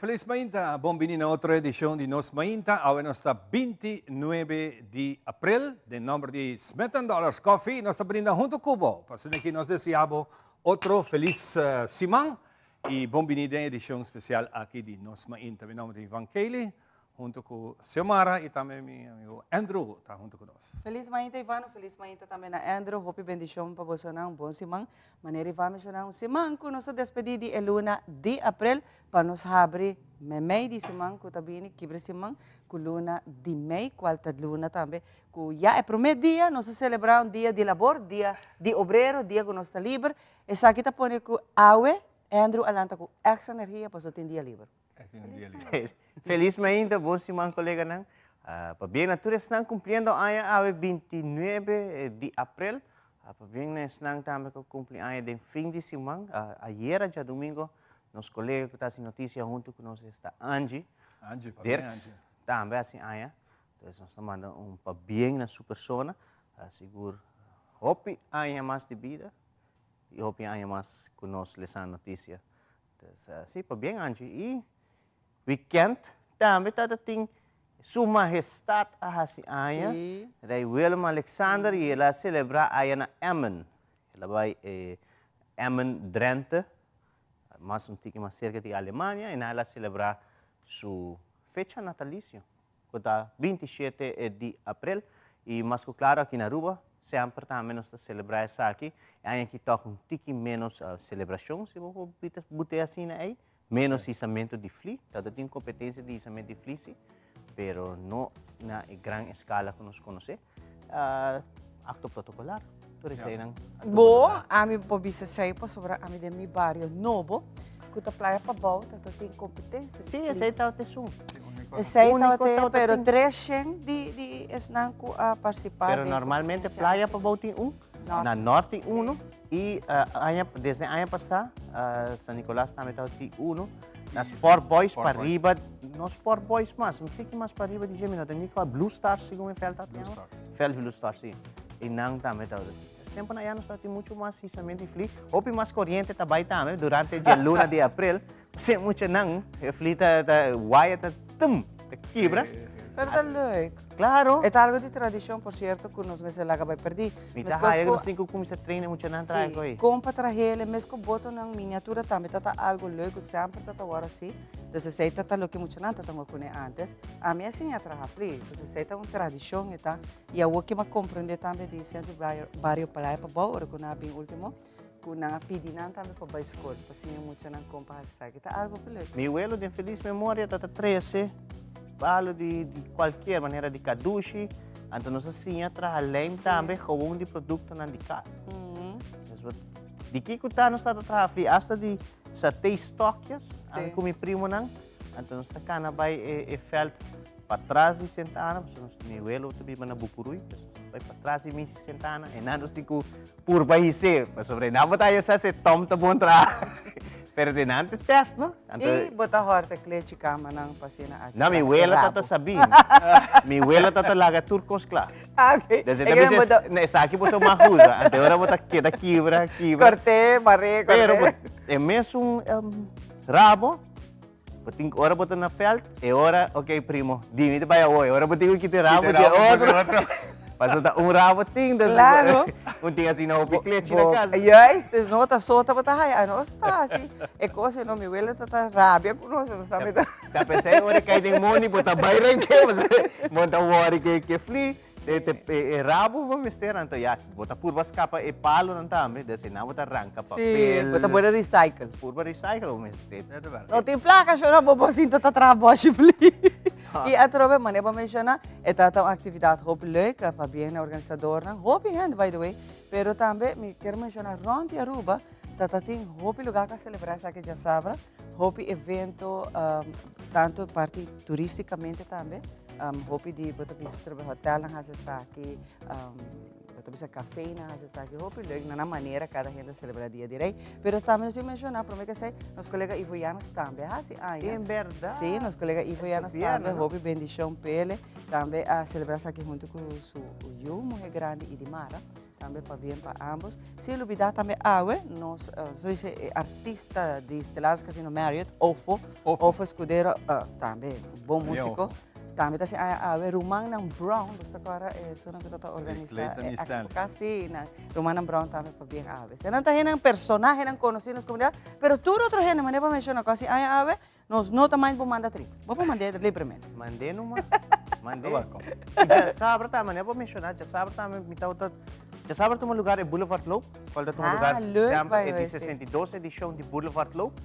Feliz mainta. Bon bini na otro edicion di Nos Mainta. Awe nos ta 29 di april. Den nomber di Smith and Dollars Coffee, nos ta brinda hunto cu bo. Pa asina aki nos desea bo otro feliz siman y bon bini den edicion special aki di Nos Mainta. Mi nomber ta Ivan Cayley. Hunto cu Xiomara y tambe mi amigo Andrew ta hunto cu nos. Feliz mainta Ivano, feliz mainta tambe na Andrew, hopi bendicion pa bosonan, un bon siman. Manera Ivan menciona un siman cu nos ta despedi di e luna di april pa nos habri memey di siman cu ta bini, kibra siman cu luna di mei, cual ta luna tambe cu ya e prome dia nos ta celebra un dia di labor, dia di obrero, dia cu nos ta liber. Esaki ta pone cu awe Andrew a lanta cu extra energia pasobra tin dia liber. Felis mainta, bon siman koleganan. Pabien na tur esnan kumpliendo aña awe 29 di aprel. Pabien na esnan tambe ku kumpli aña den fin di siman. Ayera djadumingo nos kolega ku ta hasi notisia huntu ku nos esta Angie. Angie, pabien Dirks tambe hasi aña. Entonces nos ta manda un pabien na su persona. Sigur hopi aña mas di bida i hopi aña mas ku nos lesa notisia. Entonces, sí, pabien Angie. Y weekend tambe tata tin Su Mahestad a haci aña, Rey Willem Alexander, y el a celebra aya na Emmen. El a bay Emmen, Drenthe, mas un tiki mas cerca di Alemania, y na el a celebra su fecha natalicio. Ku ta 27 di aprel i mas ku klaro aki na Aruba semper tambe nos ta selebrá esaki. E aña aki tòg un tiki ménos selebrashon si bo por but'é asina ei, ménos hisamentu di fli. Ta tin kompetensia di hisamentu di fli si, pero no na e gran eskala ku nos konosé. Akto protokolar, tur eseinan a tuma Bo, lugar. ami por bisa esei pasobra ami den mi bario nobo ku ta Playa Pabou ta ta tin kompetensia di Sí, fli. esei tabata esun. Esei Úniko tabata e, tabata pero tin. 300 di di esnan ku a partisipá Pero den normalmente kompetensia Playa aki. Pabou tin un, Nort. na Nort tin unu i aña desde aña pasá San Nicolas tambe tabata tin unu. Na Sport Boys Sport Boys. pariba, no Sport Boys mas, un tiki mas pariba di dje, mi no ta ni kòrda, Blue Stars segun e vèlt tabata Blue yama. Stars. Vèlt Blue Stars, si. I nan tambe tabata tin. Es tempunan ya nos tabatin muchu mas hisamentu di fli. Hopi mas koriente ta bai tambe durante dje luna di aprel. Pasobra muchanan, e fli ta, ta, waya ta tum, ta kibra. Sí, sí, sí. Pero ta leuk. Claro. E ta algo di tradicion, por cierto, cu nos mester laga bay perdi. Mi ta haya cu nos tin cu cuminsa traina muchanan traha Sí, cu ei. con pa trahele, mes cu botonan miniatura tambe ta ta algo leuk cu semper ta ta wor asi. Dus esey ta ta loke muchanan ta ta wor cune antes. Ami a siña traha fli, dus esey ta un tradicion e ta. Y awor ke mi a comprende tambe di Centro Bario Playa Pabao, ora cu nan a bin ultimo, Ku nan a pidi nan tambe pa bai skol, pa siña muchanan kon pa hasi esaki. Ta algu hopi leuk. Mi welo den felis memoria ta ta trese palo di di kualkier manera di kadushi, anto nos a siña traha lijm tambe gewoon di produktonan di kas. Di kiko ta nos ta ta traha fli asta di satei stokjes ami ku mi primonan, anto nos ta kana bai e vèlt patras di Sint Anna, pasobra mi welo ta biba na Bucuruy, nos ta bai patras di misi Sint Anna, einan nos tin ku Purba his'é, pasobra e nan bo ta haya sa si Tom ta bon traha. Pero di nan te test, no? Anto, I bo ta hòrta klechi kamanan pa asina aki No, mi traha e wela rabo. tata sabí. Mi wela tata laga tur kos kla. Ah, ok. Desde E ta ke bisa bo ta esaki bo so mag usa. Anto e ora bo ta keda kibra, kibra. Kort'é, mar'é, Pero bo kort'é. e mesun rabo, bo tin ora bo ta na veld, e ora, ok primo, dimi ta bai awo, e ora bo tin ku kita e rabo di e otro. Pasobra ta un rabo tin, dus Claro. un tin asina hopi klechi na kas. Juist, dus no ta so tabata haya, anos ta hasi e kos no, mi wela ta ta rabia ku nos, nos tambe ta. Ta pensei ora e kai den moni bo ta bai renke, pasobra bo ta wòri ke fli. E rabo bo mester anto ya bo ta purba skapa e palonan tambe des einan bo ta ranka papel. Si, bo ta pone recycle. Purba recycle bo mester. No tin plaka shona bo bo sinta ta traha boshi fli. I atrobe manera bo menshona e ta un aktividat hopi leuk pabien na organisadornan, hopi hende by the way, pero tambe mi kier menshona rond di Aruba ta ta tin hopi lugar ku a selebrá esaki djasabra, hopi evento tanto parti turisticamente tambe. Hopi di bo ta bisa trobe hotelnan hasi esaki, bo ta bisa cafenan hasi esaki, hopi leuk na nan manera cada hende a celebra Dia di Rey. Pero tambe nos tin menciona, prome ke esey, nos colega Ivo Janos tambe a hasi aña. En berdad? Si, nos colega Ivo Janos tambe, hopi bendicion p'ele, tambe a celebra esaki hunto cu su yu muhe grandi Idimara. Tambe pabien pa ambos. Sin lubida tambe awe nos so dice e artista di Stellaris Casino Marriott, Ofo, Ofo Escudero, tambe bon musico. Tambe ta haci aña awe. Rumannan Brown, bo ta acorda esunnan cu ta organisa e Expo Cas? Si, nan Rumannan Brown tambe pabien awe. Esnan ta hendenan, personahenan conoci den nos comunidad, pero tur otro hende manera bo a menciona cu haci aña awe, Nos no ta mind bo manda trit. Bo por mand'é libremente. Mand'é numa. Mand'é. I djasabra tambe, manera bo menshoná, djasabra tambe mi tabata, djasabra tuma lugar e Boulevard Loop, kual ta tuma lugar semper, e di 62 edishon di Boulevard Loop.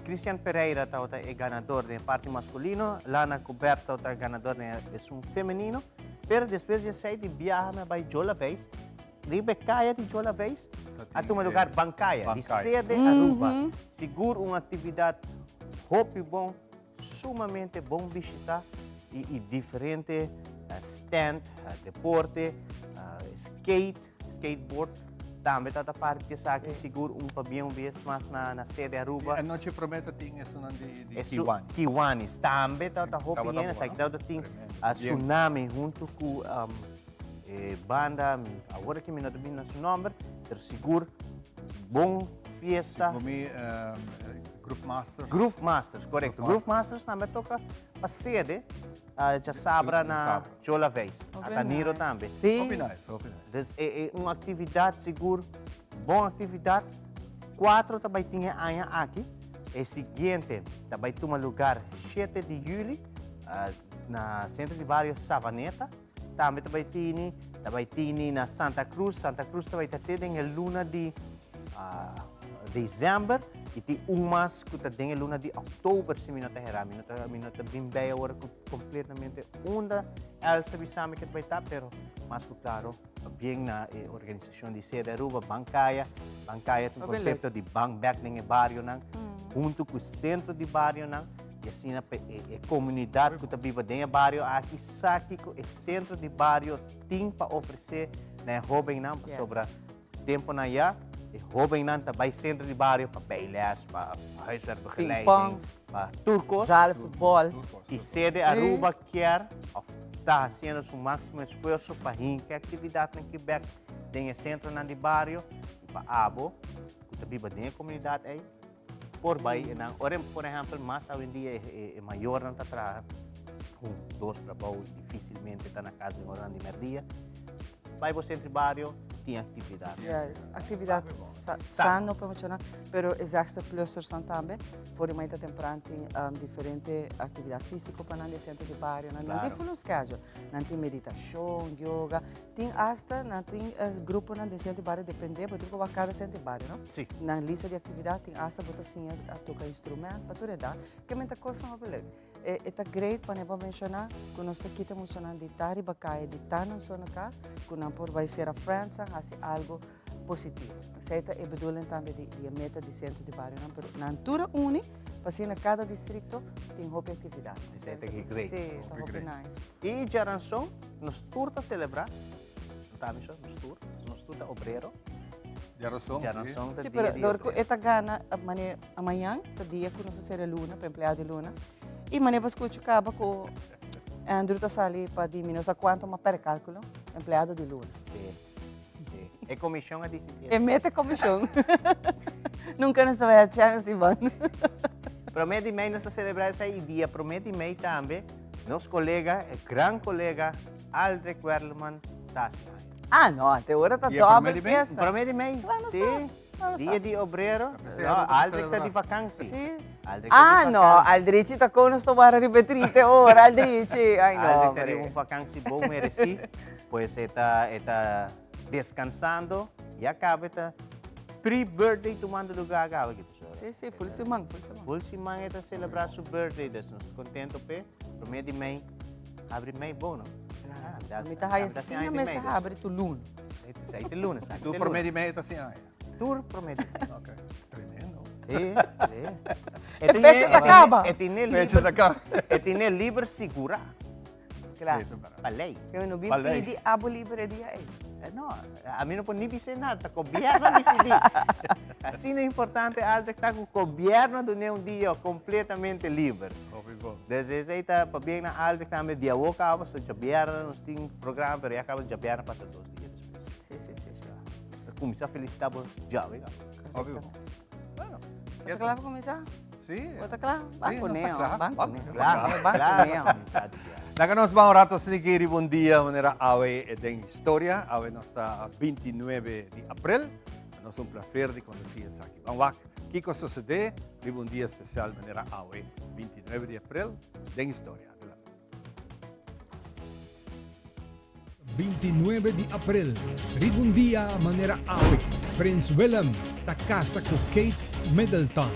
Christian Pereira tabata e ganador den e parti maskulino, Lana Cobert tabata e ganador den esun femenino. Pero despues di esei di biaha mi a bai Jola Veis, Riba e kaya di Jola Veis a tuma lugar Bancaya di Sede Aruba. Sigur un actividad hopi bon, sumamente bon bishita y diferente stand, deporte, skate, skateboard tambe ta ta parti di esaki. Sigur un pabien un bes mas na Sede Aruba. E anochi prome ta tin esunnan di Kiwanis. Kiwanis tambe ta ta hopi hende. Esaki ta ta tin Tsunami hunto cu E banda, awor aki mi no ta bin na su nomber, pero sigur bon fiesta. Sigur mi Groove Masters. Groove Masters, correcto. Groove Masters tambe toca pa sede djasabra na Chola Veis. Ata Niro tambe. Si. Hopi nice, hopi nice. Dus e un actividad sigur, bon actividad. Cuatro ta bay tin e aña aki. E siguiente ta bay tuma lugar shete di juli na Centro di Bario Savaneta. Tambe ta bai tini, ta bai tini na Santa Cruz. Santa Cruz ta bai ta te den e luna di december y tin un mas cu ta den e luna di october si mi no ta hera. Mi no ta, mi no ta bin bij awor cu completamente unda Elsa bisa mi cu ta bai ta, pero mas cu claro pabien na e organisacion di Sede Aruba, Bancaya. Bancaya ta un concepto di ban bek den e barionan hunto cu centro di barionan. I asina pa e komunidat ku ta biba den e bario aki sa kiko e sentro di bario tin pa ofresé na e hóbennan, pasobra tempunan ya e hóbennan ta bai sentro di bario pa bijles, pa huiswerkbegeleiding, pa tur kos. Zaal futbòl. I sede Aruba kier òf ta hasiendo su máksimo esfuerso pa hinka e aktividatnan ki bèk den e sentronan di bario i pa abo ku ta biba den e komunidat ei Por bai e nan ora por ehempel mas awendia e mayornan ta traha un dos trabou dificilmente ta na cas den oranan di merdia bai bo centro di bario tin actividad. Juist, actividad sano pa muchanan pero e zestig plussers nan tambe for di mainta tempran tin diferente actividad fisico pa nan den centro di bario nan tin full un schedule nan tin meditacion, yoga. Tin asta nan tin gruponan den sentro di bario depende bo tin ku wak kada sentro di bario no. Si. Nan lista di aktividat tin asta bo ta siña a toka instrument pa tur edat ke men ta kosnan hopi leuk. E ta great pa bo menshoná ku nos ta kita muchanan di ta riba kaya di ta nan so na kas ku nan por bai sera friends hasi algo positivo. Esei ta e bedoeling tambe di e meta di sentro di barionan pero nan tur a uni pa asina kada distrikto tin hopi aktividat. Esei ta great. Si, ta hopi nice. I djaranson nos tur ta selebrá, no ta ami so, nos tur, nos tur ta obrero. Djaranson, si. Djaranson ta Si, dia pero di dor ku obrero. e ta gana mane amañan ta dia ku nos ta sera luna, pa empleado di luna. I mane bo skucha kaba ku Andrew ta sali pa di mi no sa kuantu ma pèrdè kalkulo, empleado di luna. Si, si. E komishon a disidí. E mete komishon. Nunka nos ta bai a chèns, Ivan. Promé di mei nos ta selebrá esei i dia promé di mei tambe Nos colega, e gran colega Aldrich Werleman ta haci aña. Ah no, ante ora ta Dia promé dobbel di mei? fiesta. Promé di mei, Claro sí. sta, claro sta. Dia di obrero. Pensé No, Aruba ta Aldrich ta di celebra. vakantie. Sí. Aldrich ta di Ah no, vakantie. Aldrichi ta con nos ta wara riba e trite ora, Aldrichi. Ay no, Aldrich ta riba hombre. un vakantie bon mereci. Pues e ta, e ta descansando. Ya caba e ta pre-birthday tumando lugar caba aki. Sí, sí, full siman, full siman. Full siman e ta celebra su birthday, dus nos ta contento p'e. Prome di mei, habri mei bo, no? Claro. Mi ta haya sina mester habri tur luna. Esei te luna, esaki te Tur luna. prome di mei ta sin aña? Tur prome di mei. Ok, tremendo. Sí, sí. E fecha ta caba. E tine liber, Fecha ta caba. E tine liber sigura. Claro. Pa ley. Yo no bin Pa ley. pidi abo liber e dia ey. No, ami no por ni bis'é nada, ta gobierno a disidí. Asina importante Aldrich ta ku gobierno a dun'é un dia completamente liber. Hopi bon. Desde esei ta pabien na Aldrich tambe dia awor kaba, so djabièrnè nos tin programa, pero ya kaba djabièrnè pasa dos dia despues. Sí, sí, sí, sí. kuminsá felisitá bo djawe ka. Obvio. Bueno. Bo ta kla pa kuminsá? Sí. Bo ta kla? Ban Sí, ku nos ta neo, kla. ban ku Ban neo. kla. Ban ku neo. Laga nos ban un rato sneaky riba un dia manera awe den historia. Awe nos ta 29 di april. Pa nos un placer di conduci esaki. Ban wak kiko a sucede riba un dia especial manera awe 29 di april den historia. Adelante. 29 di april, riba un dia manera awe, Prins Willem ta casa cu Kate Middleton.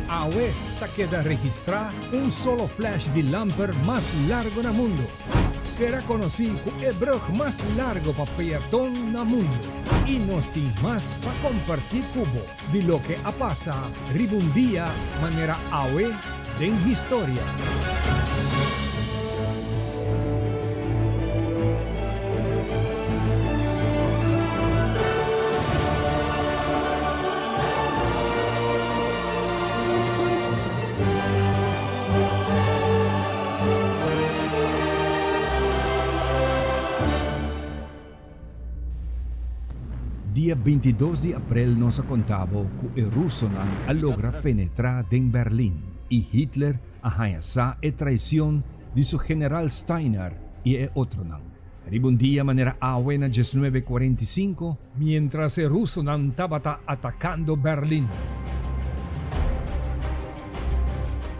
Awe ta keda registra un solo flash di lamper mas largo na mundo. Sera conoci cu e brug mas largo pa peaton na mundo. Y nos tin mas pa comparti cu bo di loke a pasa riba un dia manera awe den historia. Dia 22 di aprel nos a konta bo ku e rusonan a logra penetrá den Berlin i Hitler a haña sa e traision di su general Steiner i e otronan. Riba un dia manera awe na 19 45, Mientras e rusonan tabata atakando Berlin.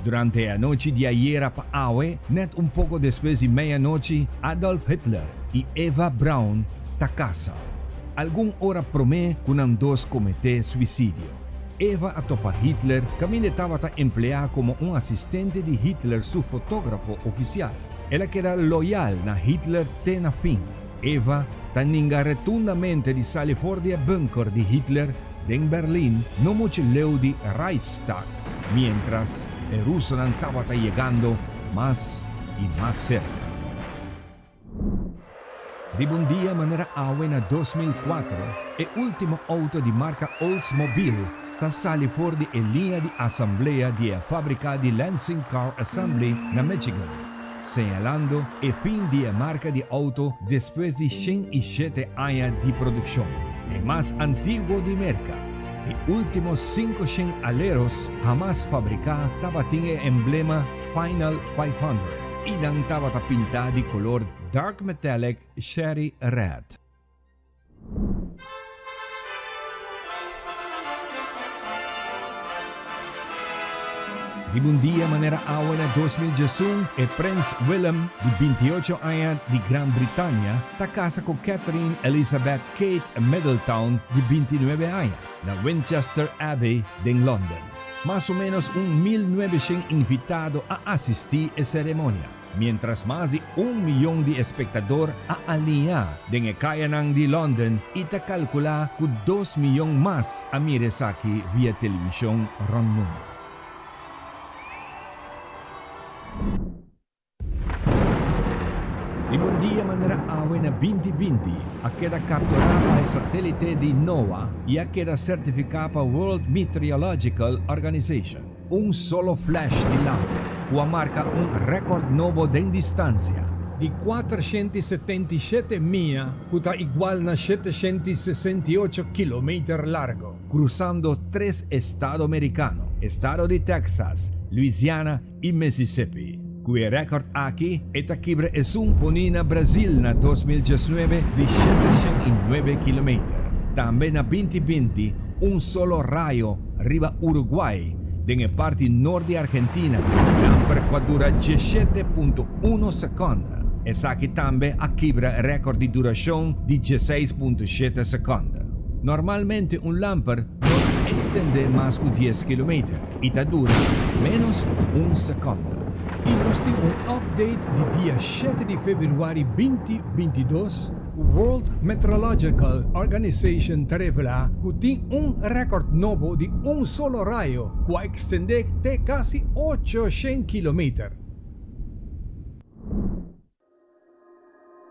Durante e anochi di ayera pa awe, nèt un poko despues di meianochi, Adolf Hitler i Eva Braun ta kasa. Algun ora promé ku nan dos kometé suisidio. Eva a topa Hitler kaminda e tabata empleá komo un asistente di Hitler su fotógrafo ofisial. El a keda loyal na Hitler te na fin. Eva ta ninga retundamente di sali for di e bunker di Hitler den Berlin no muchu leu di Reichstag, miéntras e rusonan tabata yegando mas i mas serka. Riba un dia manera awe na 2004, e último outo di marka Oldsmobile ta sali for di e liña di asamblea di e fábrika di Lansing Car Assembly na Michigan, señalando e fin di e marka di outo despues di 107 aña di produkshon, e mas antiguo di Merka. E último 500 Aleros hamas fabriká tabatin e emblema Final 500 i nan tabata pintá di kolor dark metallic cherry red. Riba un dia manera awe na 2011, e Prins Willem, di 28 aña di Gran Britania, ta casa cu Catherine Elizabeth Kate Middleton, di 29 aña, na Winchester Abbey den London. Mas o menos un 1900 invitado a asisti e ceremonia. Mientras mas di un miyon di espektador a aliñá den e kayanan di London i ta kalkulá ku dos miyon mas a mira esaki via televishon rònt mundu. Riba un dia manera awe na 2020 a keda kapturá pa e satélite di NOAA i a keda sertifiká pa World Meteorological Organization. Un solo flash di lamper ku a marka un rèkòrt nobo den distansia. Di 477 mia ku ta igual na 768 kilometer largo. Krusando tres estado merikano, estado di Texas, Louisiana i Mississippi. Ku e rèkòrt aki e ta kibra esun poní na Brazil na 2019 di 709 kilometer. Tambe na 2020 un solo rayo riba Uruguay den e parti nort di Argentina lamper ku a dura 17.1 sekònde. Esaki tambe a kibra rèkòrt di durashon di 16.7 sekònde. Normalmente un lamper no ta ekstendé mas ku dies kilometer i ta dura ménos ku un sekònde. I nos tin un update di dia shete di februari 2022 ku World Meteorological Organization ta revelá ku tin un rèkòrt nobo di un solo rayo ku a ekstendé te kasi 800 kilometer.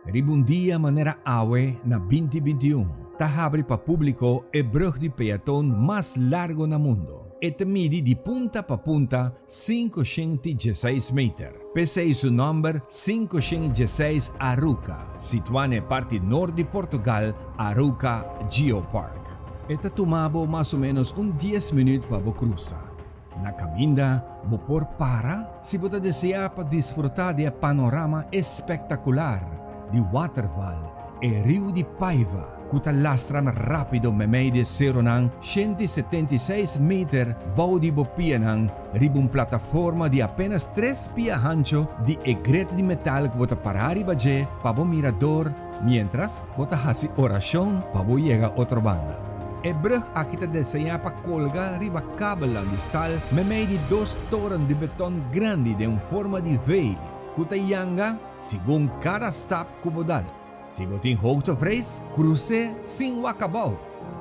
Riba un dia manera awe na 2021 ta habri pa públiko e brùg di peaton mas largo na mundo. E ta midi di punta pa punta 516 meter. P'esei su nòmber 516 Arouca, situá na e parti nort di Portugal, Arouca Geopark. E ta tuma bo mas o ménos un dies minüt pa bo krusa. Na kaminda bo por para si bo ta deseá pa disfrutá di e panorama espektakular di waterval e riu di Paiva ku ta lastra rápido meimei di e seronan 176 meter bou di bo pianan riba un plataforma di apenas tres pia hancho di e gret di metal ku bo ta pará riba dje pa bo mira dor miéntras bo ta hasi orashon pa bo yega otro banda. E brug aki ta deseñá pa kolga riba kabelnan di stal meimei di dos toren di beton grandi den un forma di V ku ta yanga segun kada stap ku bo dal. Si bo tin hoogtevrees, krus'é sin wak abou.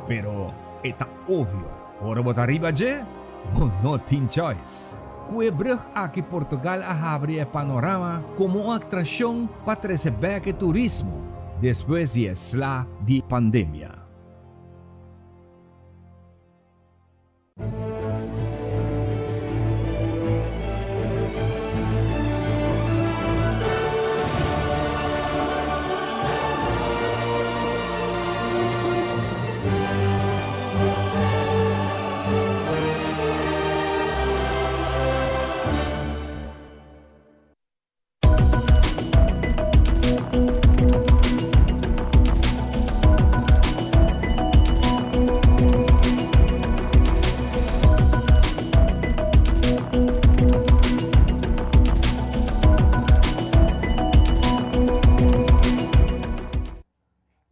Pero e ta obvio, ora bo ta riba dje, bo no tin choice. Ku e brug aki Portugal a habri e panorama komo un atrashon pa trese bek e turismo despues di e sla di pandemia.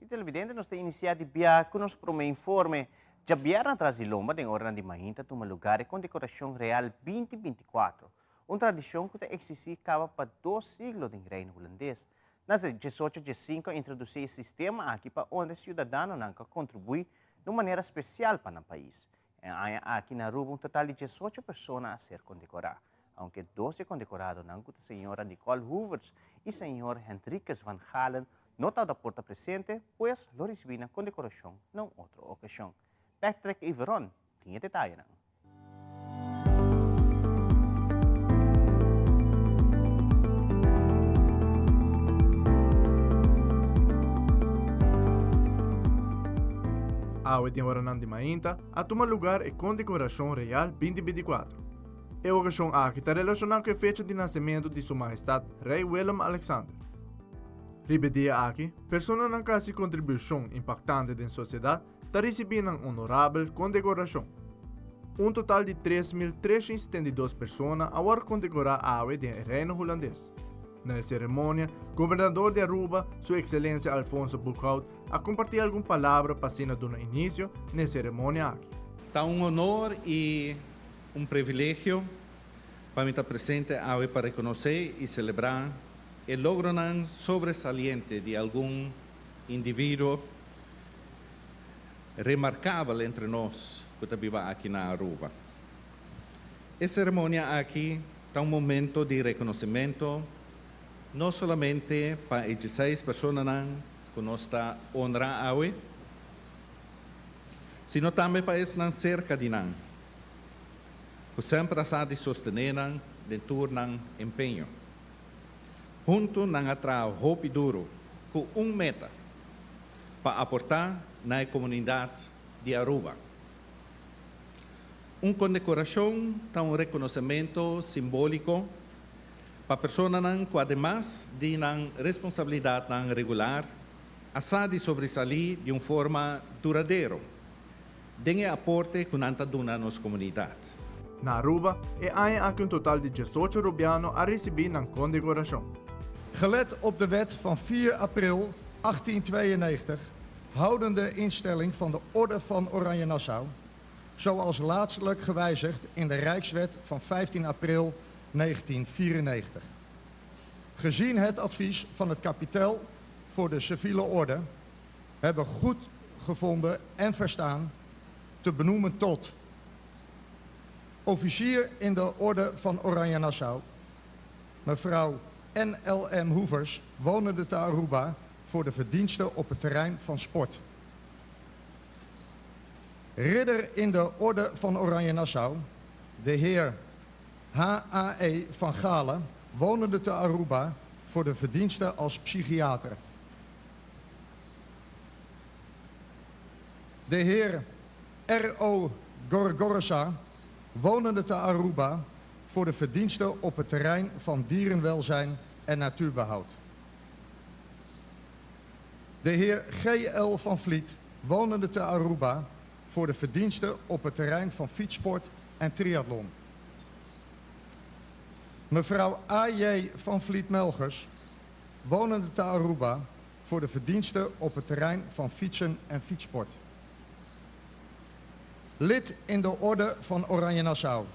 Y televidente nos ta inicia di bia cu nos prome informe. Djabièrnè tras di lomba den oranan di mainta tuma lugar e Condecoracion Real 2024. Un tradishon ku ta eksistí kaba pa dos siglo den Reino Hulandes. Na diesocho diesinku a introdusí e sistema aki pa honra e siudadanonan ku a kontribuí di un manera spesial pa nan pais. E aña aki na Aruba un total di diesocho persona a ser kondekorá, aunke dos di e kondekoradonan ku ta señora Nicole Hoevertsz i señor Hendrikus van Galen no tabata por ta presente, pues lo risibí nan kondekorashon na un otro okashon. Patrick Iveron tin e detayenan. Awe den oranan di mainta a tuma lugar e Kondekorashon Real binti bintikuatro. E okashon aki ta relashoná ku e fecha di nasementu di Su Mahestat Rei Willem-Alexander. Riba e dia aki, personanan ku hasi kontribushon impaktante den sosiedat ta risibí nan onorabel kondekorashon. Un total di 3.372 persona a wòrdu kondekorá awe den e Reino Hulandes. Na e seremonia, Gobernador di Aruba, Su Ekselensia Alfonso Boekhoudt, a kompartí algun palabra pa asina duna inisio na e seremonia aki. Ta un honor i un privilegio pa mi ta presente awe pa rekonosé i selebrá e logronan sobresaliente di algun individuo remarkabel entre nos ku ta biba aki na Aruba. E seremonia aki ta un momento di rekonosementu no solamente pa e dieseis personanan ku nos ta honra awe, sino tambe pa esnan serka di nan ku semper a sa di sostené nan den tur nan empeño. Huntu nan a traha hopi duru ku un meta, pa aportá na e komunidat di Aruba. Un kondekorashon ta un rekonosementu simbóliko pa personanan ku ademas di nan responsabilidatnan regular a sa di sobresalí di un forma duradero den e aporte ku nan ta duna nos komunidat. Na Aruba, e aña aki un total di diesocho Rubiano a risibí nan kondekorashon. Gelet op de wet van 4 april 1892, houdende instelling van de Orde van Oranje Nassau, zoals laatstelijk gewijzigd in de Rijkswet van 15 april 1994. Gezien het advies van het Kapitel voor de Civiele Orde, hebben goed gevonden en verstaan te benoemen tot officier in de Orde van Oranje Nassau, mevrouw NLM Hoevers, wonende te Aruba, voor de verdiensten op het terrein van sport. Ridder in de Orde van Oranje Nassau, de heer H.A.E. van Galen, wonende te Aruba, voor de verdiensten als psychiater. De heer R.O. Gorgorza, wonende te Aruba, voor de verdiensten op het terrein van dierenwelzijn en natuurbehoud. De heer G.L. van Vliet, wonende te Aruba, voor de verdiensten op het terrein van fietssport en triathlon. Mevrouw A.J. van Vliet-Melgers, wonende te Aruba, voor de verdiensten op het terrein van fietsen en fietssport. Lid in de Orde van Oranje Nassau.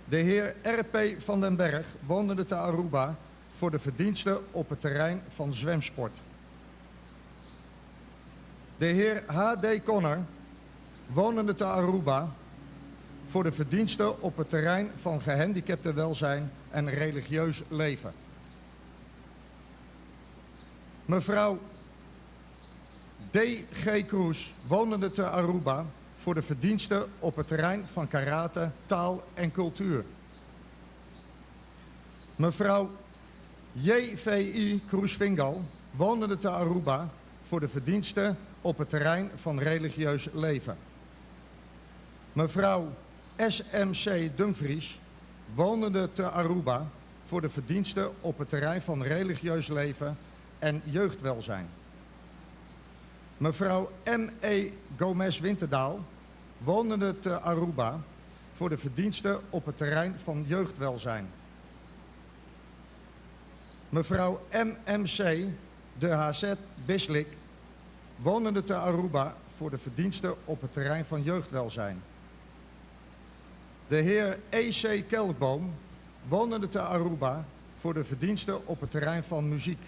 De heer R.P. van den Berg, wonende te Aruba, voor de verdiensten op het terrein van zwemsport. De heer H.D. Connor, wonende te Aruba, voor de verdiensten op het terrein van gehandicaptenwelzijn en religieus leven. Mevrouw D.G. Kroes, wonende te Aruba, voor de verdiensten op het terrein van karate, taal en cultuur. Mevrouw J.V.I. Kroes-Vingal, wonende te Aruba, voor de verdiensten op het terrein van religieus leven. Mevrouw S.M.C. Dumfries, wonende te Aruba, voor de verdiensten op het terrein van religieus leven en jeugdwelzijn. Mevrouw M.E. Gomez Winterdaal, wonende te Aruba, voor de verdiensten op het terrein van jeugdwelzijn. Mevrouw M.M.C. de H.Z. Bislik, wonende te Aruba, voor de verdiensten op het terrein van jeugdwelzijn. De heer E.C. Kelkboom, wonende te Aruba, voor de verdiensten op het terrein van muziek.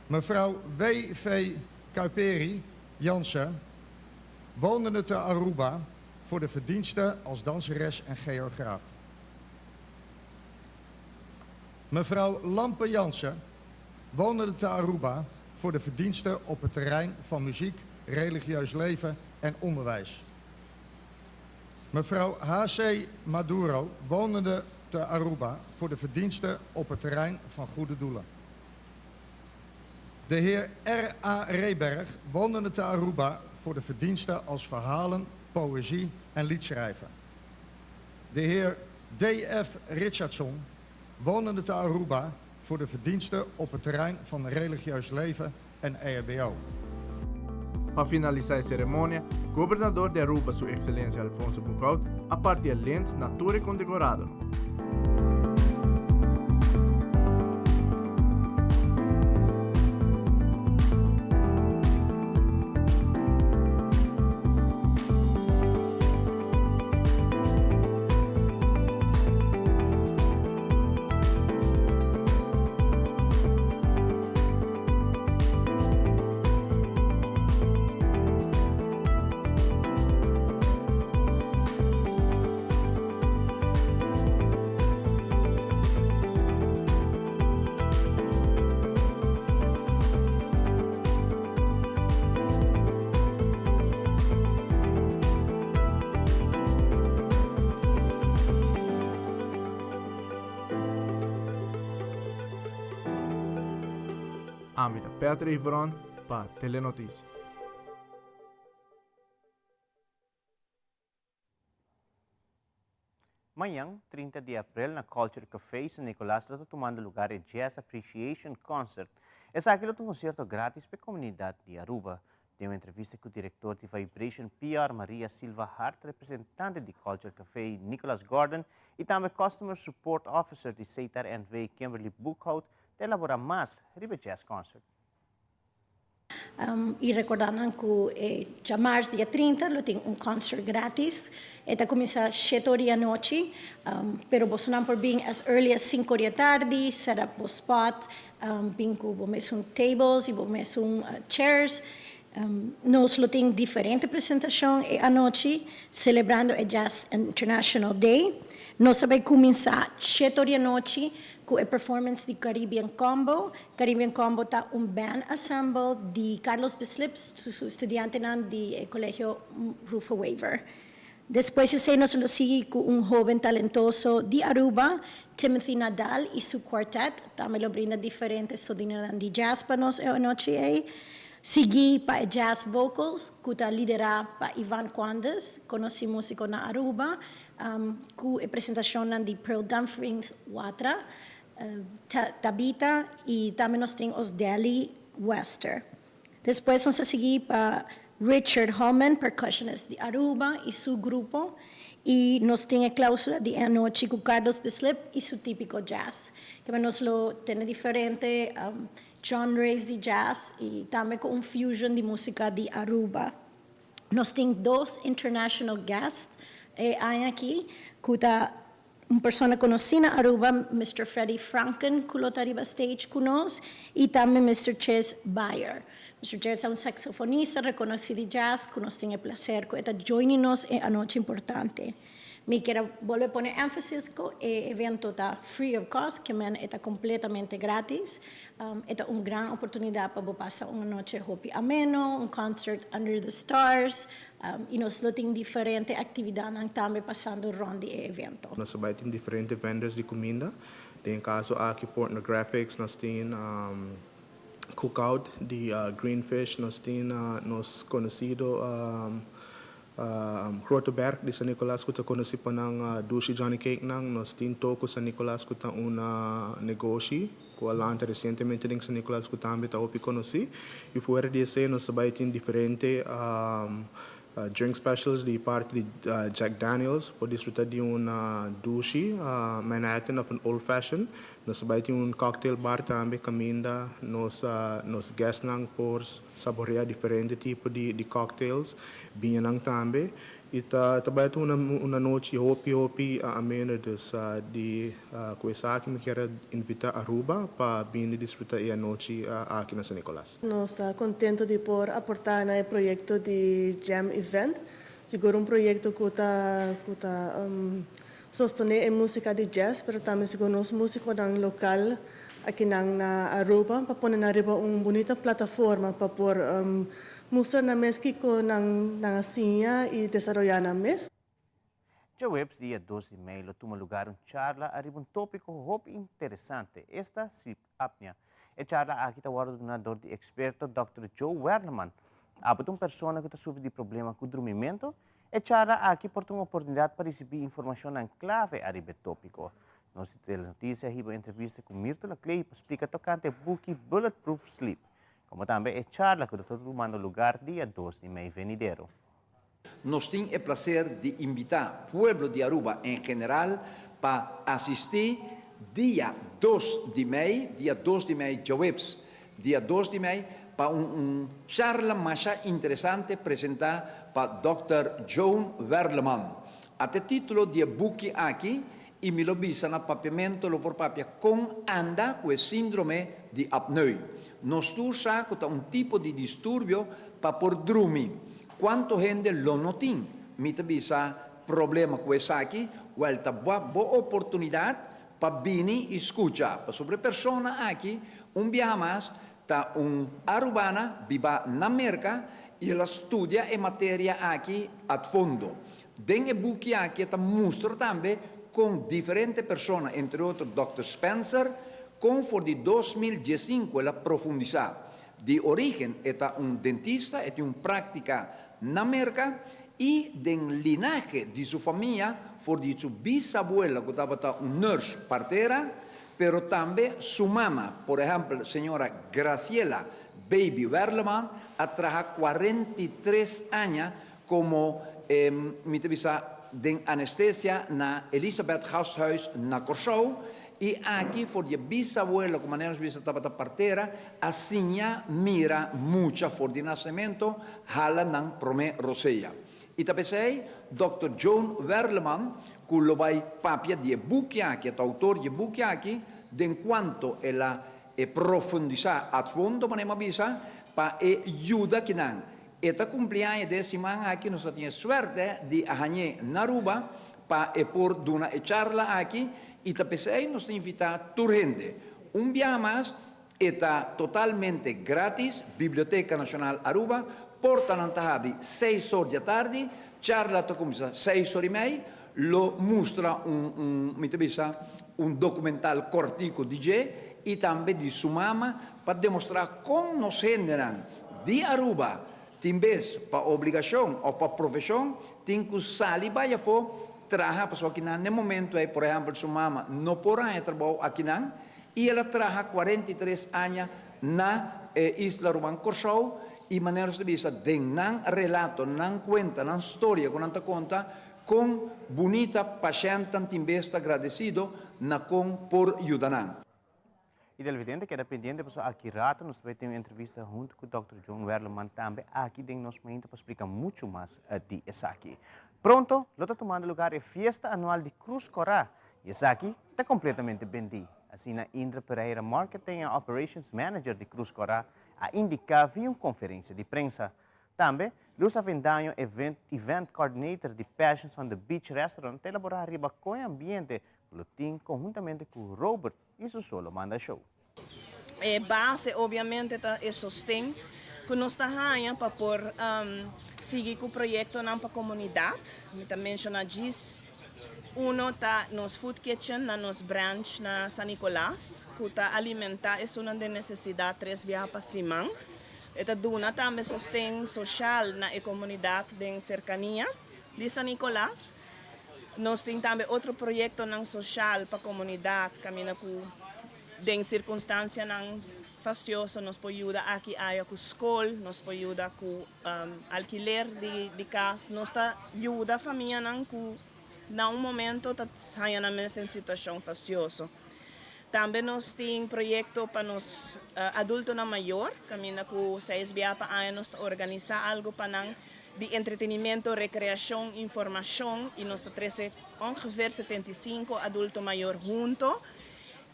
Mevrouw W.V. Kuiperi Jansen, wonende te Aruba, voor de verdiensten als danseres en geograaf. Mevrouw Lampe Jansen, wonende te Aruba, voor de verdiensten op het terrein van muziek, religieus leven en onderwijs. Mevrouw H.C. Maduro, wonende te Aruba, voor de verdiensten op het terrein van goede doelen. De heer R.A. Reberg, wonende te Aruba, voor de verdiensten als verhalen, poëzie en liedschrijver. De heer D.F. Richardson, wonende te Aruba, voor de verdiensten op het terrein van religieus leven en EHBO. Pa finalisa e ceremonia, Gobernador di Aruba Su Excelencia Alfonso Boekhoudt a parti e lint na tur e condecoradonan. Ami ta Patrick Veron pa Telenoticia. Mañan, 30 di april, na Culture Café San Nicolas lo ta tumando lugar e Jazz Appreciation Concert. Esaki lo ta un concierto gratis pa e comunidad di Aruba. Den un entrevista cu director di Vibration PR Maria Silva Hart, representante di Culture Café Nicolas Gordon y tambe Customer Support Officer di Setar NV Kimberly Boekhout ta elabora mas riba e Jazz Concert. Y recorda nan cu e djamars dia 30 lo tin un concert gratis. E ta cuminsa shete ora di anochi, pero bosonan por bin as early as cinco ora di atardi, set up bo spot, Bin ku bo mesun tables i bo mesun chairs. Nos lo tin diferente presentashon e anochi selebrando e Jazz International Day. Nos a bai kuminsá shete or di anochi ku e performance di Caribbean Combo. Caribbean Combo ta un band ensemble di Carlos Bislip su studiantenan di e Colegio Rufo Wever. Despues esei nos lo sigui cu un hoben talentoso di Aruba, Timothy Nadal y su quartet. Tambe lo brinda diferente sonidonan di jazz pa nos e anochi ei. Sigui pa e Jazz Vocals cu ta lidera pa Ivan Quandes, conoci musico na Aruba, cu e presentacionnan di Pearl Dumfries Watra, Tabitha y tambe nos tin Osdeli Wester. Despues nos ta sigui pa Richard Holman, percussionist di Aruba y su grupo y nos tin e clausura di e anochi cu Carlos Bislip y su Tipico Jazz. Kema nos lo tene diferente genres di jazz y tambe cu un fusion di musica di Aruba. Nos tin dos international guest e aña aki cu ta un persona conoci na Aruba, Mister Freddy Franken cu lo ta riba stage cu nos y tambe Mister Chis Bayer. Mister Chis ta un saxofonista reconoci di jazz cu nos tin e placer cu e ta joini nos e anochi importante. Mi kier a bolbe pone énfasis ku e evento ta free of cost, ke men e ta kompletamente gratis. E ta un gran oportunidat pa bo pasa un anochi hopi ameno, un concert under the stars, i nos lo tin diferente aktividatnan tambe pasando rònt di e evento. Nos a bai tin diferente vendors di kuminda. Den e kaso aki Portnographics, nos tin Cookout di Greenfish, nos tin nos konosido Groteberg di San Nicolas ku ta konosí pa nan dushi Johnny Cake nan. Nos tin Toko San Nicolas ku ta un negoshi ku a lanta resientemente den San Nicolas ku tambe ta hopi konosí. I fuera di esei nos ta bai tin diferente drink specials di parti di Jack Daniels. Por disfruta di un dushi Manhattan of un Old Fashion. Nos ta bai tin un cocktail bar tambe kaminda nos nos guestnan por saborea diferente tipo di di cocktails, biñanan tambe y ta ta bai ta un un anochi hopi hopi ameno dus di cu esaki mi kier a invita Aruba pa bini disfruta e anochi aki na San Nicolas. Nos ta contento di por aporta na e proyecto di Jam Event, sigur un proyecto cu ta cu ta Sostené e músika di jazz pero tambe segun nos músikonan lokal akinan na Aruba pa pone nan riba un bunita plataforma pa por mustra nan mes kiko nan nan a siña i desaroyá nan mes. Djaweps dia dos di mei lo tuma lugar un charla ariba un tópiko hopi interesante, esta sleep apnea. E charla aki ta wòrdu duna dor di eksperto dòkter Joe Werleman. Abo ta un persona ku ta sufri di problema ku drumimentu? E charla aki por ta un oportunidat pa risibí informashonnan klave ariba e tópiko. Nos di Telenotisia a hiba un entrevista ku Mirto Laclay pa splika tokante e buki Bulletproof Sleep, komo tambe e charla ku ta tumando lugar dia dos di mei venidero. Nos tin e placer di invita pueblo di Aruba en general pa asisti dia dos di mei, dia dos di mei djaweps, dia dos di mei, pa un un charla masha interesante presenta pa dòkter Joan Werleman. Ate titulo di e buki aki y mi lo bisa na papiamento lo por papia con anda cu e sindrome di apneu. Nos tur sa cu ta un tipo di disturbio pa por drumi. Cuanto hende lo no tin, mi ta bisa, problema cu esaki? Wel ta bo oportunidad pa bini y scucha, pasobra e persona aki un biaha mas ta un Arubana biba na Merca y el a studia e materia aki ad fondo. Den e buki aki e ta mustra tambe con diferente persona, entre otro Dòkter Spencer, con for di 2015 el a profundisa. Di origen e ta un dentista, e tin un practica na Merca y den linahe di su famia for di su bisabuela cu tabata un nurse partera, pero tambe su mama, por ehempel señora Graciela Baby Werleman a traha 43 aña como mi ta bisa den anestesia na Elisabeth Gasthuis na Corsou y aki for di e bisabuelo cu manera nos bisa tabata partera a siña mira mucha for di nacemento hala nan prome rosea. Y ta pesey Dòkter Joan Werleman cu lo bay papia di e buki aki, e ta autor di e buki aki, den cuanto el a e profundisa ad fondo manera mi a bisa pa e yuda kinan. E ta cumpli aña den e siman aki, nos a tin e suerte di a hañ'é na Aruba pa e por duna e charla aki y ta p'esey nos ta invita tur hende. Un biaha mas, e ta totalmente gratis, Biblioteca Nacional Aruba, portanan ta habri seis or di atardi, charla ta cuminsa seis or y mei, lo mustra un, un, mi ta bisa, un documental cortico di dje y tambe di su mama pa demostra con nos hendenan. di Aruba tin bes pa obligacion of pa profesion tin cu sali bay afo traha pasobra akinan n'e momento ey por ehempel su mama no por haña trabou akinan y el a traha 43 aña na e isla ruman Corsou y manera nos ta bisa den nan relato nan cuenta nan storia cu nan ta conta con bunita pashentnan tin bes ta agradecido na con por yuda nan. Y televidente keda pendiente pasobra aki rato nos ta bay tin un entrevista hunto cu Dòkter John Werleman tambe aki den nos mainta pa splica mucho mas di esaki. Pronto lo ta tumando lugar e fiesta anual di Cruz Cora y esaki ta completamente bendi. Asina Indra Pereira, Marketing and Operations Manager di Cruz Cora a indica via un conferencia di prensa. Tambe, Luz Avendaño, event event coordinator di Passions on the Beach Restaurant ta elabora riba con e ambiente cu lo tin conhuntamente cu Robert y su solo manda show. E base obviamente ta e sosten ku nos ta haña pa por sigui ku proyektonan pa komunidat. Mi ta menshoná djis uno ta nos food kitchen na nos branch na San Nicolas ku ta alimentá esunnan den nesesidat tres biaha pa siman. E ta duna tambe sosten soshal na e komunidat den serkania di San Nicolas. Nos tin tambe otro proyektonan soshal pa komunidat kaminda ku den sirkunstansianan fastioso nos por yuda aki aya ku skol, nos por yuda ku alkiler di kas. Nos ta yuda famianan ku na un momento ta haña nan mes den situashon fastioso. Tambe nos tin proyekto pa nos adultonan mayor kaminda ku seis bia pa aña nos ta organisá algu pa nan. Di entretenimento, recreacion, informacion y nos ta trece ongeveer 75 adulto mayor hunto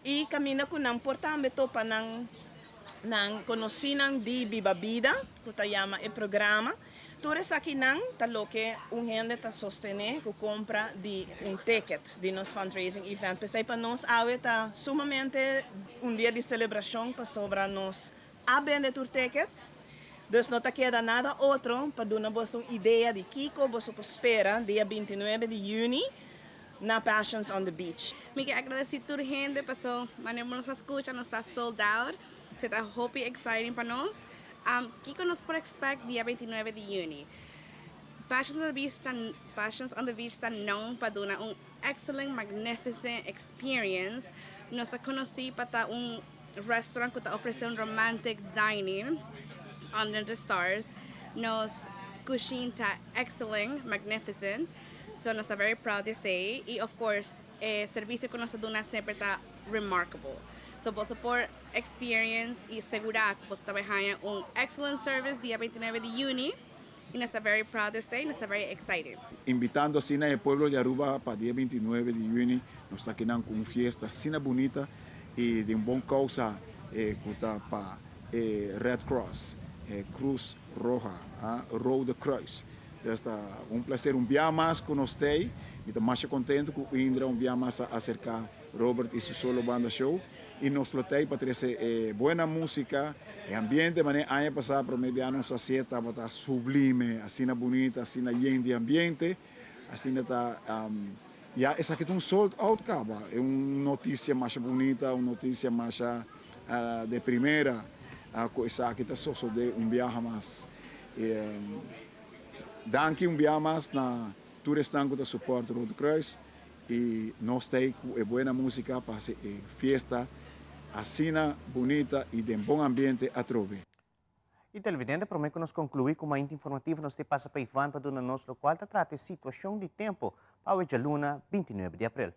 y caminda cu nan por tambe topa nan nan conocinan di Biba Bida cu ta yama e programa. Tur esakinan ta loke un hende ta sostene cu compra di un ticket di nos fundraising event. P'esey pa nos awe ta sumamente un dia di celebracion pasobra nos A bende tur ticket, dus no ta keda nada otro pa duna boso un idea di kiko boso por spera dia 29 di juni na Passions on the Beach. Mi ke agradeci tur hende paso manera bo nos a scucha nos ta sold out, se ta hopi exciting pa nos. Kiko nos por expect dia 29 di juni? Passions on the Beach ta Passions on the Beach ta known pa duna un excellent magnificent experience, nos ta conoci pa ta un Restaurant cu ta ofrece un romantic dining under the stars. Nos cushina ta excellent, magnificent, so nos ta very proud di esey y of course e servicio cu nos ta duna semper ta remarkable. So boso por experience y segura cu boso ta bay haya un excellent service dia 29 di juni y nos ta very proud di esey, nos ta very excited. Invitando asina e pueblo di Aruba pa dia 29 di juni nos ta akinan cu un fiesta asina bunita y di un bon causa cu ta pa e Red Cross, e Cruz Roja, Rode Kruis. Des ta un placer un bia mas cu nos t'ey. Mi ta masha contento cu Indra un bia mas a acerca Robert y su solo banda show y nos lo t'ey pa trece e buena musica, e ambiente manera aña pasa prome bia nos hacié tabata sublime, asina bunita, asina yen di ambiente, asina ta. Ya esaki ta un sold out caba. E un noticia masha bunita, un noticia masha de primera cu esaki ta sosode un biaha mas. Danki un biaha mas na tur esnan cu ta support Rode Kruis y nos ta ey cu e buena musica pa haci e fiesta asina bunita y den bon ambiente atrobe. Y televidente, prome cu nos conclui cu Mainta Informativo nos te pasa pa Ivan pa duna nos locual ta trata e situacion di tempo pa awe djaluna 29 di april.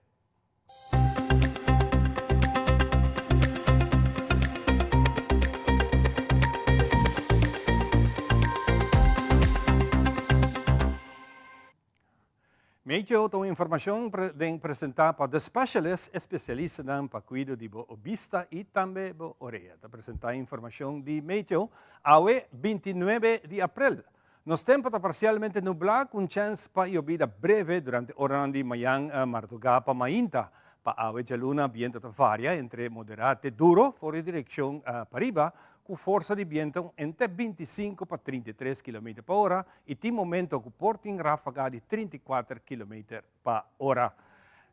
Meteo ta un informacion den presenta pa The Specialist, e specialistanan pa cuido di bo bista y tambe bo orea. Ta presenta informacion di meteo awe 29 di april. Nos tempo ta parcialmente nubla cu un chens pa yobida breve durante oranan di mayan marduga pa mainta. Pa awe djaluna biento ta varia entre modera te duro for di direccion pariba cu forsa di biento entre 25 pa 33 kilometer pa ora i tin momento ku por tin ráfaga di 34 kilometer pa ora.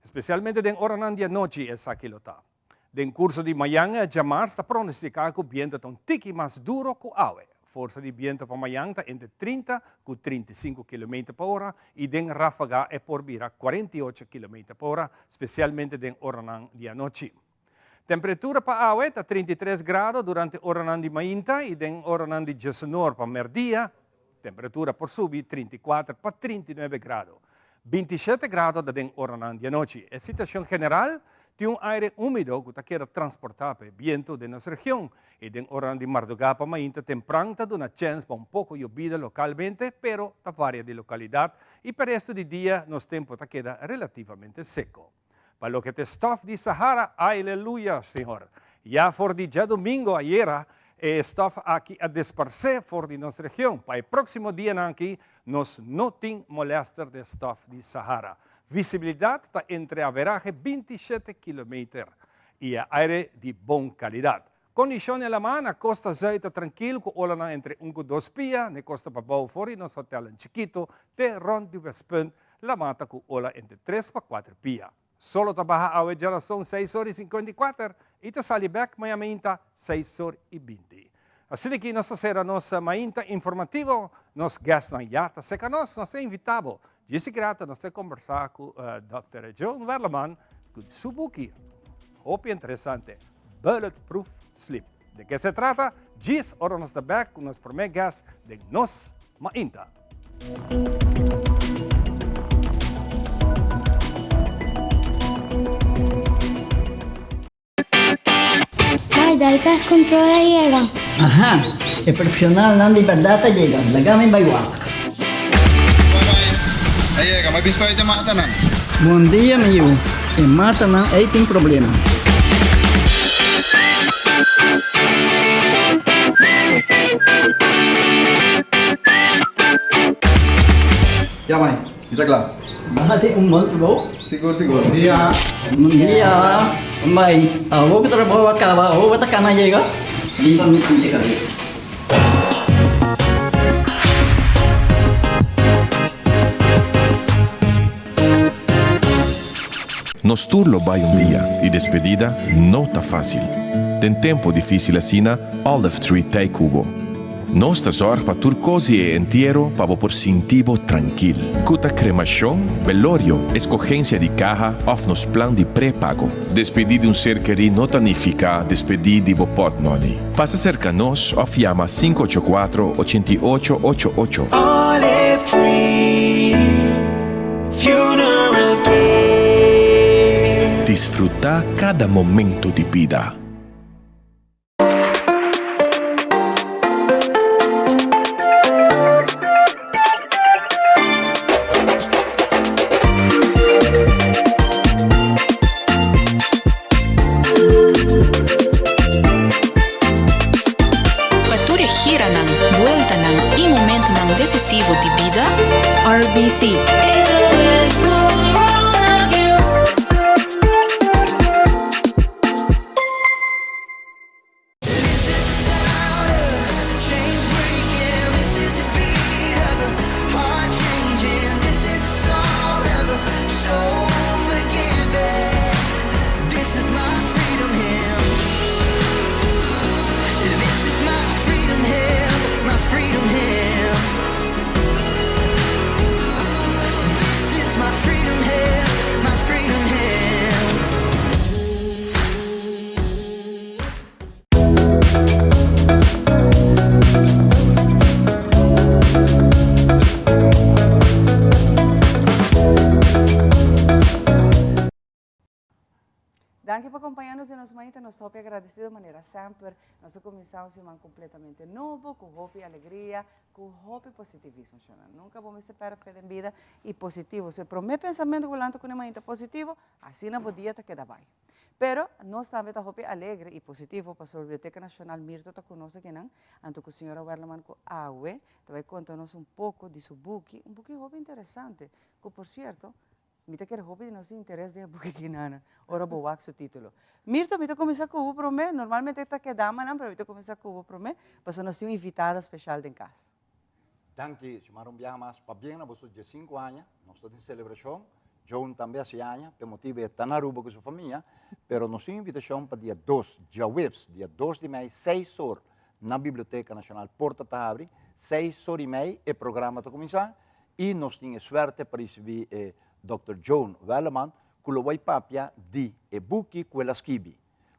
Spesialmente den oranan di anochi esaki lo ta. Den kurso di mayan djamars ta pronostiká ku biento ta un tiki mas duro ku awe. Forsa di biento pa mayan ta entre 30 ku 35 kilometer pa ora i den ráfaga e por bira 48 kilometer pa ora, spesialmente den oranan di anochi. Temperatura pa awe ta 33 grado durante oranan di mainta i den oranan di djesenor pa merdia temperatura por subi 34 pa 39 grado. 27 grado ta den oranan di anochi. E situacion general tin un aire humido cu ta keda transporta pa e biento den nos region y den oranan di marduga pa mainta tempran ta duna chens pa un poco yobida localmente pero ta varia di localidad y pa resto di dia nos tempo ta keda relativamente seco. Pa loke ta e stof di Sahara, aleluya, Señor! Ya for di djadumingo ayera e stof aki a desparsé for di nos region. Pa e próksimo dianan aki nos no tin molèster di e stof di Sahara. Visibilidat ta entre averahe 27 kilometer i e aire di bon kalidat. Kondishon e laman na kosta zùit ta trankil ku olanan entre un ku dos pia, na e kosta pabou for di nos hotèlnan chikitu te rònt di Westpunt laman ta ku ola entre tres pa kuater pia. Solo ta baha awe djarason seis or i 54 i ta sali bèk maña mainta seis or i 20. Asina ki nos ta sera nos mainta informativo, nos guestnan ya ta seka nos, nos ta invitá bo. Djis grata nos ta kombersá ku Dòkter Joan Werleman ku su buki hopi interesante Bulletproof Sleep. De ke se trata? Djis ora nos ta bèk ku nos promé guest den Nos Mainta. Bai dal pest control a yega. Aha, e profesionalnan di berdad a yega, laga mi bai wak. Bai bai, a yega, mi a bisa bai te matanan. Bon dia mi yu, e matanan ei tin problema. Ya mai, mi ta kla. Bo hasi un bon trabou. Sigur sigur. Bon dia. Bon dia. Mai, awor ku trabou a kaba, awor bo ta kana yega? Bin pa mi pincha kabes. Nos tur lo bai un dia y despedida no ta facil. Den tempo dificil asina, Olive Tree t'ey cu bo. Nos ta zorg pa tur cos di e entiero pa bo por sinti bo trankil. Cu ta cremacion, belorio, escogencia di caha of nos plan di prepago. Despedi di un ser keri no ta nifica despedi di bo potmoney. Pasa cerca nos of yama 584 88 88. Olive Tree Funeral Care. Disfruta cada momento di bida. Pa tur e giranan, bueltanan i momentunan desisivo di bida, RBC. Danki pa kompañá nos den nos mainta. Nos ta hopi agradesido manera semper. Nos a kuminsá un siman kompletamente nobo, ku hopi alegria, ku hopi positivismo. Shona, nunka bo mester pèrdè fe den bida i positivo. Si e promé pensamentu ku bo lanta kuné mainta positivo, asina bo dia ta keda bai. Pero nos tambe ta hopi alegre y positivo pasobra Biblioteca Nacional Mirto ta cu nos akinan, anto cu señora Werleman cu awe ta bay conta nos un poco di su buki, un buki hopi interesante, cu por cierto, mi ta kere hopi di nos tin interes den e buki akinan ora bo wak su titulo. Mirto, mi ta cuminsa cu bo prome, normalmente ta ke damanan, pero mi ta cuminsa cu bo prome, pasobra nos tin un invitada special den cas. Danki, Xiomara un biaha mas. Pabien na boso 15 aña. Nos ta den celebracion. Joan tambe haci aña, p'e motibu e ta na Aruba cu su famia. Pero nos tin invitacion pa dia dos, djaweps, dia dos di mei, seis or. na Biblioteca Nacional porta ta habri, seis or y mei e programa ta cuminsa y nos tin e suerte pa ricibi e Dòkter Joan Werleman cu lo bay papia di e buki cu el a skibi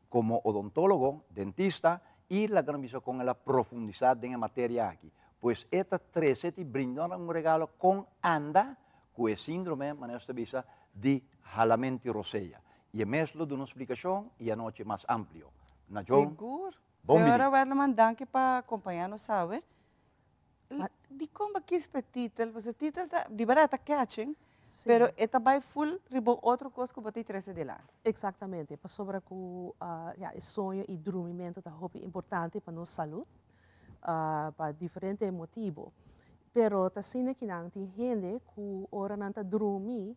como odontologo, dentista y laga nos bisa con el a profundisa den e materia aki. Pues e ta trece ti brinda nan un regalo con anda cu e sindrome, manera nos ta bisa, di halamento y rosea. Y e mes lo duna un splicacion y anochi mas amplio. Na Joan, Sigur. bon bini. Señora Werleman, danki pa acompaña nos awe. Dikon bo kies pa e titel? Pasobra e titel ta, di berdad ta catching, pero e ta bai full riba un otro kos ku bo ta trese dilanti. Exactamente, pasobra ku ya e soño i drumimento ta hopi importante pa nos salud, pa diferente motibo. Pero ta asina ki nan tin hende ku ora nan ta drumi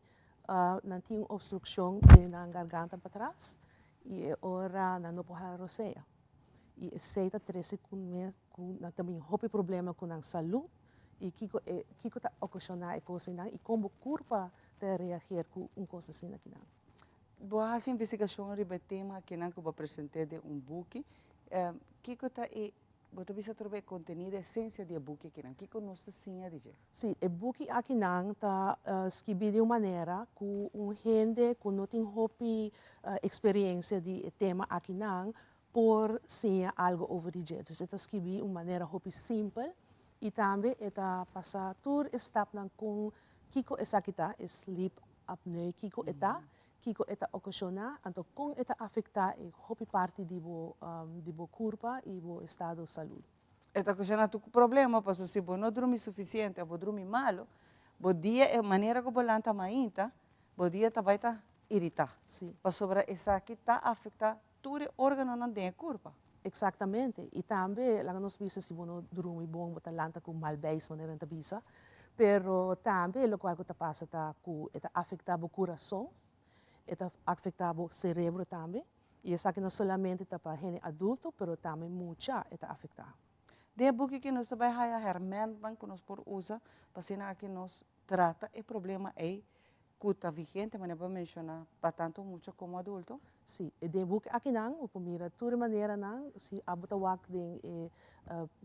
nan tin un obstrukshon den nan garganta patras i e ora nan no por hala rosea. I esei ta trese ku mes ku nan ta bin hopi problema ku nan salud i kiko e kiko ta okashoná e kos einan i kon bo kurpa ta reageer ku un kos asina akinan. Bo a hasi investigashon riba e tema akinan ku bo a present'é den un buki. Kiko ta e, bo ta bisa atrobe e kontenido, esensia di e buki akinan? Kiko nos ta siña di dje? Sí, e buki akinan ta skibí di un manera ku un hende ku no tin hopi eksperensia di e tema akinan por siña algo over di dje. Dus e ta skibí un manera hopi simpel i tambe e ta pasa tur e stapnan kon kiko esaki ta, e sleep apneu, kiko e ta, kiko e ta okashoná, anto kon e ta afektá e hopi parti di bo di bo kurpa i bo estado salud. E ta okashoná tur problema pasobra si bo no drumi sufisiente òf bo drumi malu, bo dia e manera ku bo lanta mainta, bo dia ta bai ta iritá. Pasobra esaki ta afektá Tur e organonan den e kurpa. Exactamente. Y tambe, laga nos bisa si bo no drumi bon, bo ta lanta cu mal beis, manera nan ta bisa. Pero tambe locual cu ta pasa ta cu e ta afecta bo curason, e ta afecta bo cerebro tambe. Y esaki no solamente ta pa hende adulto, pero tambe mucha e ta afecta. Den e buki aki nos ta bay haya hermentnan cu nos por usa pa asina aki nos trata e problema ey ku ta vigente, manera bo a menshoná, pa tantu mucha komo adulto? Sí, e den buki akinan bo por mira tur e maneranan, si abo ta wak den e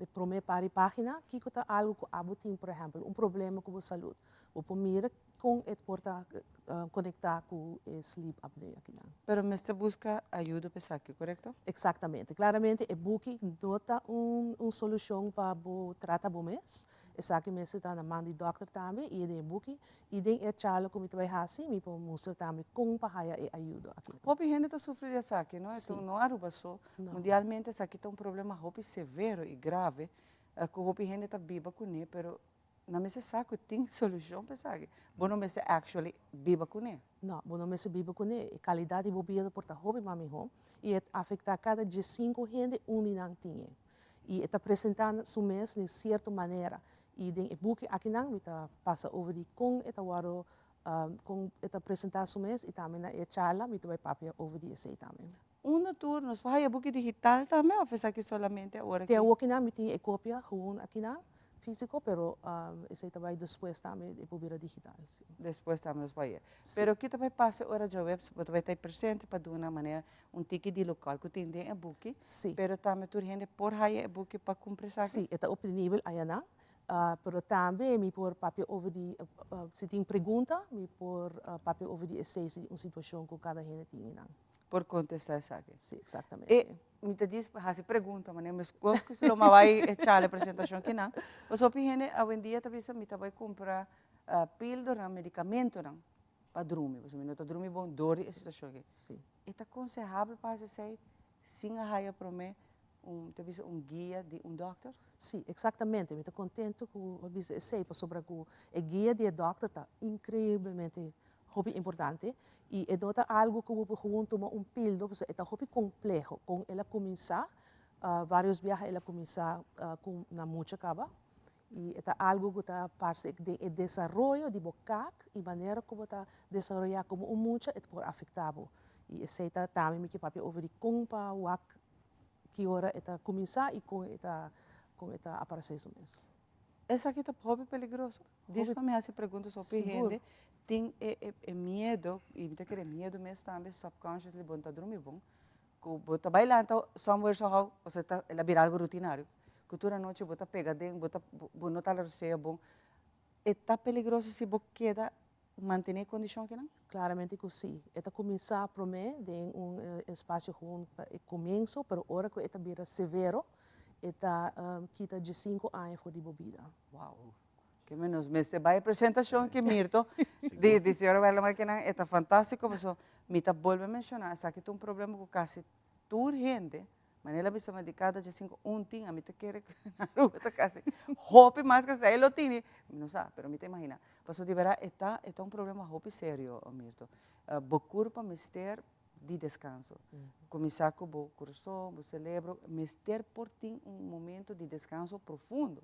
e promé par di página, kiko ta algu ku abo tin, por ehèmpel, un problema ku bo salud. Bo por mira kon e por ta konektá ku e sleep apnea akinan. Pero mester buska ayudo pa esaki, korekto? Eksaktamente. Klaramente e buki no ta un un solushon pa bo trata bo mes. Esaki mester ta na man di dòkter tambe i e den e buki i den e charla ku mi ta bai hasi mi por mustra tambe kon pa haya e ayudo aki. Hopi hende ta sufri di esaki, no? Eto no Aruba so, mundialmente esaki ta un problema hopi severo i grave ku hopi hende ta biba kuné, pero nan mester sa ku tin solushon pa esaki. Bo no mester actually biba kuné. No, bo no mester biba kuné. E kalidat di bo bida por ta hopi mas mihó i e ta afektá kada diesinku hende un di nan tin e. I e ta presentá su mes den sierto manera. I den e buki akinan mi ta pasa over di kon e ta wòrdu, kon e ta presentá su mes i tambe na e charla mi ta bai papia over di esei tambe. Unda tur nos por haya buki digital tambe òf esaki solamente awor aki? Te awokinan mi tin e kopia gewoon akinan físiko pero esei ta bai despues tambe e por bira digital, si. Despues tambe nos por haya. Pero ki ta bai pasa ora djaweps bo ta bai ta presente pa duna manera un tiki di local cu tin den e buki, pero tambe tur hende por haya e buki pa cumpra esaki? Sí, e ta obtenibel ayanan, pero tambe mi por papia over di, si tin pregunta, mi por papia over di esei si un situacion cu cada hende tin einan. Por contesta esaki? Sí, exactamente. E, mi ta djis haci pregunta, manera mescos cu si lo mi a bay e charla, e presentacion kinan, pasobra hopi hende awendia ta bisa mi ta bay cumpra pildoran, medicamentonan, pa drumi, pasobra mi no ta drumi bon dor di e situacion aki. E ta consehabel pa haci esey sin a haya prome un, ta bisa un guia di un dokter? Sí, exactamente. Mi ta contento cu bo a bisa esey, pasobra cu e guia di e dokter ta increiblemente hopi importante y e no ta algo cu bo por gewoon tuma un pildo, pasobra e ta hopi compleho. Con el a cuminsa, varios biaha el a cuminsa cu na mucha caba I e ta algu ku ta parse den e desaroyo di bo kak i manera ku bo ta desaroyá komo un mucha e ta por afektá bo. I esei ta tambe mi ke papia over di kon pa wak ki ora e ta kuminsá i kon e ta kon e ta aparesé su mes. Esaki ta hopi peligroso. Dis pa mi hasi pregunta so hopi hende tin e e miedo i mi ta kere miedo mes tambe subconsciously bo no ta drumi bon. Ku bo ta bai lanta somewhere somehow, pasobra ta el a bira algu rutinario, ku tur anochi bo ta pega den, bo ta bo no ta rosea bon. E ta peligroso si bo keda mantené e kondishon akinan? Klaramente ku si. E ta kuminsá promé den un espasio gewoon pa e komienso, pero ora ku e ta bira severo, e ta kita diesinku aña for di bo bida. Wow! Ke menos mester bai e presentashon ki Mirto di di señora Werleman kinan e ta fantástiko paso mi ta bolbe menshoná esaki ta un problema ku kasi tur hende manera el a bisa mi di kada diesinku un tin ami ta kere ku na Aruba ta kasi hopi mas ku esei lo tini mi no sa pero mi ta imaginá paso di bèrdat e ta e ta un problema hopi serio Mirto bo kurpa mester di deskanso kuminsá ku bo kurason bo selebro mester por tin un momento di deskanso profundo.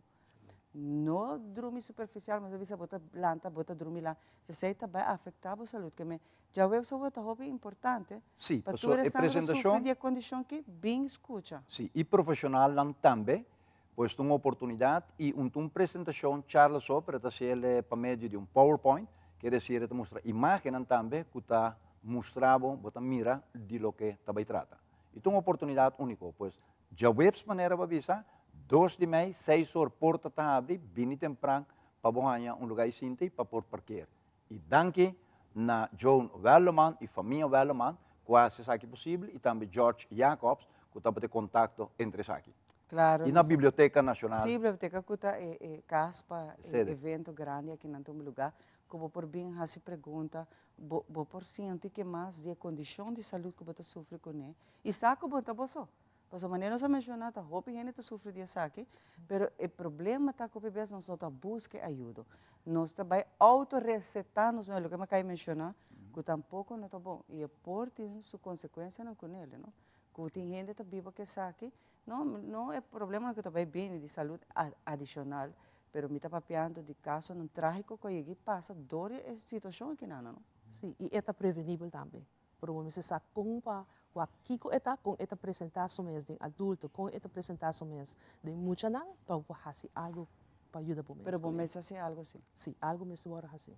No drumi superficial, mas a bisa bo ta lanta, bo ta drumi la. Esei ta bai afecta bo salud. Ke me djawe so bo ta hopi importante Sí, pa pasobra tur e esnan ku ta sufri presentacion di e condicion ki bin scucha. Sí, y profesionalnan tambe, pues ta un oportunidad y un ta un presentacion charla so, pero ta haciele pa medio di un powerpoint, quiere decir e ta mustra imagennan tambe cu ta mustra bo, bo ta mira di loke ta bay trata. Y ta un oportunidad unico, pues Djaweps manera bo a bisa, dos di mei, seis or porta ta habri, bini tempran pa bo haña un luga i sinti pa por parkeer. I danki na Joan Werleman i famia Werleman ku a hasi esaki posibel i tambe George Jacobs ku tabata e kontakto entre esaki. Claro, I na Biblioteka Nacional. Sí, biblioteka ku ta e e kas pa e evento grandi aki nan ta un luga ku bo por bin hasi pregunta, bo bo por sinti ke mas di e kondishon di salud ku bo ta sufri kuné i sa ku bo ta bo so. Pasobra manera nos a menshoná ta hopi hende ta sufri di esaki, pero e problema ta ku hopi bes nos no ta buska e ayudo. Nos ta bai outoresetá nos mes, loke mi a kai menshoná, ku tampoko no ta bon i e por tin su konsekuensianan kuné, no? Ku tin hende ta biba ku esaki, no no e problemanan ku ta bai bini di salud adishonal, pero mi ta papiando di kasonan trágiko ku a yega i pasa dor di e situashon akinan, no? Sí, i e ta prevenibel tambe. Pero bo mester sa kon pa wak kiko e ta, kon e ta presentá su mes den adulto, kon e ta presentá su mes den muchanan pa bo por hasi algu pa yuda bo mes. Pero bo mester hasi algu si? Si, algu mester wòrdu hasí.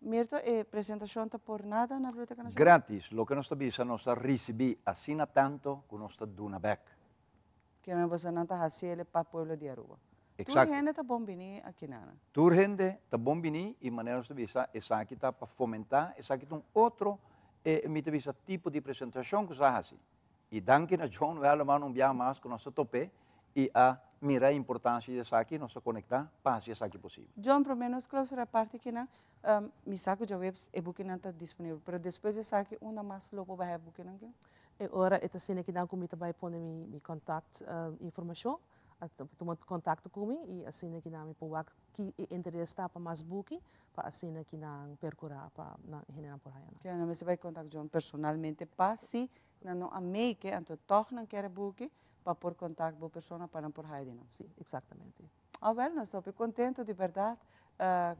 Mirto, e presentashon ta por nada na Biblioteca Nacional? Gratis, loke nos ta bisa nos ta risibí asina tanto ku nos ta duna bèk. Kimen bosonan ta hasi el pa pueblo di Aruba? Exacto. Tur hende ta bon bini akinana. Tur hende ta bon bini y manera nos ta bisa esaki ta pa fomenta, esaki ta un otro e mi ta bisa tipo di presentacion cu sa haci. Y danki na John Welleman un biaha mas cu nos a tope y a mira e importancia di esaki y nos a conecta pa haci esaki posibel. John, prome nos clausura e parti akinan, mi sa cu djaweps e bukinan ta disponibel, pero despues di esaki unda mas lo por baha e bukinan aki? E ora e ta asina kinan cu mi ta bay pone mi contact informacion. A tuma contacto cu mi y asina ki nan mi por wak ki e interes ta pa mas buki pa asina ki nan percura pa nan hendenan por haya nan. Ke nan mester bai contact John personalmente pa si nan no a make anto tog nan kier e buki pa por contact bo persona pa nan por haya di nan. Si, exactamente. Awel, nos ta hopi contento di berdad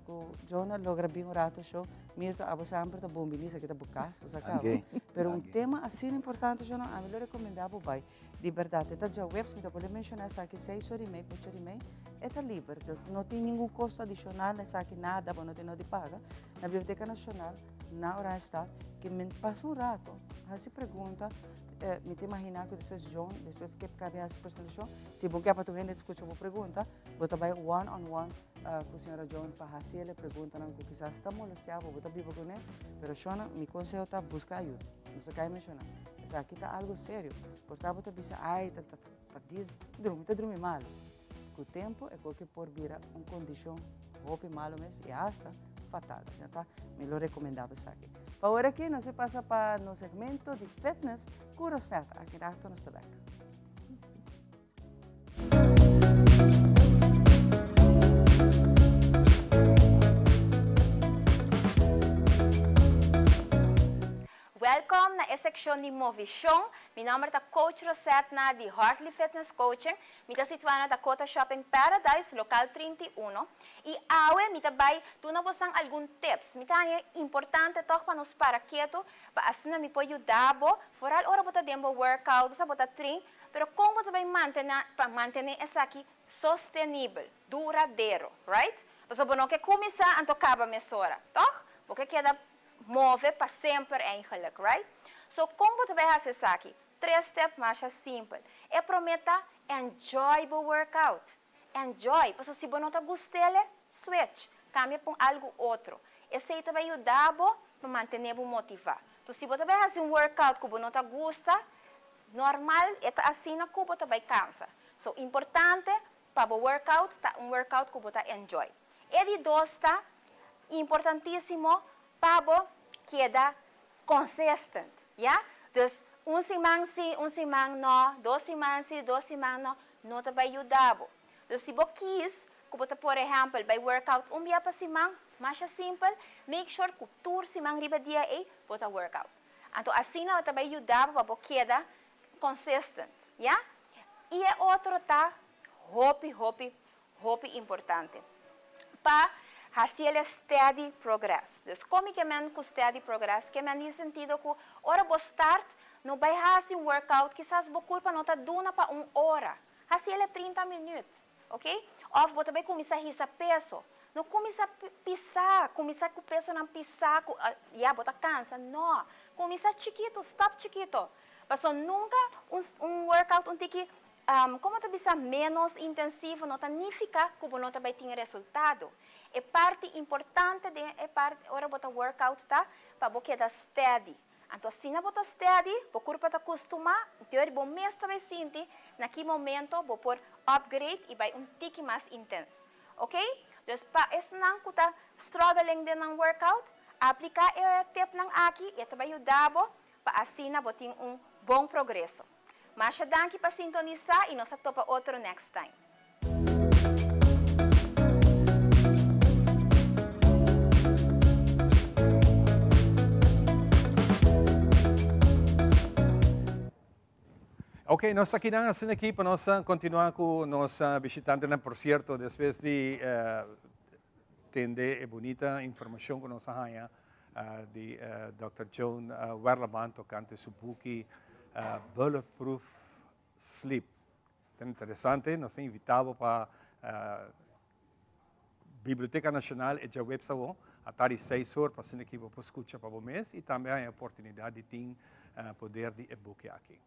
cu John a logra bin un rato show. Mirto, abo semper ta bon bini, esaki ta bo cas, bo sa caba. Pero un tema asina importante, John, ami lo recomenda bo bai. Di berdad, e ta djaweps, mi ta por menciona esaki seis ora y mei, ocho ora y mei, e ta liber. Dus no tin ningun costo adicional na esaki, nada, bo no tin no di paga. Na Biblioteca Nacional, na Oranjestad, ke men pasa un rato, haci pregunta, Mi ta imaginá ku despues John, despues ke kabe hasi su presentashon, si bo ke pa tur hende skucha bo pregunta, bo ta bai one on one ku señora John pa hasi el e preguntanan ku kisas ta molestiá bo, bo ta biba kuné. Pero shona, mi konseho ta buska ayuda. Nos a kai menshoná, esaki ta algu serio. Por ta bo ta bisa, ai, ta ta ta dis drumi, ta drumi malu. Ku tempu e koki por bira un kondishon hopi malu mes i asta fatal. Asina ta mi lo rekomendá bo esaki. Pa ora aki nos a pasa pa nos segmento di fitness ku Rosnetta. Aki rato nos ta bek. Welkom na e sekshon di Movishon. Mi nòmber ta Coach Rosetna di Hartley Fitness Coaching. Mi ta situá na Dakota Shopping Paradise, lokal 31, i awe mi ta bai duna bosan algun tips. Mi ta haña importante tòg pa nos para ketu pa asina mi por yuda bo, foral ora bo ta den bo workout, bo sa bo ta train, pero kon bo ta bai mantená pa mantené esaki sostenibel, duradero, right? Pasobra bo no ke kuminsá anto kaba mesora, tòg? Bo ke keda move pa semper eigenlijk, right? So kon bo ta bai hasi esaki? Tres step masha simpel. E prome ta enjoy bo workout. Enjoy, pasobra si bo no ta gust'ele, switch, kambia pa un algu otro. Esei ta bai yuda bo pa mantene bo motivá. Enton si bo ta bai hasi un workout ku bo no ta gusta, normal e ta asina ku bo ta bai kansa. So importante pa bo workout ta un workout ku bo ta enjoy. E di dos ta importantisimo pa bo keda consistent, ya. Dus un siman si, un siman no, dos siman si, dos siman no, no ta bai yuda bo. Dus si bo kies ku bo ta por ehèmpel bai workout un bia pa siman, masha simpel, make sure ku tur siman riba dia ei bo ta workout. Anto asina bo ta bai yuda bo pa bo keda consistent, ya. I e otro ta hopi hopi Hopi importante pa haciele steady progress. Dus con mi ke men cu steady progress? Ke men den sentido cu ora bo start no bay haci un workout kisas bo curpa no ta duna pa un ora. Haciele 30 minuut, ok? Of bo ta bay cuminsa hisa peso. No cuminsa pisa, cuminsa cu pesonan pisa cu ya bo ta cansa. No, cuminsa chikito, stap chikito. Pasobra nunca un workout un tiki Como ta bisa menos intensivo no ta nifica cu bo no ta bay tin resultado. E parti importante den e parti ora bo ta workout ta pa bo keda steady. Anto asina bo ta steady, bo curpa ta custuma, deur bo mes ta bay sinti na ki momento bo por upgrade y bay un tiki mas intens. Ok? Dus pa esnan cu ta struggling den nan workout, aplica e tipnan aki y e ta bay yuda bo pa asina bo tin un bon progreso. Masha danki pa sintonisa y nos ta topa otro next time. Ok, nos ta kinan asina aki pa nos continua cu nos bishitantenan. Por cierto, despues di tende e bunita informacion cu nos a haya di Dòkter Joan Werleman tokante su buki Bulletproof Sleep. Ta interesante, nos ta invitá bo pa Biblioteka Nashonal e djaweps awo atardi seis or pa asina ki bo por skucha pa bo mes i tambe haña oportunidat di tin poder di e buki aki.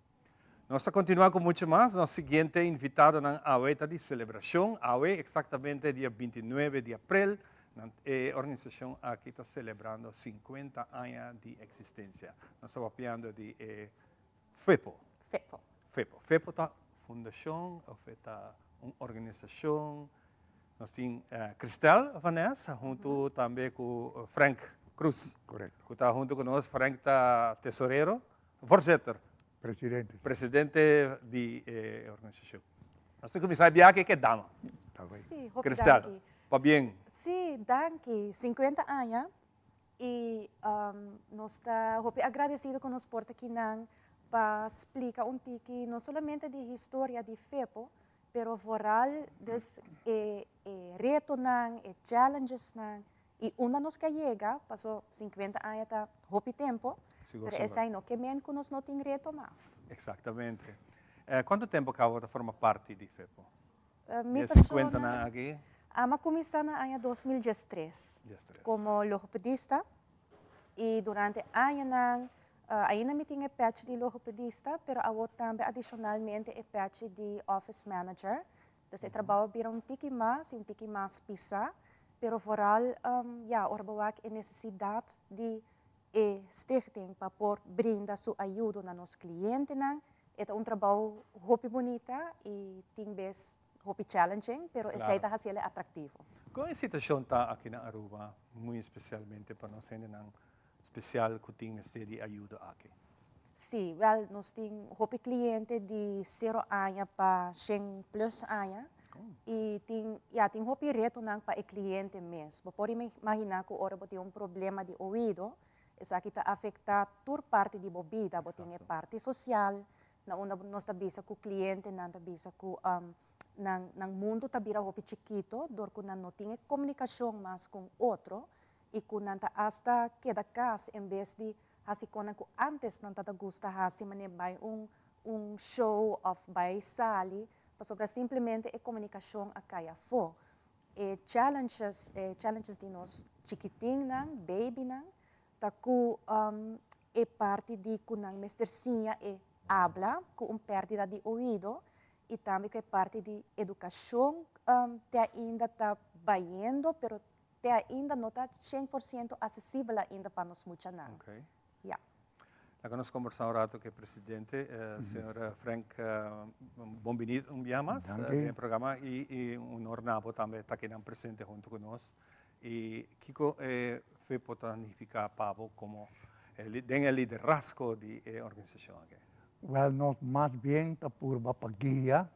Nos ta continua cu mucho mas. Nos siguiente invitadonan awe ta di celebracion. Awe, exactamente dia 29 di april, nan e organisacion aki ta celebrando 50 aña di existencia. Nos ta papiando di e FEPO. FEPO. FEPO. FEPO ta fundacion of e ta un organisacion? Nos tin Christel van Nes hunto tambe cu Frank Cruz. Correcto. Cu ta hunto cu nos. Frank ta tesorero. Voorzitter. Presidente. Presidente di e organisacion. Nos ta cuminsa e biaha cu e dama. Sí, hopi Cristel, danki. pabien. Sí, danki. 50 aña y nos ta hopi agradecido cu nos por ta kinan pa splica un tiki no solamente di historia di FEPO, pero vooral dus e e retonan, e challengesnan Y unda nos ke yega, paso 50 aña ta hopi tempo, Sigur, pero sigur. esei no ke men ku nos no tin reto mas. Exactamente. Eh, cuanto tempo cabo ta forma parti di FEPO? Eh, mi Di e 50 persona, nan aki? Ami a cuminsa na aña 2013 Diestres. como logopedista y durante añanan ainda mi tin e pèchi di logopedista, pero awor tambe adicionalmente e pèchi di office manager. Dus e trabou a bira un tiki mas y un tiki mas pisá, pero vooral ya ora bo wak e nesesidat di e stichting pa por brinda su ayudo na nos clientenan, e ta un trabou hopi bunita y tin bes hopi challenging, pero esei ta haciel e atractivo. Con e situacion ta aki na Aruba, muy especialmente pa nos hendenan special cu tin mester di ayudo aki? Sí, wel nos tin hopi cliente di cero aña pa shen plus aña y tin, ya, tin hopi retonan pa e cliente mes. Bo por imagina cu ora bo tin un problema di oido, esaki ta afecta tur parti di bo bida. Bo tin e parti social, na unda nos ta bisa cu clientenan ta bisa cu nan, nan mundo ta bira hopi chikito dor cu nan no tin e comunicacion mas con otro y cu nan ta hasta keda cas en bes di Hasi konan ku ántes nan tabata gusta hasi manera bai un un show òf bai sali pasobra simplemente e komunikashon a kai afó. E challenges e challenges di nos chikitinnan, babynan, ta ku e parti di ku nan mester siña e. abla ku un pèrdida di oido i tambe ku e parti di edukashon te ainda ta bayendo pero te ainda no ta 100% asesibel ainda pa nos muchanan. Okay. Ja. Laga nos kombersá un rato ku e presidente, señor Frank, bon bini un bia mas den e programa i un honor na bo tambe ta akinan presente huntu ku nos. I kiko e FEPO ta nifiká pa bo komo den e liderazgo di e organisashon aki? Wèl, nos mas bien ta purba pa guia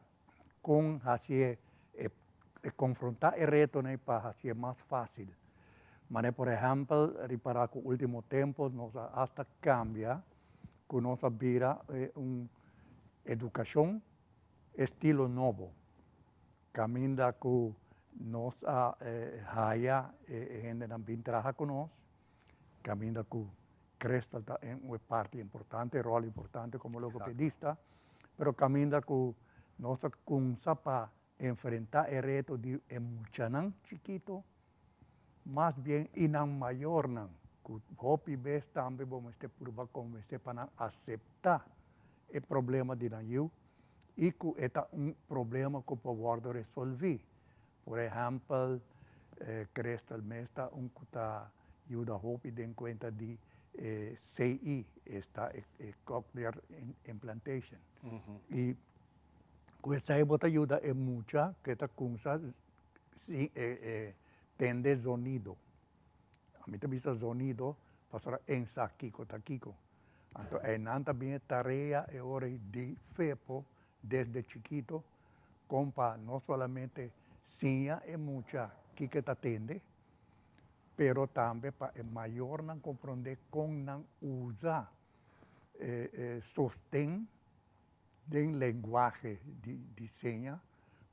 kon hasié e konfrontá e retonan pa hasié mas fásil. Manera por ehèmpel, ripará ku último tempu nos a asta kambia ku nos a bira un edukashon estilo nobo, kaminda ku nos a haya e hendenan bin traha ku nos, kaminda ku Crystal ta un parti importante, ròl importante komo logopedista, pero kaminda ku nos a kumsa pa enfrentá e reto di e muchanan chikito, mas bien i nan mayornan, ku hopi bes tambe bo mester purba konvensé pa nan aseptá e problema di nan yiu i ku e ta un problema ku por wòrdu resolví. Por ehèmpel, Crystal mes ta un ku ta yuda hopi den kuenta di e CI, esta e Cochlear Implantation. I ku esei bo ta yuda e mucha ku e ta kumsa tende zonido. Ami ta bisa zonido pasobra en sa kiko ta kiko. Anto einan ta bin e tarea e ora di FEPO desde chikito kon pa no solamente siña e mucha kiko e ta tende, pero tambe pa e mayornan komprondé kon nan usa e sosten den lenguahe di seña,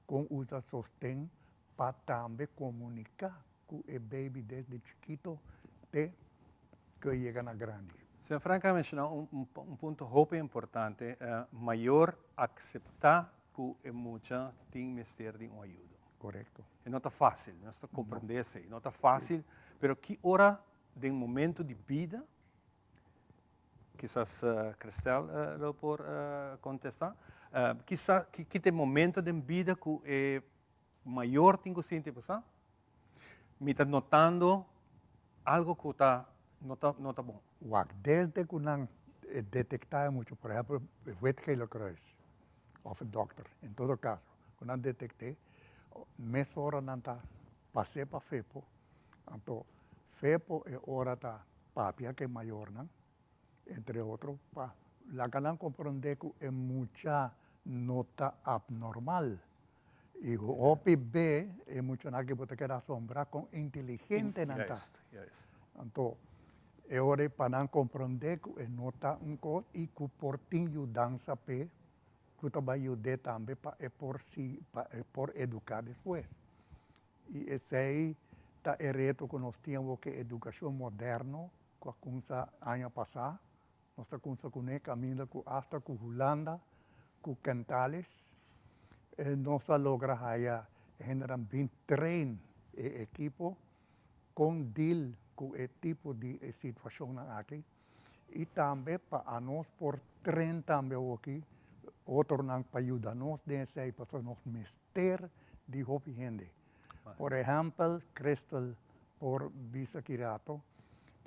kon usa sosten pa tambe komuniká ku e baby desde chikito te ku e yega na grandi. Señor Frank a menshoná un punto hopi importante, mayor akseptá ku e mucha tin mester di un ayudo. Korekto. E no ta fásil, nos ta komprendé esei, no ta fásil, pero ki ora den momento di bida, kisas Christel lo por kontestá, kisa ki ta e momento den bida ku e mayor tin ku sinti bo sa, mi ta notando algo ku ta no ta no ta bon. Wak, desde ku nan detektá e mucha, por ehèmpel Wit Gele Kruis òf e dòkter, en todo kaso, ku nan detekt'é, mesora nan ta pas'é pa FEPO, anto FEPO e ora ta papia ku e mayornan, entre otro, pa laga nan komprondé ku e mucha no ta abnormal. I hopi be e muchanan aki bo ta keda asombrá kon inteligente nan ta. Anto e ora ei pa nan komprondé ku e no ta un kos i ku por tin yudansa p'e ku ta bai yud'é tambe pa e por si pa e por eduká despues. I esei ta e reto ku nos tin awor ku e edukashon moderno ku a kumsa aña pasá. Nos ta kumsa kuné kaminda ku asta ku Hulanda, ku Kentalis, nos a logra haya e hendenan bin train e ekipo kon deal ku e tipo di situashonnan aki i tambe pa anos por train tambe awoki otronan pa yuda nos den esei pasobra nos mester di hopi hende. Por ehèmpel, Crystal por bisa ki rato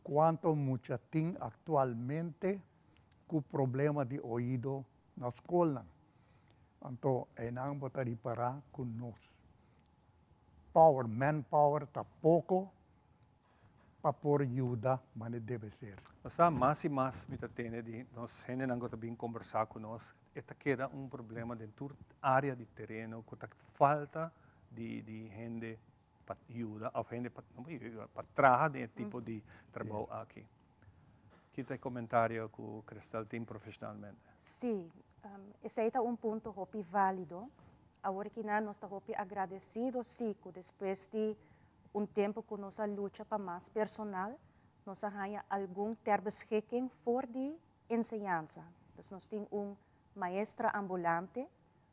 kuanto mucha tin aktualmente ku problema di oido na skolnan. Anto einan bo ta ripará ku nos power, manpower, ta poko pa por yuda manera debe ser. Nos sa mas i mas mi ta tende di nos hendenan ku ta bin kombersá ku nos, e ta keda un problema den tur área di tereno ku ta falta di di hende pa yuda òf hende pa no pa yuda pa traha den e tipo di trabou aki. Ki ta e komentario ku Christel tin profeshonalmente? Sí, esei ta un punto hopi válido. Awor kinan nos ta hopi agradesido sí ku despues di Un tempu ku nos a lucha pa mas personal, nos a haña algun ter beschikking for di enseñansa. Dus nos tin un maestra ambulante,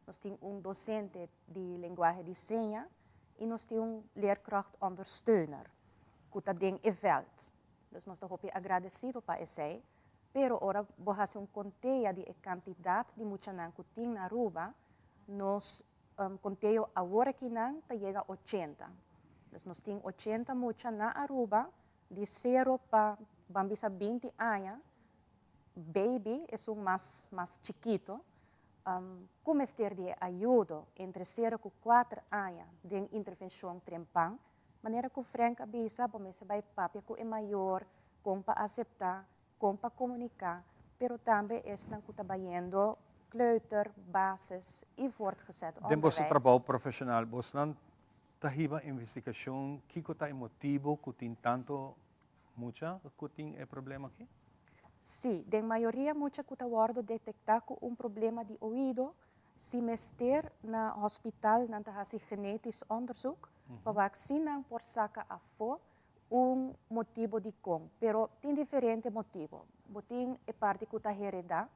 nos tin un docente di lenguahe di seña i nos tin un leerkrachtondersteuner ku ta den e vèlt. Dus nos ta hopi agradesido pa esei. Pero ora bo hasi un kontea di e kantidat di muchanan ku tin na Aruba, nos konteo awor akinan ta yega ochenta. Dus nos tin ochenta mucha na Aruba di sero pa ban bisa binti aña, baby esun mas mas chikito, ku mester di e ayudo entre sero ku kuater aña den intervenshon trempan. Manera ku Frank a bisa, bo mester bai papia ku e mayor kon pa aseptá, kon pa komuniká, pero tambe esnan ku ta bayendo kleuter, basis i voortgezet Den boso onderwijs. trabou profeshonal, bosnan ta hiba investigashon kiko ta e motibu ku tin tantu mucha ku tin e problema aki? Sí, den mayoria mucha ku ta wòrdu detektá ku un problema di oido, si mester na hospital nan ta hasi genetisch onderzoek pa wak si nan por saka afó un motibo dikon, pero tin diferente motibo. Bo tin e parti ku ta heredá,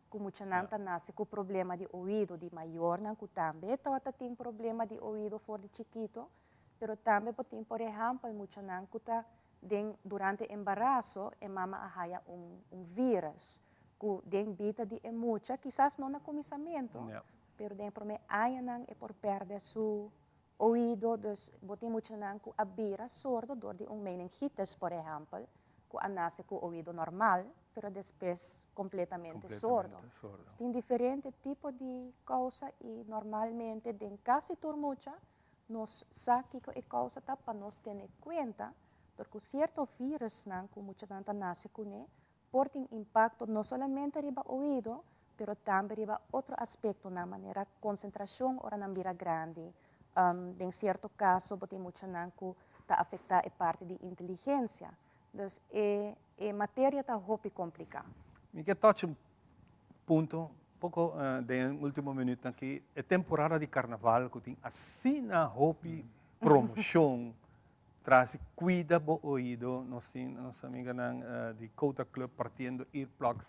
ku muchanan ta nase ku problema di oido di mayornan ku tambe tabata tin problema di oido for di chikito, pero tambe bo tin por ehèmpel muchanan ku ta den durante embaraso e mama a haya un un vírus ku den bida di e mucha kisas no na kuminsamentu, pero den e promé añanan e por pèrdè su Oido, dus bo tin muchanan ku a bira sordo dor di un meningitis, por ehèmpel, ku a nase ku oido normal, pero despues kompletamente sordo. Dus tin diferente tipo di kousa i normalmente den kasi tur mucha nos sa kiko e kousa ta pa nos tene kuenta dor ku sierto virusnan ku muchanan ta nase kuné por tin impacto no solamente riba oido, pero tambe riba otro aspectonan manera concentracion ora nan bira grandi. Den cierto caso bo tin muchanan cu ta afecta e parti di inteligencia. Dus e e materia ta hopi complica. Mi ke touch un punto poco den e ultimo minuutnan aki, e temporada di carnaval cu tin asina hopi promocion Tras di cuida bo oido, nos tin nos amiganan di Cota Club partiendo earplugs.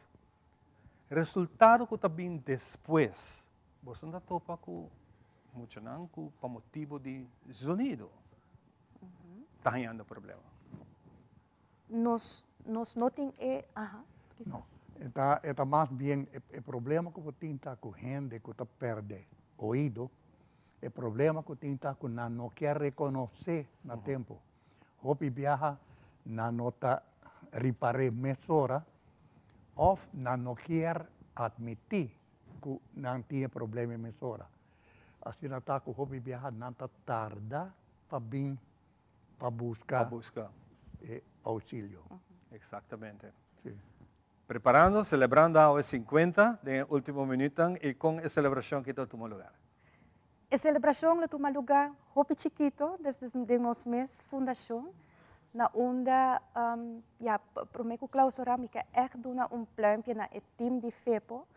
Resultado cu ta bin despues, boso ta topa cu muchanan cu pa motibo di zonido ta hañando problema. Nos nos no tin e, aha, kisa. No, e ta e ta mas bien e e problema ku bo tin ta ku hende ku ta pèrdè oido, e problema ku tin ta ku nan no kier rekonosé na tempu. Hopi biaha nan no ta ripar'é mesora òf nan no kier atmití ku nan tin e problema mesora. Asina ta ku hopi biaha nan ta tarda pa bin pa busca, pa busca. E auxilio. Exactamente. Si. Preparando, celebrando awe 50 den e ultimo minuutnan y con e celebracion ki ta tuma lugar? E celebracion lo tuma lugar hopi chikito desde den nos mes fundacion na unda ya prome cu clausura mi ke echt duna un pluimpje na e team di FEPO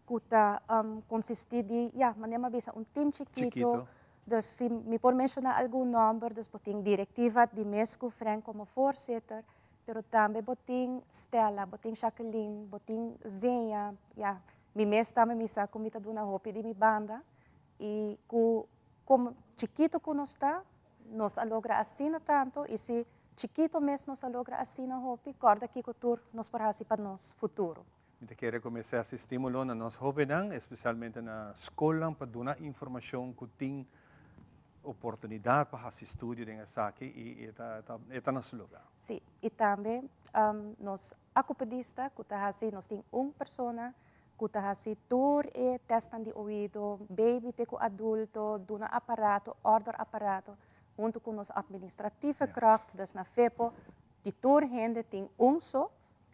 cu ta consisti di ya manera mi a bisa un team chikito, Chikito. Dus si mi por menciona algun nomber, dus bo tin directiva di mes cu Frank como voorzitter, pero tambe bo tin Stella, bo tin Jacqueline, bo tin Zeña, ya, mi mes tambe mi sa cu mi ta duna hopi di mi banda y cu como chikito cu nos ta, nos a logra asina tanto y si chikito mes nos a logra asina hopi, corda kico tur nos por haci pa nos futuro. Mi ta kere kuminsá hasi stimulo na nos hóbennan, espesialmente na skolnan, pa duna informashon ku tin oportunidat pa hasi studio den esaki i e ta e ta na su lugá. Sí, i tambe nos akupedista ku ta hasi, nos tin un persona ku ta hasi tur e tèstnan di oido, baby te ku adulto, duna aparato, òrder aparato, huntu ku nos administratieve kracht, dus na FEPO, di tur hende tin un so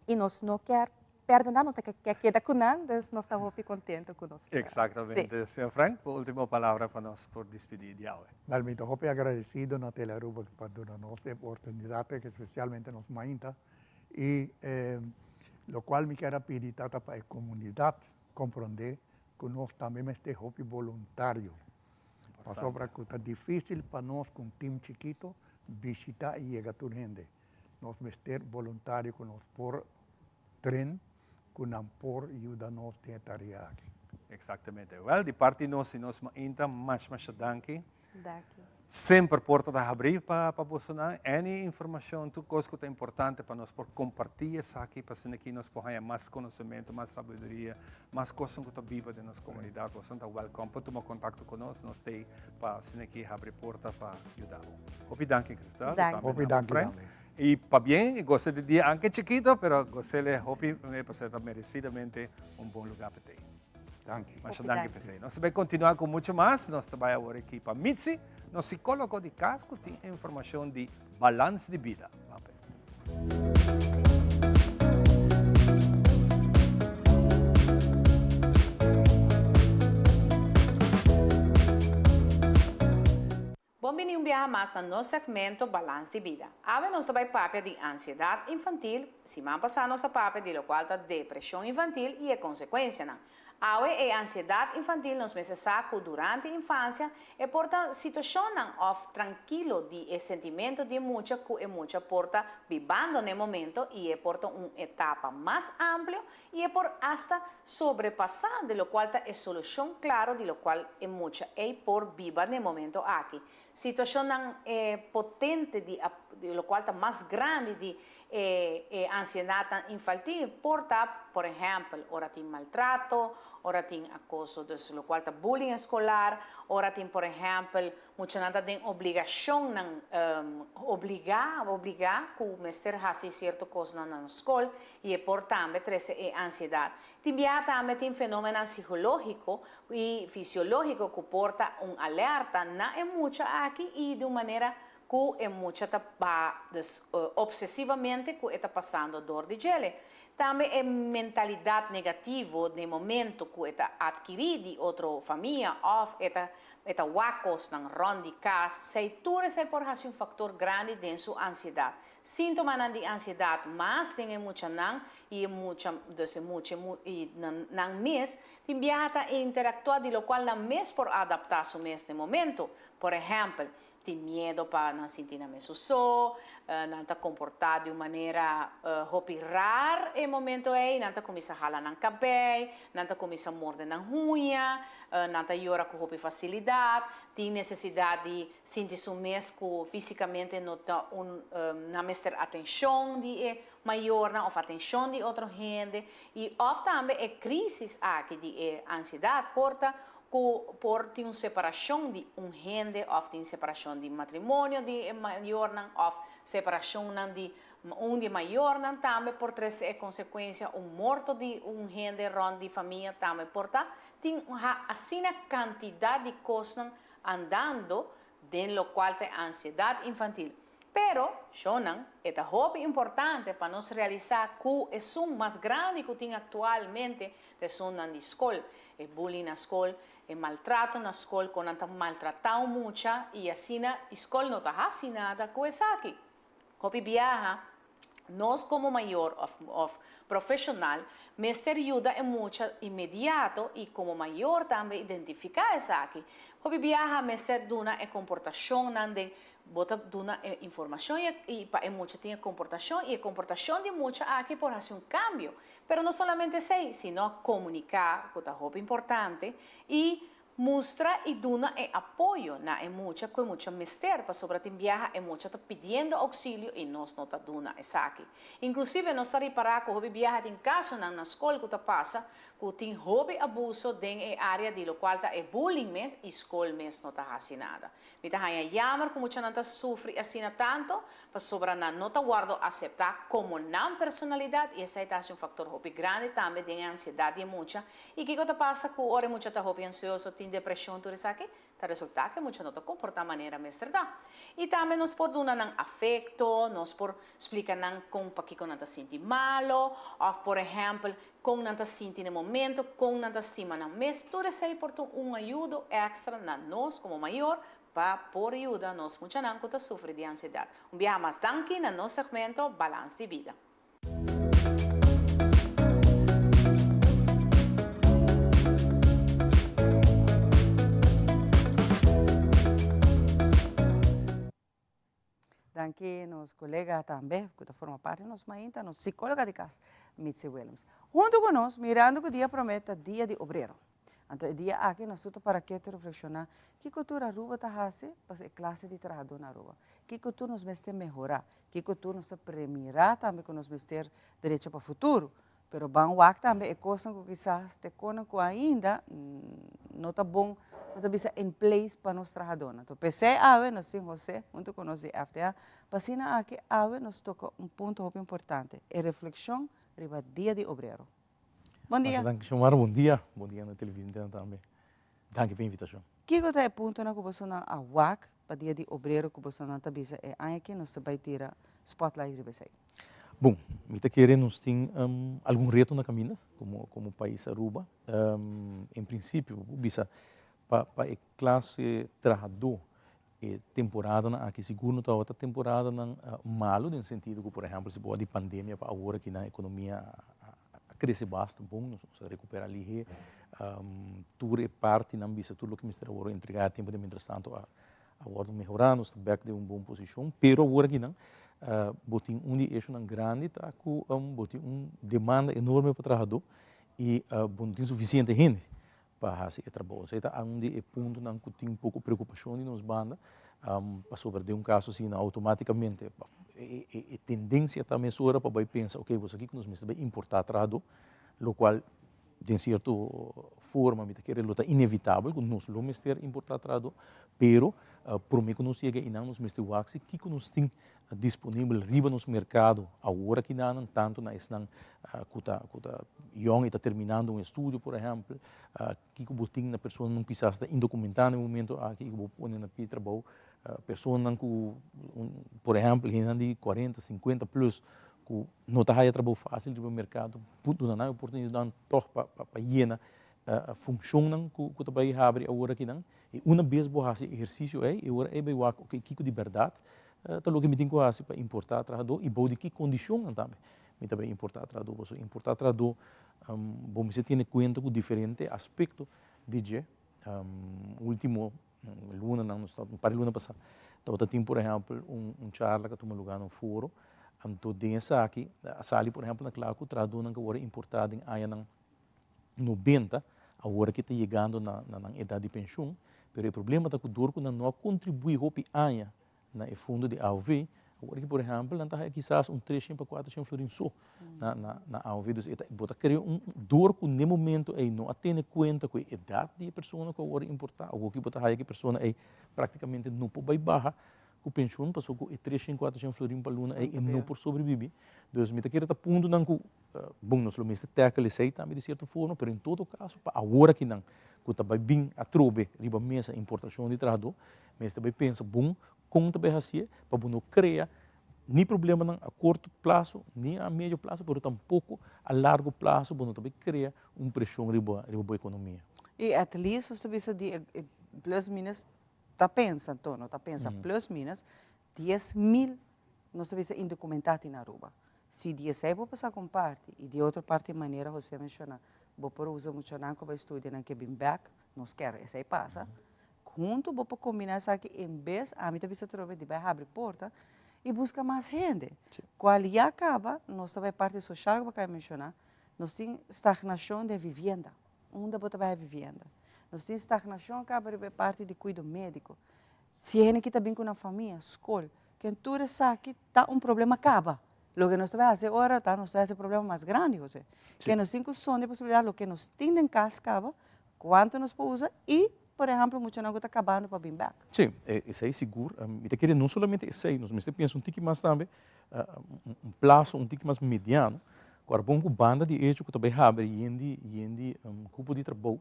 Y nos no kier perde nan, nos ta kier keda cu nan, dus nos ta hopi contento cu nos. Exactamente. Señor Frank, bo ultimo palabra pa nos por dispidi di awe. Wel, mi ta hopi agradecido na Telearuba pa duna nos e oportunidad, especialmente nos mainta, y locual mi kier a pidi ta ta pa e comunidad comprende cu nos tambe mester hopi boluntario, pasobra cu ta dificil pa nos cu un team chikito bishita y yega tur hende. Nos mester boluntario ku nos por tren, ku nan por yuda nos den e tarea aki. Exactamente. Wel, di parti nos y nos mainta, masha masha danki. Danki. Semper porta ta habrí pa pa bosonan. Any informashon, tur kos ku ta importante pa nos por kompartí esaki pa asina ki nos por haña mas konosementu, mas sabiduria, mas kosnan ku ta biba den nos komunidat. Bosonan ta wèlkòm pa tuma kontakto ku nos. Nos t'ei pa asina ki habri porta pa yuda bo. Hopi danki Cristal. Danki. Hopi danki tambe. I pabien, i gosa di dia anke chikito, pero gos'el hopi pasobra ta meresidamente un bon lugá pa t'ei. Danki. Masha danki p'esei. Nos ta bai kontinuá ku mucho mas. Nos ta bai awor aki pa Mitzi, nos sikólogo di kas ku tin e informashon di balans di bida. Ban p'e. Bon bini un biaha mas na nos segmento Balans di Bida. Awe nos ta bai papia di ansiedat infantil, siman pasá nos a papia di lokual ta depreshon infantil i e konsekuensianan. Awe e ansiedat infantil nos mester sa ku durante infansia e por ta situashonnan òf trankilo di e sentimentu di e mucha ku e mucha por ta bibando na e momento i e por ta un etapa mas amplio i e por asta sobrepasá di lokual ta e solushon klaro di lokual e mucha ei por biba na e momento aki. Situashonnan potente di lokual ta mas grandi di e e ansiedadnan infantil por ta, por ehèmpel, ora tin maltrato, ora tin akoso, dus lokual ta bullying eskolar, ora tin, por ehèmpel, Muchanan ta den obligashonnan obligá, obligá ku mester hasi sierto kosnan na skol i e por tambe trese e ansiedat. Tin biaha tambe tin fenómenonan sikológiko i fisiológiko ku por ta un alerta na e mucha aki i di un manera ku e mucha ta ba dus opsesivamente ku e ta pasando dor di djele. Tambe e mentalidat negativo den momento ku e ta atkirí di otro famia òf e ta E ta wak kosnan rònt di kas, sei tur esei por hasi un faktor grandi den su ansiedat. Síntomanan di ansiedat mas den e muchanan i e mucha, dus e mucha i nan mes, tin biaha ta interaktuá di lokual nan mes por adaptá su mes den momento. Por ehèmpel, tin miedo pa nan sinti nan mes su so, nan ta komportá di un manera hopi rar e momento ei, nan ta kuminsá hala nan kabei, nan ta kuminsá morde nan huña, nan ta yora ku hopi fasilidat, tin nesesidat di sinti su mes ku físikamente no ta un, nan mester atenshon di e mayornan òf atenshon di otro hende, i òf tambe e krísis aki di e ansiedat por ta ku por tin un separashon di un hende òf tin separashon di matrimonio di e mayornan òf separashonnan di un di e mayornan tambe por trese e konsekuensia un morto di un hende rònt di famia tambe por ta tin asina kantidat di kosnan andando den lokual ta e ansiedat infantil. Pero, shownan, e ta hopi importante pa nos realisá ku esun mas grandi ku tin aktualmente ta esunnan di skol. E bullying na skol, e maltrato na skol, kon nan ta maltratá un mucha i asina i skol no ta hasi nada ku esaki. Hopi biaha, nos komo mayor òf òf profeshonal mester yuda e mucha inmediato i komo mayor tambe identifiká esaki. Hopi biaha mester duna e komportashonnan den Bo ta duna e informashon i pa e mucha tin e komportashon i e komportashon di mucha aki por hasi un kambio. Pero no solamente esei, sino komuniká ku ta hopi importante i mustra i duna e apoyo na e mucha ku e mucha mester pasobra tin biaha e mucha ta pidiendo ouksilio i nos no ta duna esaki. Inklusive nos ta ripará ku hopi biaha tin kasonan na skol ku ta pasa ku tin hopi abuso den e área di lokual ta e bullying mes i skol mes no ta hasi nada. Mi ta haña yamer ku muchanan ta sufri asina tanto pasobra nan no ta wòrdu aseptá komo nan personalidat i esei ta hasi un faktor hopi grandi tambe den e ansiedat di e mucha. I kiko ta pasa ku ora e mucha ta hopi ansioso, tin depreshon tur esaki? Ta resultá ku e mucha no ta komportá manera mester ta. I tambe nos por duna nan afekto, nos por splika nan kon pakiko nan ta sinti malo òf por ehèmpel Kon nan ta sinti na e momento, kon nan ta stima nan mes, tur esei por ta un ayudo extra na nos komo mayor pa por yuda nos muchanan ku ta sufri di ansiedat. Un biaha mas danki na nos segmento Balans di Bida. Danki nos colega tambe cu ta forma parti di nos mainta, nos psicologa di cas, Mitzi Willems. Hunto cu nos, mirando cu dia prome ta dia di obrero. Anto e dia aki nos tur ta para ketu reflekshoná kiko tur Aruba ta hasi pa e klase di trahadó na Aruba. Kiko tur nos mester mehorá, kiko tur nos ta premirá tambe ku nos mester drecha pa futuro. Pero ban wak tambe e kosnan ku kisas te konan ku ainda no ta bon, no ta bisa in place pa nos trahadónan. Anto p'esei awe nos tin José huntu ku nos di FTA pa asina aki awe nos toka un punto hopi importante, e reflekshon riba Dia di Obrero. Bon dia. Danki Xiomara, bon dia. Bon dia na televidentenan tambe. Danki pa e invitashon. Kiko ta e puntonan ku bosonan a wak pa Dia di Obrero ku bosonan ta bisa e aña aki nos ta bai tira spotlight riba esei? Bon, mi ta kere nos tin algun reto na kaminda komo komo pais Aruba. En prinsipio bo por bisa pa pa e klase trahadó e temporadanan aki sigur no tabata temporadanan malo den sentido ku por ehèmpel si bo di pandemia pa awor aki nan ekonomia a krese basta bon, nos a rekupera lihé, tur e partinan bisa tur loke mester a wòrdu entregá a tempo di mientrastanto a a wòrdu mehorá, nos ta bèk den un bon posishon, pero awor akinan bo tin un di e eshonan grandi ta ku bo tin un demanda enorme pa trahadó i bo no tin sufisiente hende pa hasi e trabou. Esei ta un di e puntonan ku tin poko preokupashon di nos banda, pasobra den un kaso asina outomátikamente e tendensia ta mesora pa bai pensa, oke, bo sa kiko nos mester bai importá trahadó, lokual Den cierto forma mi ta kere lo ta inevitabel cu nos lo mester importa trahador, pero prome cu nos yega einan nos mester wak si kico nos tin disponibel riba nos mercado awor akinanan, tanto na esnan cu ta cu ta yong y ta terminando un estudio por ehempel, kico bo tin na personanan cu kisas ta indocumenta na e momento aki y cu bo pone na pie trabou, personanan cu por ehempel hendenan di cuarenta, cincuenta plus ku no ta haya trabou fásil riba merkado, por duna nan e oportunidatnan tòg pa pa yena funshonnan ku ku ta bai habri awor akinan. I una bes bo hasi e ehersisio ei, e ora ei bai wak oke kiko di bèrdat ta loke mi tin ku hasi pa importá trahadó i bou di ki kondishonnan tambe mi ta bai importá trahadó. Pasobra importá trahadó bo mester tene kuenta ku diferente aspekto di dje. Ultimo lunanan, nos ta un par di luna pasá, tabata tin por ehèmpel un un charla ku a tuma lugá na un foro, anto den esaki a sali por ehèmpel na kla ku trahadónan ku a wòrdu importá den añanan nobenta, awor aki ta yegando na na nan edat di penshun, pero e problema ta ku dor ku nan no a kontribuí hopi aña na e fondo di AOV, awor aki por ehèmpel nan ta haya kisas un treshen pa kuatershen florin so na na na AOV. Dus e ta bo ta krea un dor ku n'e momento ei no a tene kuenta ku e edat di e persona ku a wòrdu importá, awor ki bo ta haya ku e persona ei praktikamente no por bai baha ku penshun pasobra ku e treshen kuatershen florin pa luna ei e no por sobrevivi. Dus mi ta kere ta puntonan ku Bon, nos lo mester tackle esei tambe di cierto forma, pero en todo caso, pa awor akinan cu ta bay bin atrobe riba mesa importacion di trahador, mester bay pensa bon con ta bay hacié pa bo no crea ni problemanan a corto plazo, ni a medio plazo, pero tampoco a largo plazo bo no ta bay crea un presion riba riba bo economia. Y at least nos ta bisa di e plus minus ta pensa anto, no ta pensa plus minus 10,000 nos ta bisa indocumentá tin na Aruba. Si di esei bo por saca un parti y di otro parti manera José a menciona bo por usa muchanan cu bai studia nan ke bin bek, nos kier esei pasa, hunto bo por combina esaki en bes ami ta bisa atrobe di bai habri porta y busca mas hende. Cual ya caba nos ta bai parti social cu bo acaba di menciona, nos tin stagnacion den vivienda, unda bo ta bai vivienda? Nos tin stagnacion caba riba e parti di cuido medico, si hende ki ta bin cu nan famia, scol, Ken tur esaki ta un problema kaba. Loke nos ta bai hasi ora ta nos ta bai hasi problema mas grandi, Jose. Ke nos tin ku sonde posibilidat loke nos tin den kas kaba, kuantu nos por usa i, por ehèmpel, muchanan ku ta kabando pa bin bèk. Sí, esei sigur. Mi ta kere no solamente esei, nos mester pensa un tiki mas tambe, un plaso un tiki mas mediano, ku ora bon ku banda di echo ku ta bai habri yen di yen di kupo di trabou,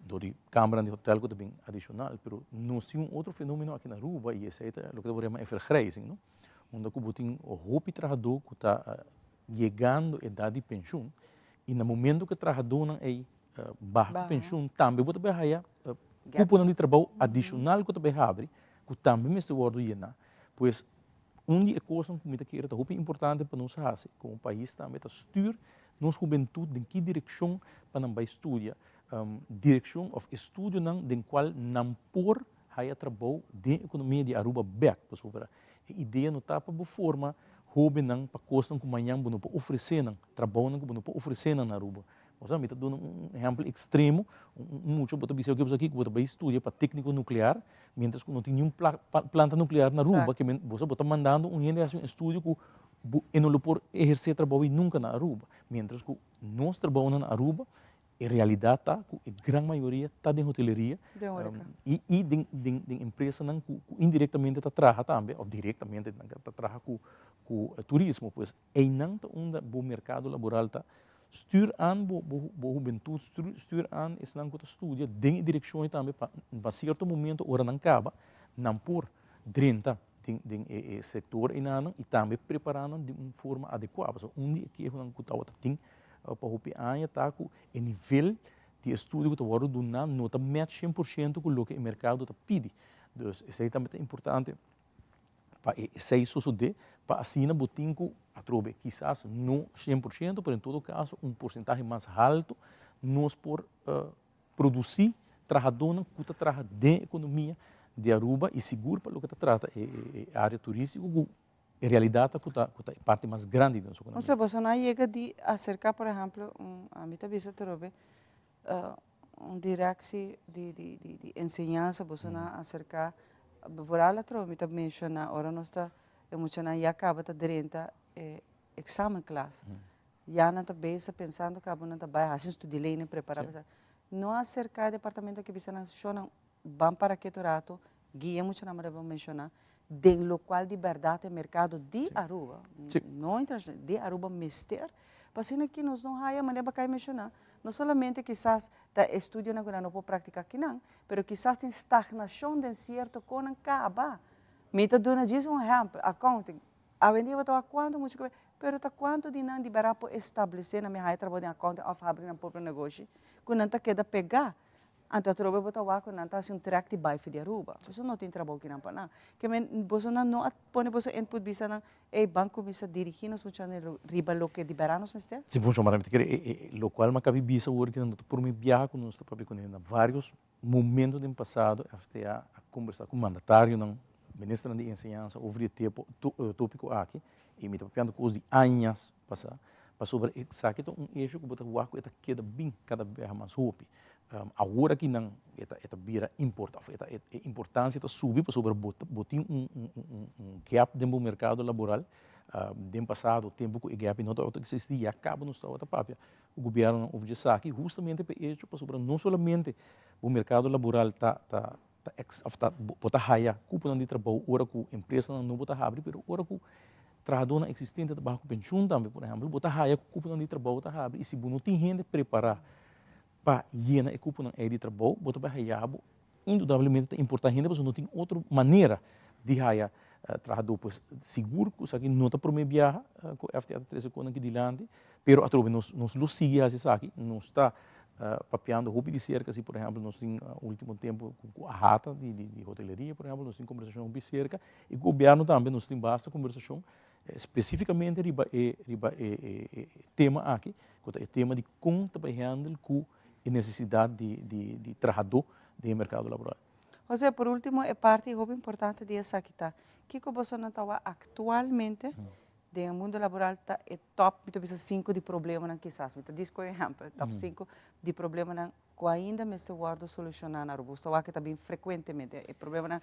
Dor di kambernan di hotel ku ta bin adishonal, pero nos tin un otro fenomeno aki na Aruba i esei ta loke ta por yama e vergrijzing, no? Unda ku bo tin hopi trahadó ku ta yegando edat di penshun i na momento ku e trahadónan ei baha ku penshun tambe bo ta bai haya kuponan di trabou adishonal ku ta bai habri ku tambe mester wòrdu yená. Pues un di e kosnan ku mi ta kere ta hopi importante pa nos hasi komo pais tambe ta stür nos hubentut den ki direkshon pa nan bai studia, direkshon òf estudionan den kual nan por haya trabou den ekonomia di Aruba bèk. Pasobra e idea no ta pa bo forma hóbennan pa kosnan ku mañan bo no por ofresé nan, trabounan ku bo no por ofresé nan na Aruba. Osea, mi ta duna un ehèmpel ekstremo, un mucha bo ta bisa oke bo ta bai studia pa tékniko nuklear, miéntras ku no tin niun planta nuklear na Aruba, ke men bo ta mandando un hende hasi un estudio ku bo e no lo por ehersé trabou ei nunka na Aruba. Miéntras ku nos trabounan na Aruba, e realidat ta ku e gran mayoria ta den hoteleria i i den den den empresanan ku ku indirektamente ta traha tambe òf direktamente nan ta traha ku ku turismo. Pues einan ta unda bo merkado laboral ta Stuur aan bo bo hubentud, stuur aan esnan ku ta studia den e direkshon ei tambe pa pa sierto momento ora nan kaba nan por drenta den den e e sektor einanan i tambe prepará nan di un forma adekuá. Pasobra un di e kehonan ku tabata tin pa hopi aña ta ku e nivel di estudio ku ta wòrdu duná no ta mèch shen por shento ku loke e merkado ta pidi. Dus esei tambe ta importante. Pa e esei sosodé, pa asina bo tin ku atrobe, kisas no 100%, pero en todo kaso un porsentahe mas haltu, nos por produsí trahadónan ku ta traha den ekonomia di Aruba i sigur pa loke ta trata e área turístiko ku e realidat ta ku ta ku ta e parti mas grandi di nos ekonomia. Osea, boso no a yega di aserká, por ehèmpel, un, ami ta bisa atrobe, un directie di di di di enseñansa boso nan a acerca vooral atrobe mi ta menciona ora nos ta e muchanan ya caba ta drenta e examenklas ya nan ta bezig pensando caba nan ta bay haci un studielening prepara pa no a acerca e departamento aki bisa nan shownan ban para ketu rato guia muchanan manera bo menciona den locual di berdad e mercado di Aruba no internacional di Aruba mester pa asina aki nos no haya manera bo a cay menciona No solamente kisas ta e estudionan ku nan no por praktiká akinan, pero kisas tin stagnashon den sierto konan kaba. Mi ta duna djis un ehèmpel, accounting. Awendia bo ta wak kuantu mucha ku bai, pero ta kuantu di nan di bèrdat por establesé nan mi haya trabou den accounting òf habri nan propio negoshi, ku nan ta keda pegá. Anto atrobe bo ta wak ku nan ta hasi un trèk di bai for di Aruba. Boso no tin trabou kinan pa nan. Ke men bosonan no a pone boso input bisa nan, ey ban kuminsá dirigí nos muchanan riba loke di bèrdat nos mester? Si bon Xiomara, mi ta kere e lokual mi a kabi bisa awor ki nan no ta prome biaha ku nos ta papia kuné. Na vários momento den pasado FTA a kombersá ku mandatarionan, ministernan di enseñansa over di e tepo tópiko aki i mi ta papiando kos di añas pasá pasobra esaki ta un esho ku bo ta wak ku e ta keda bin kada biaha mas hopi. Awor aki nan e ta e ta bira import of e ta e importancia ta subi pasobra bo ta bo tin un un un un gap den bo mercado laboral. Den pasado tempo cu e gap no tabata existi ya caba nos tabata papia cu gobiernonan over di esaki hustamente pa e hecho pasobra no solamente bo mercado laboral ta ta ta ex of ta bo ta haya cuponan di trabou ora cu empresanan nobo ta habri pero ora cu trahadornan existente ta baha cu pensioen tambe por ehempel bo ta haya cu cuponan di trabou ta habri y si bo no tin hende prepara Pa yena e kuponan ei di trabou, bo ta bai haya bo indudablemente ta importá hende pasobra no tin otro manera di haya trahadó. Pues sigur ku esaki no ta promé biaha ku FTA ta trese konan aki dilanti, pero atrobe nos nos lo sigui hasi esaki. Nos ta papiando hopi di serka, si por ehèmpel nos tin último tempu ku AHATA di di hoteleria por ehèmpel nos tin kombersashon hopi serka i ku gobièrnu tambe nos tin basta kombersashon Spesífikamente riba e riba e e tema aki, ku ta e tema di kon ta bai handle ku e nesesidat di di di trahadó den e merkado laboral. José, por último e parti hopi importante di esaki ta, kiko bosonan ta wak aktualmente den e mundo laboral ta e top, mi ta bisa sinku di problemanan kisas, mi ta dis ku ehèmpel, top sinku di problemanan ku ainda mester wòrdu solushoná na Aruba. Boso ta wak e ta bin frekuentemente, e problemanan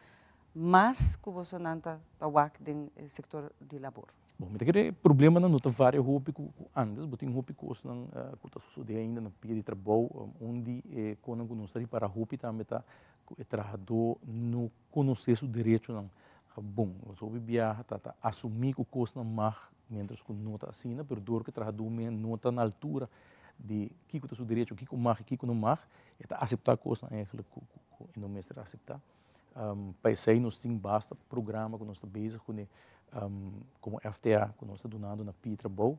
mas ku bosonan ta ta wak den e sektor di labor. Bon, mi ta kere e problemanan no ta varia hopi ku ku antes, bo tin hopi kosnan ku ta sosodé ainda na pia di trabou. Un di e konan ku nos ta ripará hopi tambe ta ku e trahadó no konosé su derechonan bon. Nos hopi biaha ta ta asumí ku kosnan mag miéntras ku no ta asina, pero dor ku e trahadó mes no ta na altura di kiko ta su derecho, kiko mag i kiko no mag, e ta aseptá kosnan eigenlijk ku ku e no mester aseptá. Pa esei nos tin basta programa ku nos ta bezig kuné komo FTA ku nos ta dunando na pia trabou.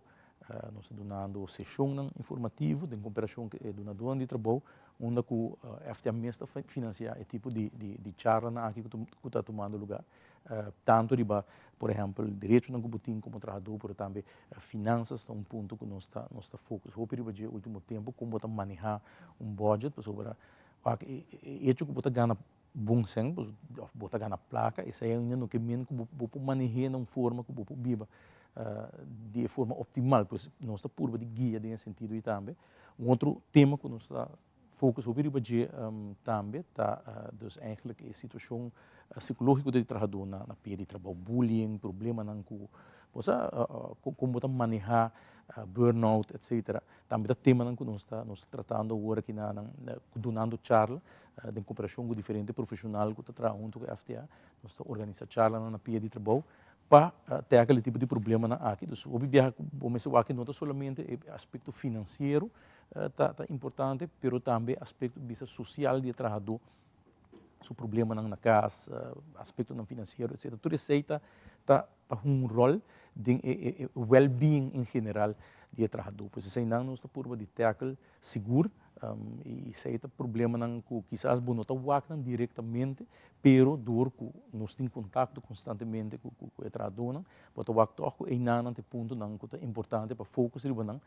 Nos ta dunando seshonnan informativo den komperashon ku e dunadónan di trabou unda ku FTA mes ta finansiá e tipo di di charlanan aki ku ta tumando lugá. Tantu riba por ehèmpel derechonan ku bo tin komo trahadó pero tambe finansas ta un punto ku nos ta nos ta focus hopi riba dje último tempu kon bo ta manehá un budget pasobra Wak, e hecho ku bo ta gana bon sèn òf bo ta gana plaka, esei ainda no ke men ku bo por maneh'é na un forma ku bo por biba. di e forma optimal, pues nos ta purba di guia den e sentido ei tambe. Un otro tema ku nos ta focus hopi riba dje tambe ta dus eigenlijk e situacion psicológico di trahadó na na pia di trabou, bullying, problemanan ku bo sa kon bo ta maneha burnout etcetera. Tambe ta temanan ku nos ta nos ta tratando awor aki na nan dunando charla den koperashon ku diferente profeshonal ku ta traha huntu ku FTA. Nos ta organisa charlanan na pia di trabou pa tackle e tipo di problemanan aki. Dus hopi biaha ku bo mester wak no ta solamente e aspekto finansiero ta ta importante, pero tambe aspekto bisa sosial di e trahadó, su problemanan na kas, aspektonan finansiero etcetera. Tur esei ta ta ta hunga un ròl den e e e wèlbeing en general di e trahadó. Pues eseinan nos ta purba di tackle sigur i esei ta problemanan ku kisas bo no ta wak nan direktamente, pero dor ku nos tin kontakto konstantemente ku ku e trahadónan, bo ta wak tòg ku einan nan ta e puntonan ku ta importante pa focus riba nan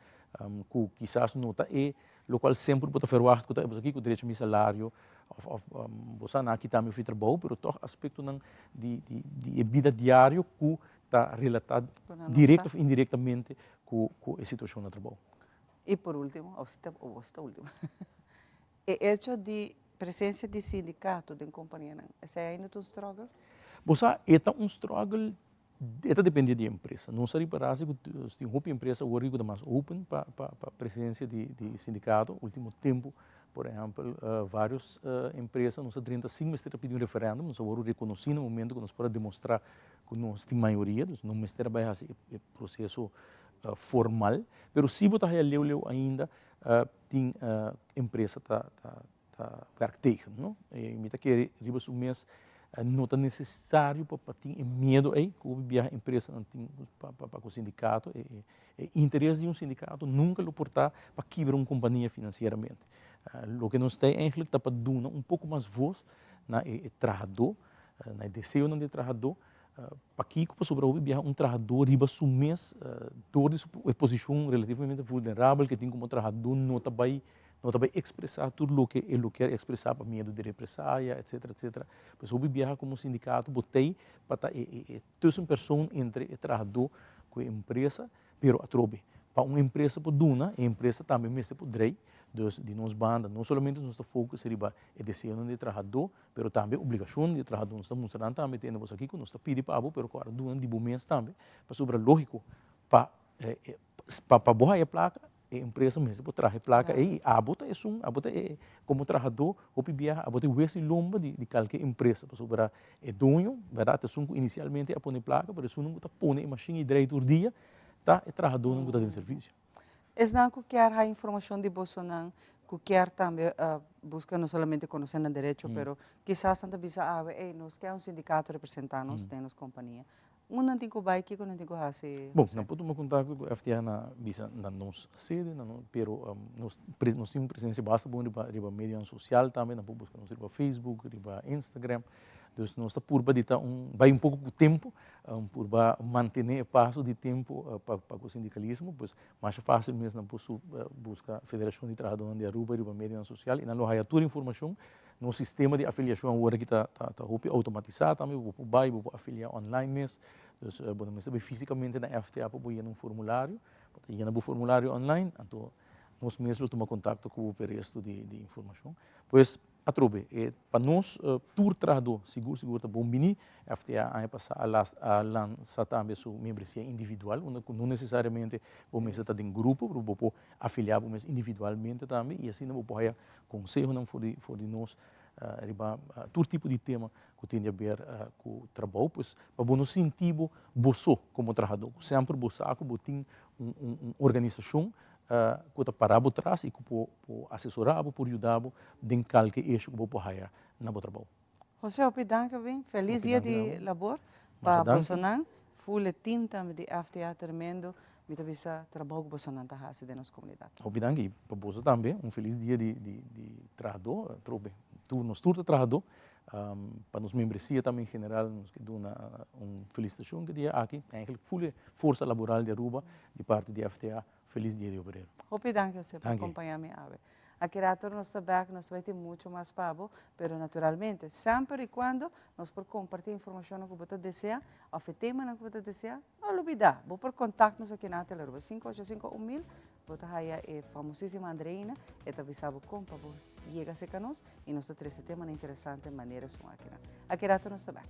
ku kisas no ta e lokual semper bo ta verwagt ku ta e bo sa kiko drecha mi salario òf òf bo sa nan a kita mi for di trabou pero tòg aspektonan di di di e bida diario ku ta relatá direkt òf indirektamente ku ku e situashon na trabou. I por último, òf si ta òf si ta último, e echo di presensia di sindikato den kompanianan, esei ainda ta un struggle? Bo sa e ta un struggle E ta depende di e empresa. Nos a ripará si ku tin hopi empresa awor ku ta mas open pa pa presensia di di sindikato. Ultimo tempu, por ehèmpel, vários empresa nos a drenta sin mester a pidi un referèndum. Nos a wòrdu rekonosí na momento ku nos por a demostrá ku nos tin mayoria. Dus no mester a bai hasi e proseso formal. Pero si bo ta haya leu leu ainda tin empresa ta ta ta werk tegen, no? E mi ta kere riba su mes no ta necesario pa pa tin e miedo ei ku hopi biaha empresanan tin pa pa pa ku sindikato. E e e interes di un sindikato nunka lo por ta pa kibra un kompania finansieramente. Loke nos ta eigenlijk ta pa duna un poko mas vos na e e trahadó, na e deseonan di e trahadó. Pakiko? Pasobra hopi biaha un trahadó riba su mes dor di su posishon relativamente vulnerabel ke tin komo trahadó no ta bai No ta bai expresa tur loke e lo kier expresa pa miedo di represaya, etcetera, etcetera. Pues hopi biaha como sindicato bo tei pa ta e, e, e tussenpersoon entre e trahadó cu e empresa, pero atrobe, pa un empresa por duna, e empresa tambe mester por drei. Dus di nos banda, no solamente nos ta focus riba e deseonan di e trahadó, pero tambe obligacion di e trahadó. Nos ta mustra nan tambe, tende bo aki cu nos ta pidi pa abo, pero cu ora duna di bo mes tambe, pasobra logico, pa, pa, pa bo haya placa, E empresa mester por traha e plaka ei i abo ta esun, abo ta e komo trahadó hopi biaha abo ta e wes i lomba di di kalke empresa pasobra e doño bèrdat esun ku inisialmente a pone e plaka pero esunnan ku ta pone e mashin ei drei tur dia ta e trahadónan ku ta den servisio. Esnan ku kier haya informashon di bosonan ku kier tambe buska no solamente konosé nan derecho pero kisas nan ta bisa awe ey nos kier un sindikato representá nos den nos kompania. Unda nan tin ku bai, kiko nan tin ku hasi? Bon, nan por tuma kontakto ku FTA na bisa na nos sede, na nos, pero nos nos tin un presensia basta bon riba riba medionan sosial tambe, nan por buska nos riba Facebook, riba Instagram. Dus nos ta purba di ta un bai un poko ku tempu, purba mantené e paso di tempu pa pa ku sindikalismo, pues masha fásil mes nan por buska Federashon di Trahadónan di Aruba riba medionan sosial i nan lo haya tur informashon. Nos sistema di afiliashon awor aki ta ta hopi outomatisá tambe, bo por bai, bo por afiliá online mes. Dus bo no mester bai físikamente na FTA pa bo yena un formulario. Bo ta yena bo formulario online, anto nos mes lo tuma kontakto ku bo pa e resto di di informashon. Pues atrobe, e pa nos tur trahadó sigur sigur ta bon bini. FTA aña pasá a las a lansa tambe su membresia individual, unda ku no nesesariamente bo mester ta den grupo, pero bo por afiliá bo mes individualmente tambe i asina bo por haya Consehonan for di for di nos riba tur tipo di tema cu tin di haber cu trabou, pues pa bo no sinti bo bo so como trahador, cu semper bo sa cu bo tin un un un organisacion cu ta para bo tras y cu por por asesora bo, por yuda bo den calke issue cu bo por haya na bo trabou. Jose hopi danki bin, feliz dia di labor pa bosonan, full e team tambe di FTA tremendo, mi ta bisa trabou ku bosonan ta hasi den nos komunidat. Hopi danki i pa boso tambe un feliz dia di di di trahadó, atrobe tur nos tur ta trahadó, pa nos membresia tambe en general nos ke duna un felisitashon ke dia aki, eigenlijk full e forsa laboral di Aruba di parti di FTA, feliz dia di obrero. Hopi danki Jose pa kompaña mi awe. Aki rato nos ta bek, nos ta bai tin mucho mas pa bo, pero naturalmente, semper y cuando nos por comparti informacionnan cu bo ta desea, of e temanan cu bo ta desea, no lubida, bo por contact nos aki na Telearuba 585 1000, bo ta haya e famosisima Andreina, e ta bisa bo con pa bo yega cerca nos y nos ta trece temanan interesante manera esun akinan. Aki rato nos ta bek.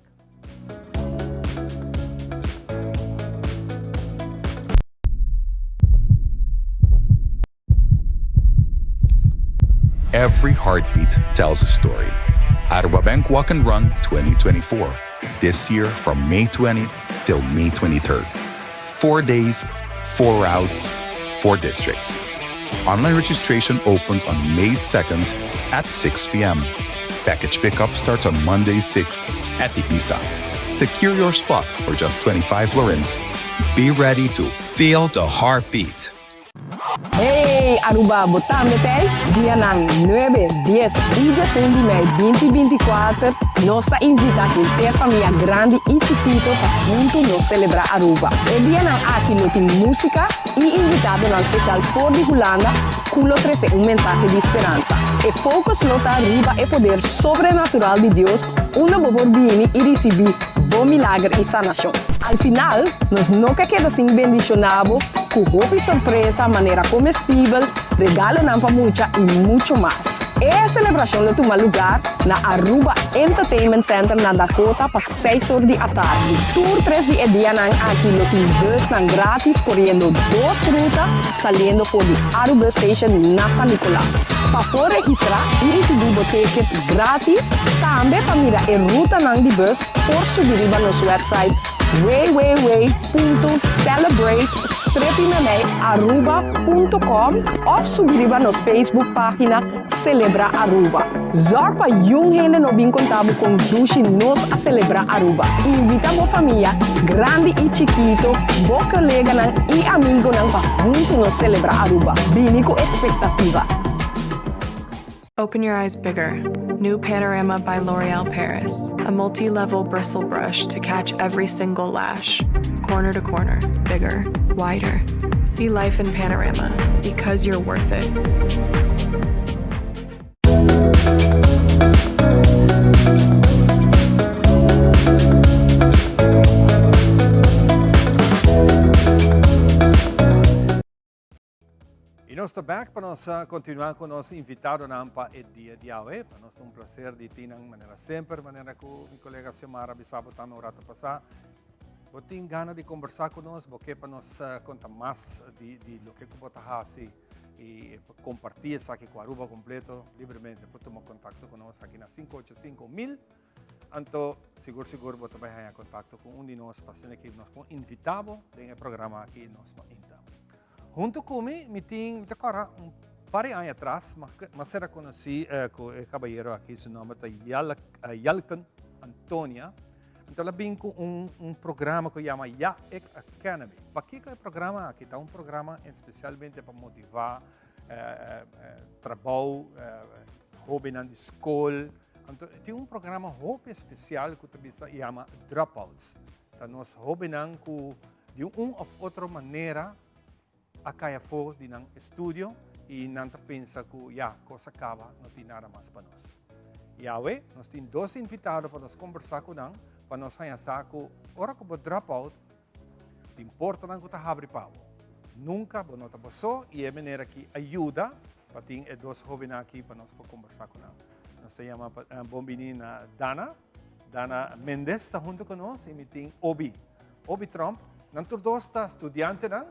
Every heartbeat tells a story. Aruba Bank Walk and Run 2024, this year from May 20 till May 23rd. Four days, four routes, four districts. Online registration opens on May 2nd at 6 p.m. Package pickup starts on Monday 6 at Ibiza. Secure your spot for just 25 florins. Be ready to feel the heartbeat. Hey Aruba bo tambe t'ey? Dianan nuebe, dies y diesun di mei binti binti kuater nos ta invita henter famia grandi y chikito pa hunto nos celebra Aruba. E dianan aki lo tin musica y invitadonan special for di Hulanda cu lo trece un mensahe di speransa. E focus lo ta riba e poder sobrenatural di Dios unda bo por bini y ricibi bo milager y sanacion. Al final, nos no ke keda sin bendiciona bo cu hopi sorpresa manera comestibel, regalonan pa mucha y mucho mas. E celebracion lo tuma lugar na Aruba Entertainment Center na Dakota pa seis or di atardi. Tur tres di e dianan aki lo tin busnan gratis coriendo dos ruta saliendo for di Arubus Station na San Nicolas. Pa por registra y ricibi bo ticket gratis, tambe pa mira e rutanan di bus por subi riba nos website www.celebrate-aruba.com of subi riba nos Facebook pagina Celebra Aruba. Zorg pa yun hende no bin conta bo con dushi nos a celebra Aruba. Invita bo famia, grandi y chikito, bo coleganan y amigonan pa hunto nos celebra Aruba. Bini cu expectativa. Open your eyes bigger. New Panorama by L'Oreal Paris. A multi level bristle brush to catch every single lash. Corner to corner, bigger, wider. See life in panorama because you're worth it. Y nos ta back pa nos continua cu nos invitadonan pa e dia di awe. Pa nos ta un placer di tin nan manera semper, manera cu mi colega Xiomara a bisa bo tambe un rato pasa. Bo tin gana di conversa cu nos, bo ke pa nos conta mas di di loke cu bo ta haci y comparti esaki cu Aruba completo, libremente por tuma contacto cu nos aki na 585 1000. Anto sigur sigur bo ta bai haña contacto cu un di nos pa asina ki nos por invita bo den e programa aki Nos Mainta. Hunto cu mi, mi tin, mi ta corda un par di aña atras, m'a sera conoci cu e cabayero aki, su nomber ta Yalken Antonia. Anto el a bin cu un, un programa cu yama Ja Ik Academy. Pakico e programa aki? Ta un programa especialmente pa motiva trabou, hobennan di scol. Anto tin un programa hopi especial cu ta bisa yama Dropouts. Ta nos hobennan cu Di un of otro manera a cay afo di nan estudio y nan ta pensa cu ya, cos a caba, no tin nada mas pa nos. Y awe nos tin dos invitado pa nos combersa cu nan pa nos haña sa cu ora cu bo drop out tin portanan cu ta habri pa bo. Nunca bo no ta bo so y e manera aki a yuda pa tin e dos hobennan aki pa nos por combersa cu nan. Nos ta yama bon bini na Dana. Dana Mendez ta hunto cu nos y mi tin Obi. Obi Tromp, nan tur dos ta studiantenan.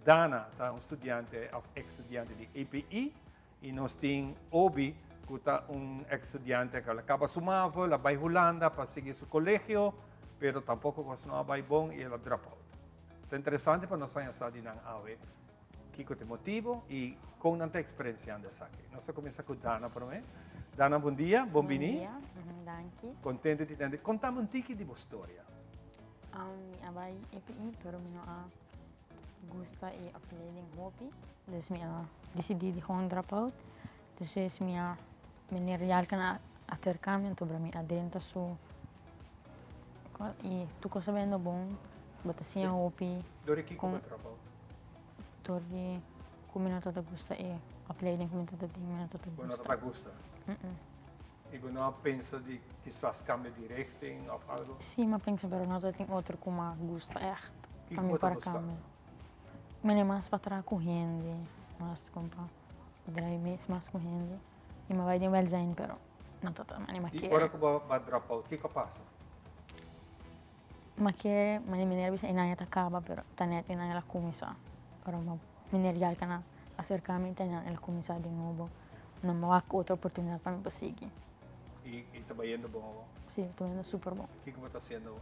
Dana ta un studiante of ex studiante di API y nos tin Obi cu ta un ex studiante cu a caba su mavo, el a bay Hulanda pa sigui su colegio, pero tampoco cos no a bay bon y el a drop out. Ta interesante pa nos haña sa di nan awe. Kiko ta e motibo y con nan ta experienciando esaki? Nos ta cuminsa cu Dana prome. Dana, bon dia, bon bini. Bon dia, danki. Contento di tende. Contami un tiki di bo storia. Mi a bay EPI, pero mi no a gusta e opleiding hopi. Dus mi a dicidi di gewoon drop out. Dus mi a, meneer Jalken a acerca mi, anto mi a drenta su y tur cos a bendo bon. Bo ta siña hopi. Dor di kiko bo drop out? Dor di. ku mi no tabata gusta e opleiding ku mi tabata tin, mi no tabata Bo no gusta. tabata gusta? I bo no a pensa di kisas kambia di richting òf algu? Sí, mi a pensa pero no tabatin otro ku mi a gusta ègt Kiko pa mi bo ta por a buskando? kambia. Mane mas pa traha ku hende, mas kon pa drai mes mas ku hende. I mi a bai den wèlzijn pero no tabata mane mi a I kere. ora ku bo a drop out, kiko a pasa? Mi a kere, mane meneer a bisa e aña ta kaba pero ta nèt e aña el a kuminsá. Pero meneer Yalkan a aserká mi ta el a kuminsá di nobo. No mi a wak otro oportunidat pa mi por sigui. I i ta bayendo bon awor? Sí, ta bayendo super bon. Kiko bo ta hasiendo awor?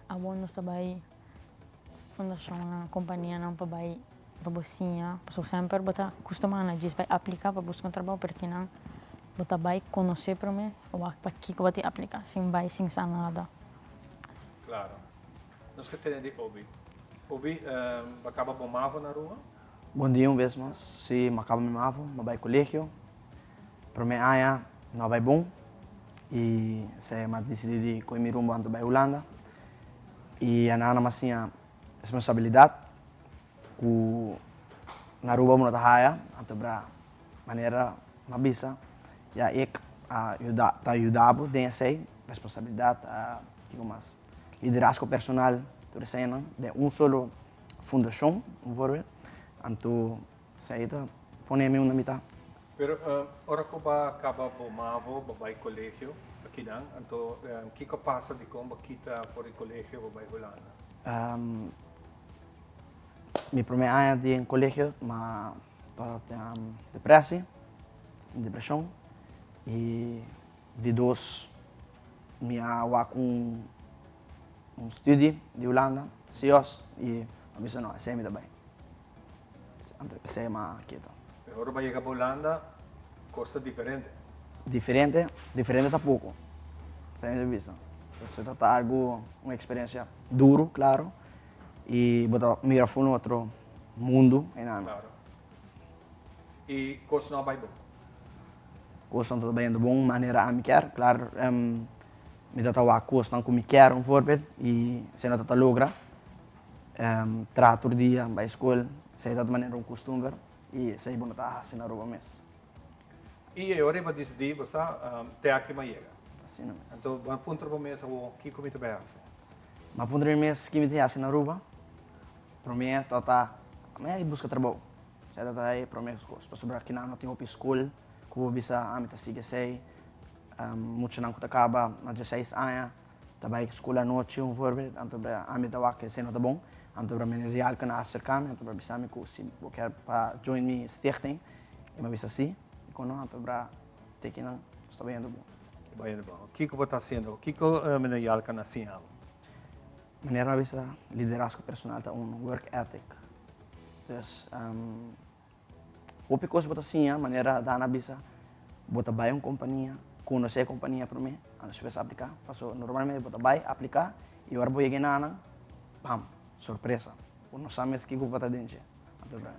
Awor nos ta bai fundashonnan, kompanianan pa bai pa bo siña. Pasobra semper bo ta kustumá na djis bai apliká pa buska un trabou, pero kinan bo ta bai konosé promé wak pa kiko bo tin apliká sin bai sin sa nada. Klaro. Nos ke tene di Obi. Obi, bo a kaba bo mavo na Aruba? Bon dia un bes mas. Si, mi a kaba mi mavo, mi a bai kolegio. Prome aña no a bai bon i esei mi a disidí di kohe mi rumbo anto bai Hulanda. I anan mi a siña responsabilidat ku na Aruba bo no ta haya, anto bra manera mi a bisa ya ek a yuda ta yuda bo den esei, responsabilidat, kiko mas, liderazgo personal, tur eseinan den un solo fundashon, un voorbeeld, anto esei ta pone mi unda mi ta. Pero ora ku bo a kaba bo mavo, bo bai kolegio akinan, anto kiko a pasa dikon bo kita for di kolegio bo bai Hulanda? Mi prome aña den kolegio m'a tabata tin depresi, tin depreshon i di dos mi a wak un studie di Hulanda, CIOS, i m'a bisa no esei mi ta bai. Anto p'esei m'a kita. Pero ora bo a yega pa Hulanda kos ta diferente. Diferente, diferente ta poko. Esei mi ta bisa. Esei ta ta algu, un eksperensia duru, klaro. I bo ta mira for un otro mundu einan. Klaro. I kos no a bai bon? Kosnan ta bayendo bon manera ami kier. Klaro, mi ta ta wak kosnan ku mi kier, un voorbeeld, i esei no ta ta logra. Traha tur dia, bai skol, esei ta manera un kustumber i esei bo no ta hasi na Aruba mes. I e ora ei bo a disidí bo sa te aki mi a yega. Asina mes. Anto bo a puntra bo mes awor kiko mi ta bai hasi? Mi a puntra mi mes ki mi ta hasi na Aruba. Promé ta ta mi a buska trabou. Esei ta ta e promé kos pasobra kinan no tin hopi skol ku bo bisa ami ta sigui esei. Muchanan ku ta kaba na dieseis aña Ta bai school anochi un voorbeeld, anto bra ami ta wak esei no ta bon, anto bra meneer Rialken a acerca mi, anto bra bisa mi cu si bo kier pa join mi stichting, y mi a bisa si, y con no, anto bra teki nan nos ta bayendo bon. Ta bayendo bon. Kico bo ta haciendo? Kico meneer Rialken a siña bo? Meneer a bisa liderazgo personal ta un work ethic. Dus Hopi kos bo ta siña, manera Dana a bisa, bo ta bai un kompania, konosé e kompania promé, anto despues apliká. Paso normalmente bo ta bai, apliká, i ora bo yega e nana, bam, sorpresa. Bo no sa mes kiko bo ta den dje. Anto bra.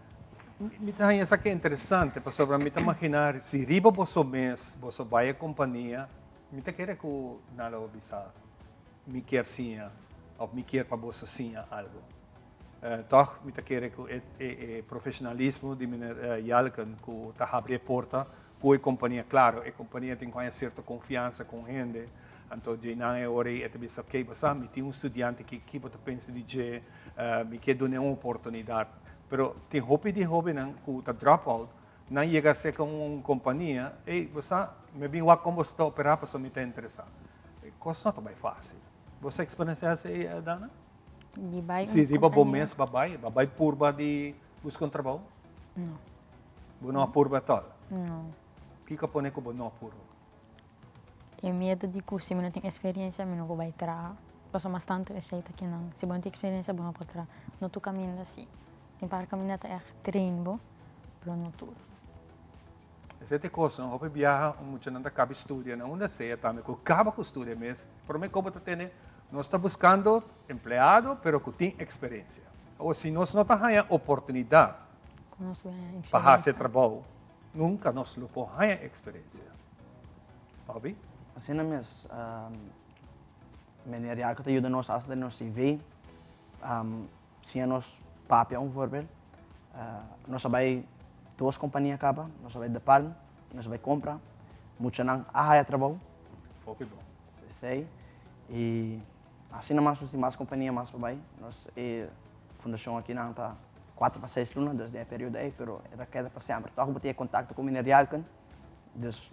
Mi ta haña esaki interesante pasobra mi ta maginá si riba boso mes boso bai e kompania, mi ta kere ku nan lo bisa mi kier siña òf mi kier pa boso siña algu. Tòg mi ta kere ku e e profesionalismo di meneer Jalken ku ta habri e porta ku e kompania. Klaro, e kompania tin ku haña sierto konfiansa ku un hende. Anto dje nan e ora ei e ta bisa, okey, bo sa, mi tin un studiante aki, ki bo ta pensa di dje? Mi ke dun'é un oportunidat. Pero tin hopi di hóbennan ku ta drop out, nan yega serka un kompania, ey, bo sa, mi a bin wak kon boso ta operá pasobra mi ta interesá. E kos no ta bai fásil. Bo sa eksperensiá esei, Dana? Di bai un Si riba bo kompania. mes ba bai, ba bai purba di buska un trabou? No. Bo no a purba tòl? No. Kiko a pone ku bo no a purba? E miedu di ku si mi no tin eksperensia mi no por bai traha. Pasobra mas tantu esei ta kinan. Si bo no tin eksperensia bo no por traha. No tur kaminda si. Tin par kaminda ta ègt train bo, pero no tur. Esei ta e kos, no? Hopi biaha un muchanan ta kaba studia na unda sea tambe ku kaba ku studia mes, prome ku bo ta tene nos ta buskando empleado pero ku tin eksperensia. Awor si nos no ta haña oportunidat pa hasi e trabou, nunka nos lo por haña eksperensia. Obi? Asina mes, meneer Jarko ta yuda nos hasta den nos CV, siña nos papia un voorbeeld. Nos a bai. Dos kompania kaba, nos a bai De Palm, nos a bai kompra, muchanan a haya trabou. Hopi bon. Esei, i asina mas nos tin mas kompania mas pa bai. Nos e fundashon akinan ta kuater pa seis luna, dus den e periodo ei, pero e ta keda pa semper. Tòg bo tin e kontakto ku Meneer Rialken, dus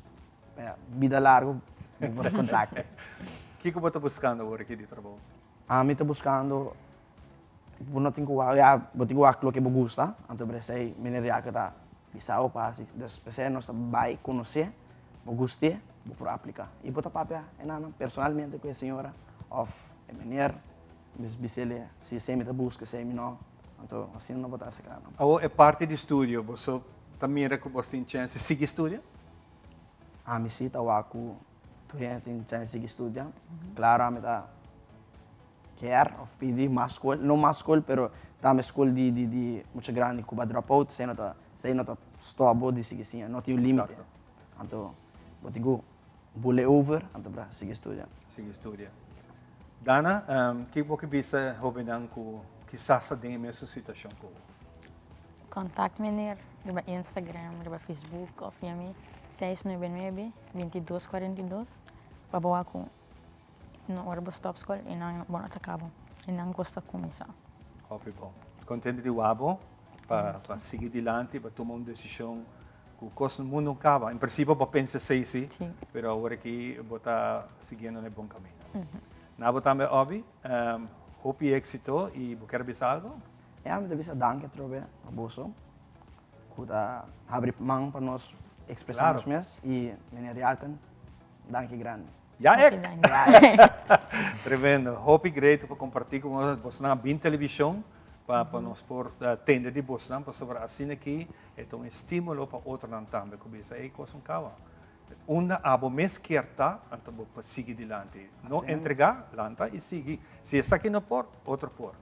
bida largu bo por kontakto. Kiko bo ta buskando awor aki di trabou? Ami ta buskando Bo no tin ku wak, ya, bo tin ku wak loke bo gusta, anto por esei meneer Jaco ta bisa bo pa hasi. Dus p'esei nos ta bai konosé, bo gust'é, bo por apliká. I bo ta papia e nannan personalmente ku e señora òf e meneer, bis bis'el si esei mi ta buska, esei mi no, anto asina no bo ta hasi kla nan. Awor e parti di studio, boso ta mira ku bos tin chèns di sigui studia? Ami si ta wak ku tur hende tin chèns di sigui studia. Klaro ami ta. Kier of pidi mas skol, no mas skol pero tambe skol di di di mucha grandi ku ba drop out esei no ta esei no ta stop bo di sigui siña, no tin un limite. Anto bo tin ku bule over anto pa sigui studia. Sigui studia. Dana, kiko bo ke bisa e hobennan ku kisas ta den e mesun situashon ku bo? Contact meneer riba Instagram, riba Facebook of yami 699 2242 pa bo wak ku No ora bo stop skol i nan bo no ta kaba i nan kos ta kuminsá. Hopi bon. Kontento di wak bo pa pa sigui dilanti pa tuma un desishon ku kos mundu no kaba. En prinsipio bo pensa esei si, pero awor aki bo ta siguiendo na e bon kaminda. Na bo tambe Obi, hopi éksito i bo kier bisa algo? Ya, mi ta bisa danki atrobe pa boso ku ta habri man pa nos ekspresá nos mes i meneer Rialken, danki grandi. Ya ek! Tremendo. Hopi great pa comparti cu nos. Bosnan a bin television pa pa nos por tende di bosnan pasobra asina aki e ta un estimulo pa otronan tambe cu bisa ey cos un caba. Unda abo mes kier ta anto bo por sigui dilanti. No entrega, lanta y sigui. Si esaki no por, otro por.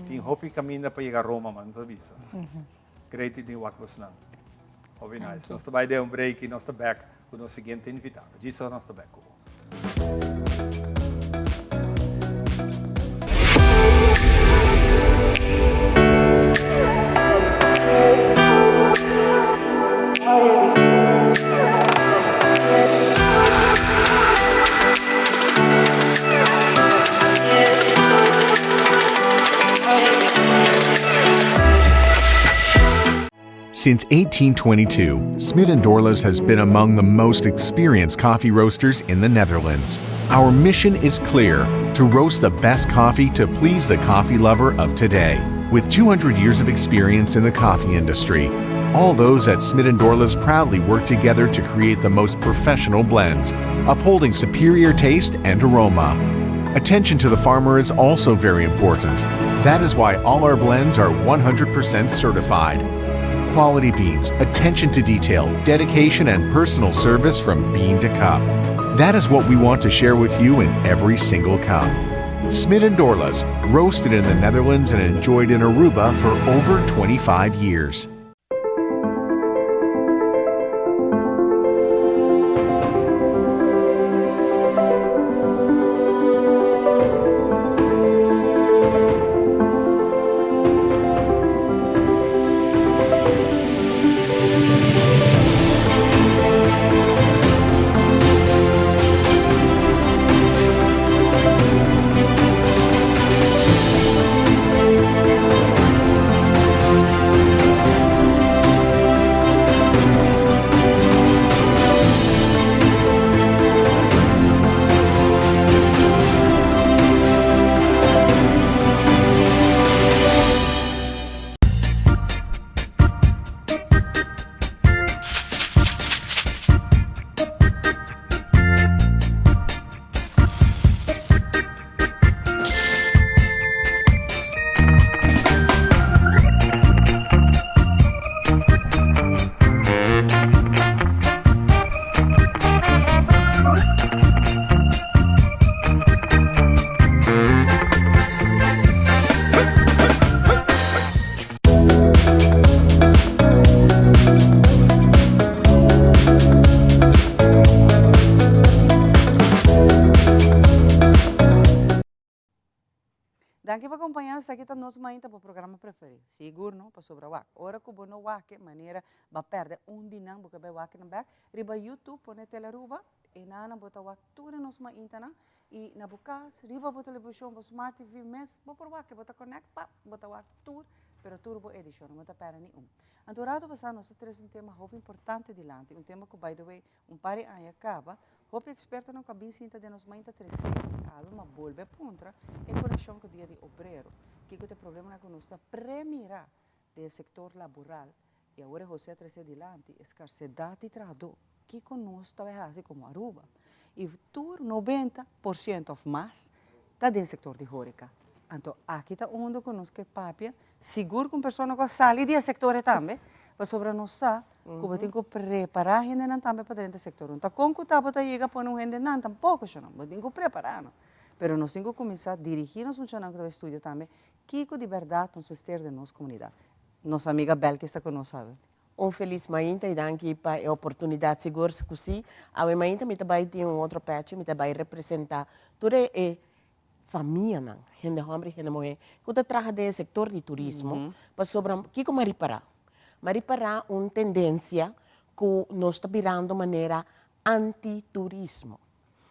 Tin hopi caminda pa yega Roma man ta bisa. Great di wak bosnan. Hopi nice. Nos ta bai den un break y nos ta back cu nos siguiente invitado. Djis ora nos ta back cu bo. Since 1822, Smit & Dorlas has been among the most experienced coffee roasters in the Netherlands. Our mission is clear to roast the best coffee to please the coffee lover of today. With 200 years of experience in the coffee industry, all those at Smit & Dorlas proudly work together to create the most professional blends, upholding superior taste and aroma. Attention to the farmer is also very important. That is why all our blends are 100% certified. Quality beans, attention to detail, dedication, and personal service from bean to cup. That is what we want to share with you in every single cup. Smit and Dorlas, roasted in the Netherlands and enjoyed in Aruba for over 25 years. Danki pa kompañá nos aki ta Nos Mainta, bo programa preferí. Sigur no, pasobra wak. Ora ku bo no wak e manera ba pèrdè un di nan, bo ke bai wak nan bèk. Riba YouTube pone Telearuba, e nan bo ta wak tur e Nos Maintanan. I na bo kas, riba bo televishon, bo smart TV mes, bo por wak e, bo ta connect, pap, bo ta wak tur, pero tur bo edishon, no ta pèrdè ni un. Anto rato pasá nos a trese un tema hopi importante dilanti, un tema ku by the way un par di aña kaba, hopi ekspertonan ku a bin sinta den nos mainta tresé i awe ma bolbe puntra en konekshon ku Dia di Obrero, kiko ta e problemanan ku nos ta premirá den e sektor laboral i awor e José a trese dilanti e skarsedat di trahadó, kiko nos ta bai hasi komo Aruba? I tur 90% òf mas ta den sektor di hóreka. Anto aki ta unda ku nos ke papia, sigur ku un persona ku a sali di e sektor ei tambe, pasobra nos sa ku bo tin ku prepará hendenan tambe pa drenta e sektor. No ta kon ku ta bo ta yega pone un hendenan tampoko, shonnan, bo tin ku prepará nan. Pero nos tin ku kuminsá dirigí nos muchanan ku ta bai studia tambe kiko di bèrdat nos mester den nos komunidat. Nos amiga Belkis ta ku nos awe. Un felis mainta y danki pa e oportunidad sigur cu si awe mainta mi ta bay tin un otro pechi mi ta bay representa tur e e famianan hende homber y hende muher cu ta traha den e sector di turismo pasobra kico mi a ripara? Mi a ripara un tendencia cu nos ta birando manera anti turismo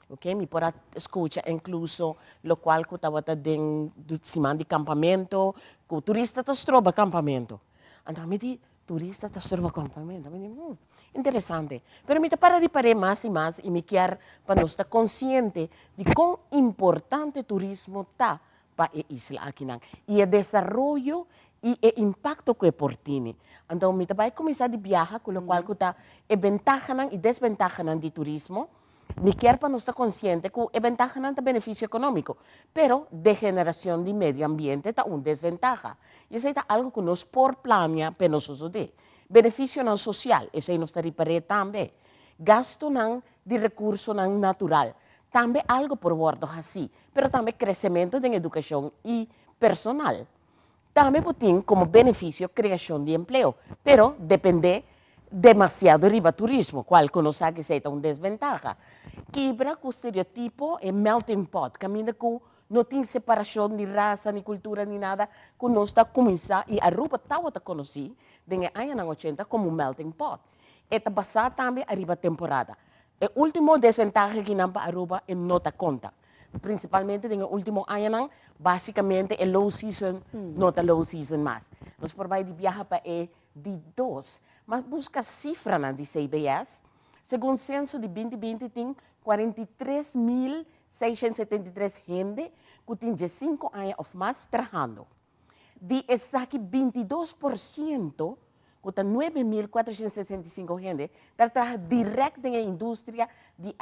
ok mi por a scucha incluso locual cu tabata den siman di campamento cu turista ta stroba campamento anto mi di Turista ta stroba campamento. Mi di, hmm, interesante. Pero mi ta para ripar'é mas i mas i mi kier pa nos ta konsiente di kon importante turismo ta pa e isla akinan i e desaroyo i e impakto ku e por tene. Anto mi ta bai kuminsá di biaha ku lokual ku ta e bentahanan i desbentahanan di turismo. Mi kier pa nos ta konsiente ku e bentahanan ta benefisio ekonómiko, pero degeneracion di medio ambiente ta un desventaha. I esei ta algu ku nos por plania p'e no sosodé. Benefisionan sosial, esei nos ta ripar'é tambe. Gastunan di rekursonan natural, tambe algu por wòrdu hasí, pero tambe kresementu den edukashon i personal. Tambe bo tin komo benefisio kreashon di empleo, pero dependé demasiado riba turismo, kual ku nos sa ku esei ta un desbentaha. Kibra ku stereotipo e melting pot, kaminda ku no tin separashon di rasa ni kultura ni nada, ku nos ta kuminsá i Aruba tabata konosí den e añanan ochenta komo un melting pot. E ta basá tambe ariba temporada. E último desventaha kinan pa Aruba e no ta konta. Principalmente den e ultimo añanan, basicamente e low season no ta low season mas. Nos por bai di biaha pa e di dos. Mas busca cifranan di CBS, segun censo di 2020 tin 43,673 hende cu tin 15 aña of mas trahando. Di esaki 22% ku ta 9.465 hende, ta traha dirèkt den e industria di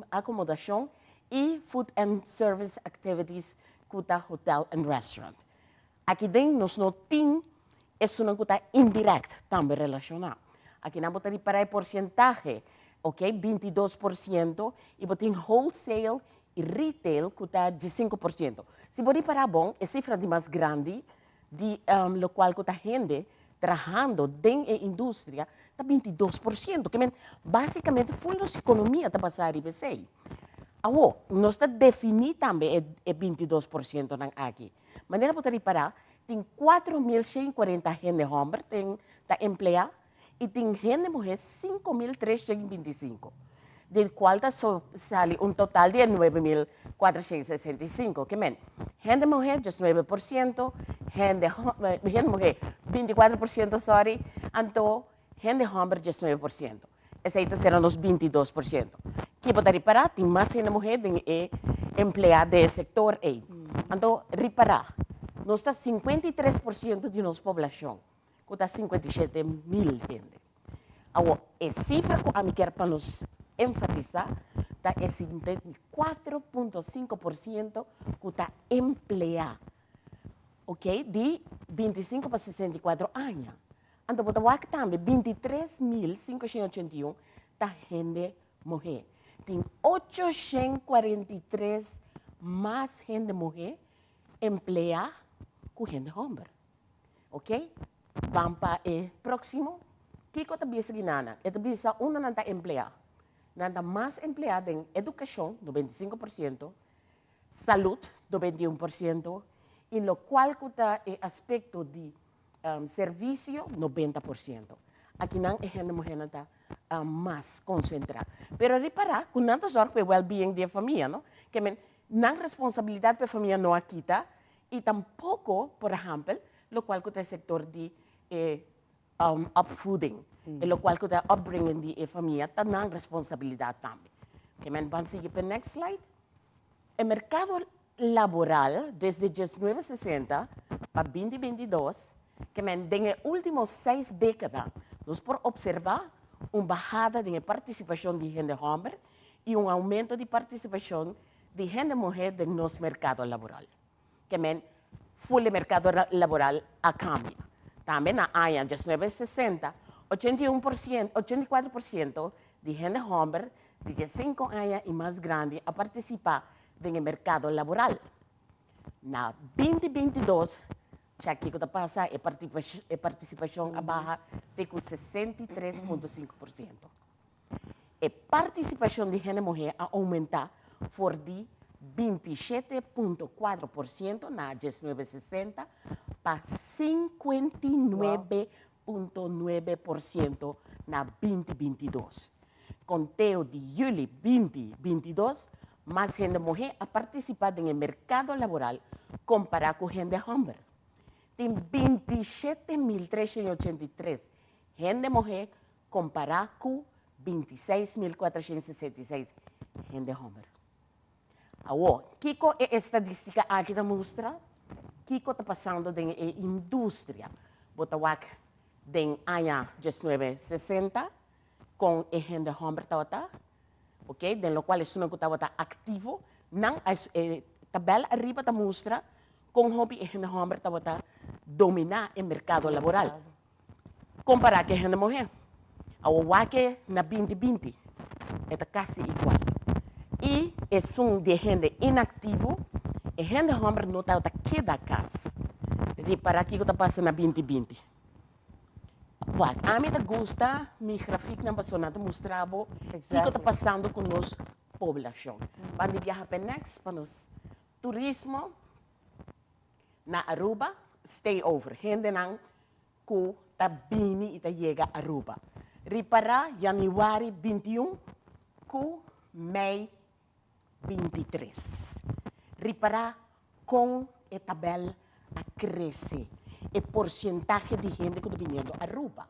akomodashon i food and service activities ku ta hotel and restaurant. Aki den nos no tin esunnan ku ta indirèkt tambe relashoná. Aki nan bo ta ripará e porshentahe, ok, 22% i bo tin wholesale i retail ku ta 15%. Si bo ripará bon, e sifra di mas grandi di lokual ku ta hende trahando den e industria ta 22%. Ke men basikamente ful nos ekonomia ta basá riba esei. Awor, nos ta definí tambe e e 22%nan aki. Manera bo ta ripará, tin 4140 hende hòmber den ta empleá i tin hende muhé 5325, di kual ta sali un total di e 9465. Ke men, hende muhé 19%, hende hende muhé 24%, sorry, anto hende hòmber 19%. Esei ta sera nos 22%. Ki bo ta ripará? Tin mas hende muhé den e empleá den e sektor ei. Anto ripará, nos ta 53% di nos poblashon. ku ta 57,000 hende. Awor, e sifra ku ami kier pa nos enfatisá ta e 54.5% ku ta empleá, ok, di 25 pa 64 aña. Anto bo ta wak tambe 23,581 ta hende muhé. Tin 843 mas hende muhé empleá ku hende hòmber. Ok, ban pa e próksimo. Kiko ta bisa di nana? E ta bisa unda nan ta empleá. Nan ta mas empleá den edukashon, 95%, salud, 91%, I lokual ku ta e aspekto di servisio, 90%. Akinan e hende muhénan ta mas konsentrá. Pero ripará ku nan ta sòrg pa e wèlbeing di e famia, no? Ke men, nan responsabilidat pa e famia no a kita i tampoko, por ehèmpel, lokual ku ta e sektor di e opvoeding, e lokual ku ta e upbringing di e famia ta nan responsabilidat tambe. Ke men, ban sigui pa e next slide. E merkado laboral desde 1960 pa 2022, ke men den e último seis dékada nos por opservá un bahada den e partisipashon di hende hòmber i un oumento di partisipashon di hende muhé den nos merkado laboral. Ke men ful e merkado laboral a kambia. Tambe na aña 1960, 81 por siento, 84 por siento di hende hòmber di 15 aña i mas grandi a partisipá den e merkado laboral. Na 2022, cha kiko ta pasa, e e partisipashon a baha te ku 63.5%. E partisipashon di hende muhé a oumentá for di 27.4% na 1960 pa 59.9% na 2022. Konteo di yüli 2022, mas hende muhé a partisipá den e merkado laboral kompará ku hende hòmber. Tin 27.383 hende muhé kompará ku 26.466 hende hòmber. Awor, kiko e estadístika aki ta mustra? Kiko ta pasando den e industria? Bo ta wak den aña 1960 kon e hende hòmber tabata, ok, den lokual esunnan ku tabata aktivo, nan a e tabèl ariba ta mustra kon hopi e hende hòmber tabata dominá e merkado laboral. Kompará ku e hende muhé. Awor wak e na 2020, e ta kasi igual. I esun di e hende inaktivo, e hende hòmber no tabata keda kas. Ripará kiko ta pasa na 2020. Wak, ami ta gusta mi grafiknan pasobra nan ta mustra bo kiko ta pasando ku nos poblashon. Ban di biaha pa e next pa nos turismo na Aruba, stay over, hendenan ku ta bini i ta yega Aruba. Ripará yanüari 21 ku mei 23. Ripará kon e tabèl a krese, e porshentahe di hende ku ta biniendo Aruba.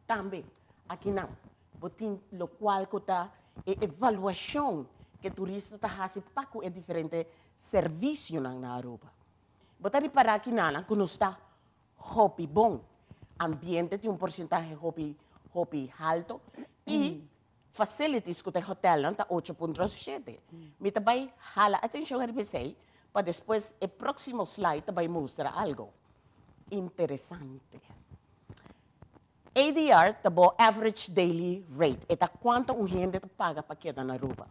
Tambe akinan bo tin lokual ku ta e evaluashon ku e turista ta hasi pa ku e diferente servisionan na Aruba. Bo ta ripará kinanan ku nos ta hopi bon. Ambiente tin un porshentahe hopi hopi halto i facilities ku ta e hotelnan ta 8.7. Mi ta bai hala atenshon ariba esei pa despues e próksimo slide ta bai mustra algo interesante. ADR ta bo average daily rate, e ta kuantu un hende ta paga pa keda na Aruba.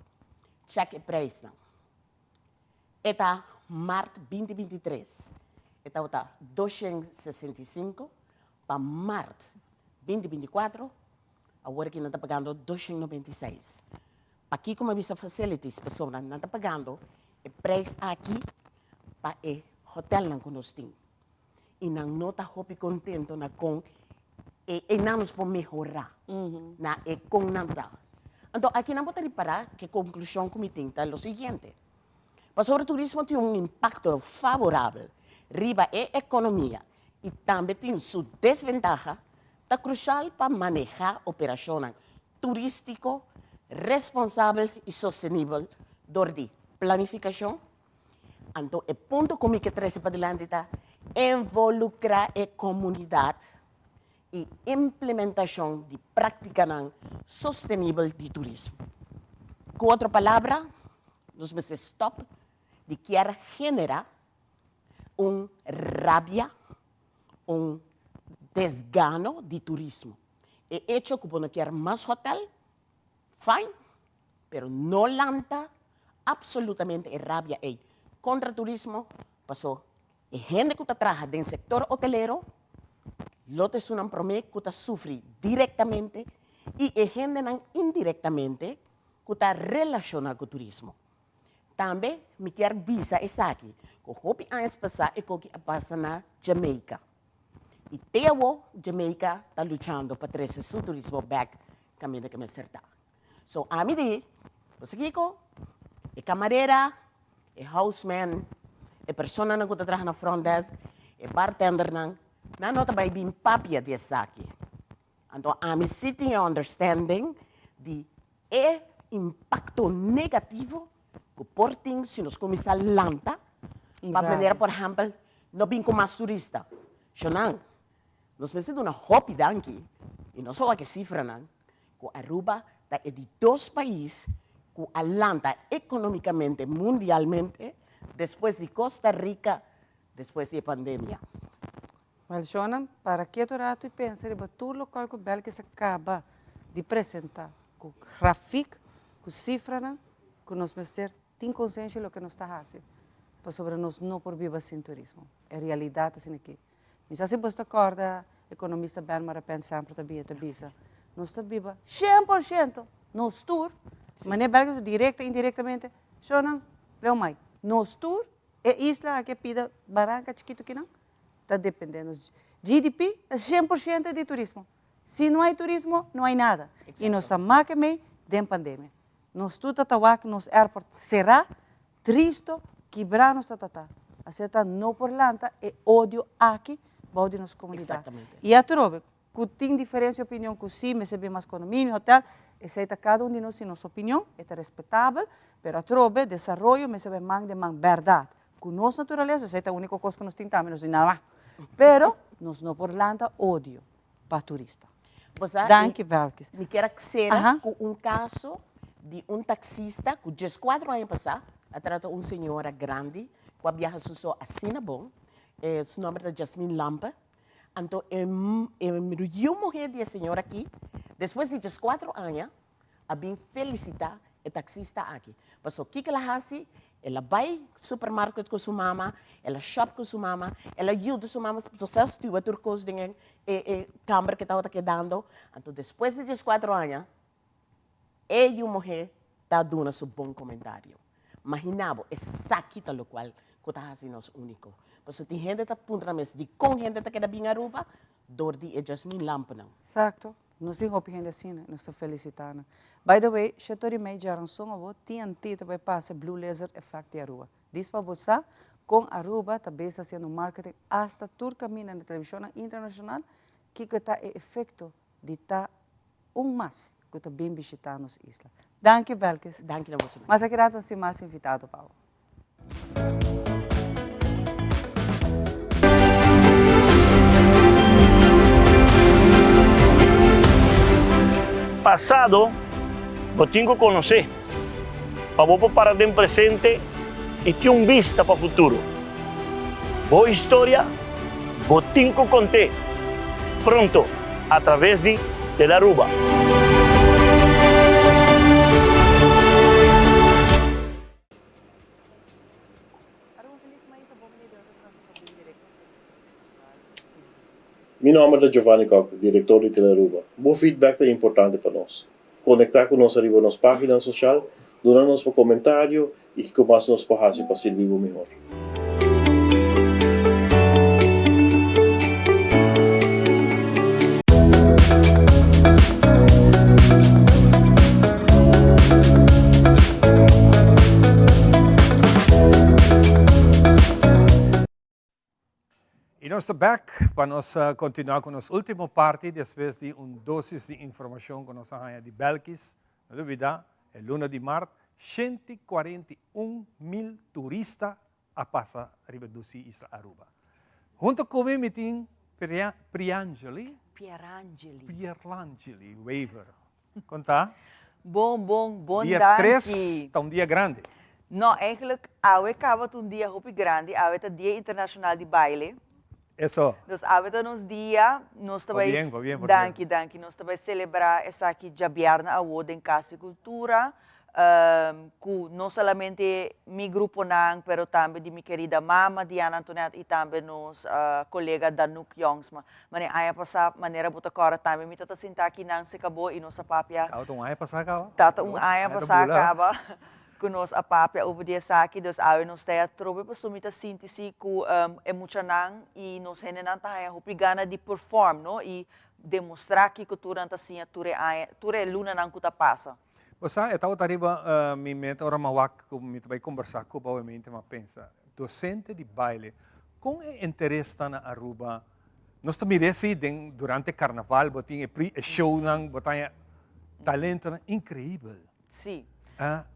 Check e prijsnan. E ta mart 2023, e tabata 265, pa mart 2024, awor aki nan ta pagando 296. Pakiko mi a bisa facilities? Pasobra nan ta pagando e prijs aki pa e hotelnan ku nos tin. I nan no ta hopi kontento na kon e einan nos por mehorá na e kon nan ta. Anto aki nan bo ta ripará ku e konklushon ku mi tin ta lo siguiente, pasobra turismo tin un impakto favorabel riba e ekonomia i tambe tin su desventaha, ta krushal pa manehá operashonnan turístiko responsabel i sostenibel dor di planifikashon. Anto e punto ku mi ke trese padilanti ta involukrá e komunidat i implementashon di práktikanan sostenibel di turismo. Ku otro palabra, nos mester stòp di kier generá un rabia, un desgano di turismo. E echo ku bo no kier mas hotèl, fine, pero no lanta absolutamente e rabia ei kontra turismo, paso e hende ku ta traha den sektor hotelero lo ta esunnan promé ku ta sufri direktamente i e hendenan indirektamente ku ta relashoná ku turismo. Tambe mi kier bisa esaki, ku hopi añas pasá e koki a pasa na Jamaica. I te awo Jamaica ta luchando pa trese su turismo bèk kaminda ku mester ta. So ami di, bo sa kiko? E kamarera, e houseman, e personanan ku ta traha na front desk, e bartendernan, nan no ta bai bin papia di esaki. Anto ami si tin e understanding di e impacto negativo cu por tin si nos cuminsa lanta pa manera por ehempel no bin cu mas turista. Shonan, nos mester duna hopi danki y nos a wak e cifranan cu Aruba ta e di dos pais cu a lanta economicamente mundialmente despues di Costa Rica despues di e pandemia. Wel Shona, para ketu rato y pensa riba tur locual cu Belkis a caba di presenta cu grafiek, cu cifranan, cu nos mester tin conscientia loke nos ta haci, pasobra nos no por biba sin turismo. E realidad ta asina aki. Mi sa si boso ta corda economista Ben Marapen semper ta bia ta bisa, nos ta biba 100% nos tur, manera Belkis directa indirectamente, Shona, leu mai, nos tur, e isla aki a pida baranca chikito kinan, ta depende. Nos GDP ta 100% di turismo. Si no hay turismo, no hay nada. Y nos a make mei den pandemia. Nos tur ta ta wak nos airport cerá, tristo, kibrá nos ta ta ta. Asina ta no por lanta e odio aki bou di nos comunidad. Y atrobe, cu tin diferencia opinion cu si mester bin mas condominio, hotel, esey ta cada un di nos tin nos opinion, e ta respetabel, pero atrobe desaroyo mester bay man den man, berdad, cu nos naturalesa, esey ta unico cos cu nos tin tambe, nos tin nada mas, pero nos no por lanta odio pa turista. Bo sa, Danki Belkis. Mi kier a cera cu un caso di un taxista cu diescuatro aña pasa a trata un señora grandi cu a biaha su so asina bon, su nomber ta Jasmine Lampe, Anto e yiu muher di e señor aki, despues di diescuatro aña, a bin felicita e taxista aki. Paso kico el a haci? El a bay supermarket cu su mama, el a shop cu su mama, el a yuda su mama, zelfs stuwa tur cos den e camber cu e tabata kedando. Anto despues di diescuatro aña, E yu muhé ta duna su bon komentario. Maginá bo, esaki ta lokual ku ta hasi nos úniko. Pasobra tin hende ta puntra mes dikon hende ta keda bin Aruba dor di e Jasmin Lampenan. Exacto. Nos tin hopi hende asina y nos ta felicita nan. By the way, Shetor y May djaranson awor TNT ta bay pasa e Blue Lizard Effect di Aruba. Dis pa bo sa con Aruba ta bezig haciendo marketing hasta tur caminda na televisionnan internacional kico ta e efecto di ta un mas cu ta bin bishita nos isla. Danki Belkis. Danki na boso. Mas aki rato nos tin mas invitado pa bo. Pasado bo tin cu conoce pa bo por para den presente y tin un bista pa futuro. Bo historia bo tin cu conte pronto a traves di Telaruba. Mi nomber ta Giovanni Kock, director di Telaruba. Bo feedback ta importante pa nos. Conecta cu nos ariba nos pagina social, duna nos bo comentario y kico mas nos por haci pa sirbi bo mihor. Y nos ta back pa nos continua cu nos ultimo parti despues di un dosis di informacion cu nos a haya di Belkis. No lubida, e luna di maart, 141 mil turista a pasa riba duci isla Aruba. Hunto cu mi mi tin Priangeli. Pierangeli. Pierangeli Wever. Con ta? Bon, bon, bon Dia danki. 3 ta un dia grandi. No, eigenlijk awe caba ta un dia hopi grandi. Awe ta Dia Internacional di Baile. Eso. Dus awe ta nos dia. Nos ta Va bai bien, va bien, por Danki, cierto. danki. Nos ta bai celebra esaki djabièrnè awo den Cas di Cultura. Cu no solamente mi gruponan, pero tambe di mi querida mama Diana Antoinette y tambe nos colega Danuk Jongsma. Mane aña pasá, manera bo ta kòrda tambe mi ta sinta aki nan se kabó y nos a papia. Tabata un aña pasá kaba? Tata un aña pasá kaba. Ku nos a papia over di esaki, dus awe nos ta e atrobe pasobra mi ta sinti si ku e muchanan i nos hendenan ta haña hopi gana di perform, no, i demostrá kiko tur nan ta siña tur e aña, tur e lunanan ku ta pasa. Bo sa, e tabata riba mi meta ora mi a wak ku mi ta bai kombersá ku bo awemente, mi a pensa, dosente di baile, kon e interes ta na Aruba? Nos ta mir'é si den durante karnaval bo tin e pri e shownan, bo ta haña talentonan inkreibel. Sí.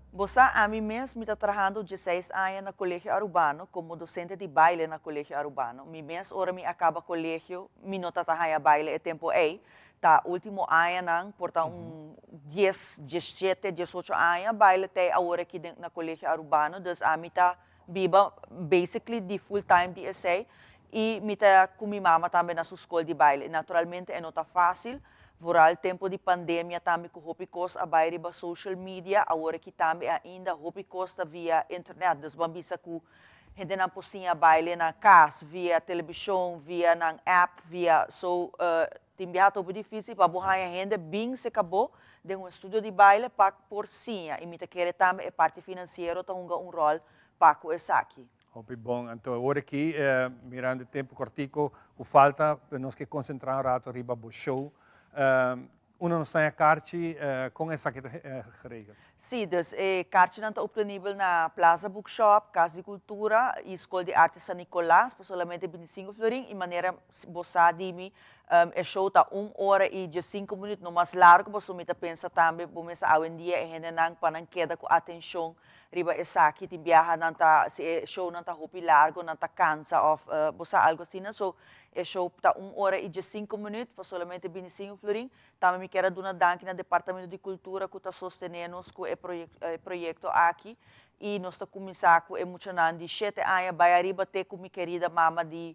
Bo sa, ami mes mi ta trahando dieseis aña na Colegio Arubano como docente di baile na Colegio Arubano. Mi mes ora mi a caba colegio mi no ta ta haya baile e tempo ey. Ta ultimo añanan, por ta un dies, dieshete, diesocho aña baile t'ey awor aki den na Colegio Arubano. Dus ami ta biba basically di full time di esey y mi ta cu mi mama tambe na su scol di baile. Naturalmente e no ta facil. Vooral tempo di pandemia tambe cu hopi cos a bay riba social media, awor aki tambe ainda hopi cos ta via internet, dus ban bisa cu hendenan por siña baile na cas via television, via nan app, via so tin biaha ta hopi dificil pa bo haya hende bin seca bo den un estudio di baile pa por siña y mi ta kere tambe e parti financiero ta hunga un rol pa cu esaki. Hopi bon. Anto awor aki, mirando e tempo cortico cu falta, nos ke concentra un rato riba bo show. Unda nos ta haña karchi? Con esaki ta geregeld? Sí, dus e karchinan ta obtenibel na Plaza Bookshop, Cas di Cultura y School di Arte San Nicolas pa solamente binticinco florin y manera bo sa di mi, e show ta un ora y diescinco minuut, no mas largo pasobra mi ta pensa tambe bo mester awendia e hendenan pa nan keda cu atencion Riba esaki tin biaha nan ta, si e shownan ta hopi largo nan ta cansa of bo sa algo asina, so e show ta un ora y diescinco minuut pa solamente bini cinco florin. Tambe mi kier a duna danki na Departamento di Cultura cu ta sostene nos cu e proyecto aki y nos ta cuminsa cu e muchanan di shete aña bay ariba te cu mi kerida mama di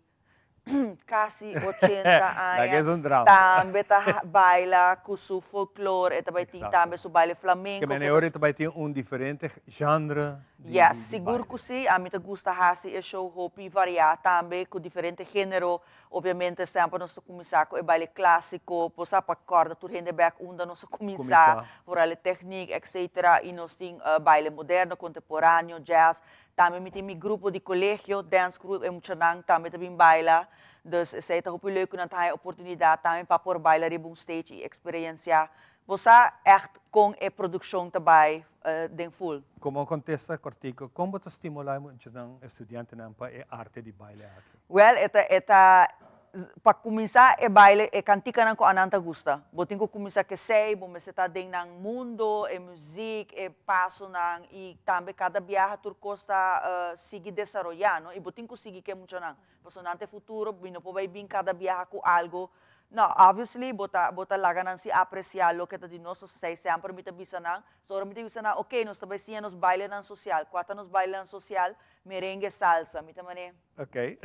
casi ochenta aña tambe ta baila cu su folklore, e ta bay tin tambe su baile flamenco. Ke mene ora e ta bay tin un diferente genre di baile. Yes, sigur cu si, ami ta gusta haci e show hopi varia tambe cu diferente genero, obviamente semper nos ta cuminsa cu e baile clasico, por sa pa corda tur hende bek unda nos a cuminsa, vooral e techniek etc. Y nos tin baile moderno, contemporaneo, jazz, Tambe mi tin mi grupo di colegio, dance group, e muchanan tambe ta bin baila. Dus esei ta hopi leuk ku nan ta haña oportunidat tambe pa por baila riba un stage i eksperensiá. Bo sa ègt kon e produkshon ta bai den full. Komo kontesta kòrtiku, kon bo ta stimulá e muchanan, e studiantenan pa e arte di baile aki? Wèl, e ta e ta Pa kuminsá e baile e kantikanan ku anan ta gusta. Bo tin ku kuminsá kesei, bo mester ta den nan mundo, e muzik, e pasonan i tambe kada biaha tur kos ta sigui desaroyá, no? I bo tin ku sigui ku e muchanan, pasobra nan ta e futuro, mi no por bai bin kada biaha ku algu. No, obviously bo ta bo ta laga nan si apresiá loke ta di nos, nos esei semper mi ta bisa nan. So ora mi ta bisa nan, oke, nos ta bai siña nos bailenan sosial. Kua ta nos bailenan sosial? Merengue, salsa. Mi ta manera. Ok.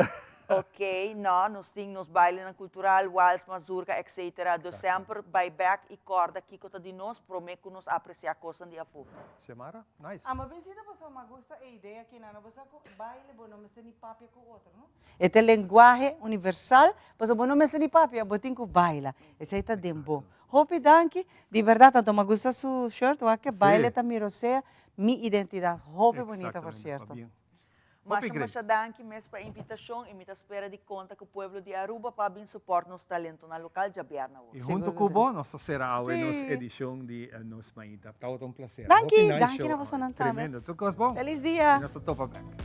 Ok, no, nos tin nos bailenan cultural, wals, mazurka, etc. Dus semper bai bek y corda kico ta di nos prome cu nos aprecia cosnan di afo. Xiomara, nice. Amo binsita pasobra mi a gusta e idea aki nan, bo sa cu baile bo no mester ni papia cu otro, no? E ta e lenguahe universal, pasobra bo no mester ni papia, bo tin cu baila. Esey ta den bo. Hopi danki, di berdad, anto mi a gusta su shirt, wak ke baile ta mi rosea, mi identidad. Hopi bunita por cierto. Masha masha danki mes pa e invitashon i mi ta spera di konta ku pueblo di Aruba pa bin supòrt nos talentonan lokal djabièrna awor. I huntu ku bo nos ta sera awe nos edishon di Nos Mainta. Tabata un plaser. Danki, danki na bosonan tambe. Tremendo. Tur kos bon. Felis dia. I nos ta topa bèk.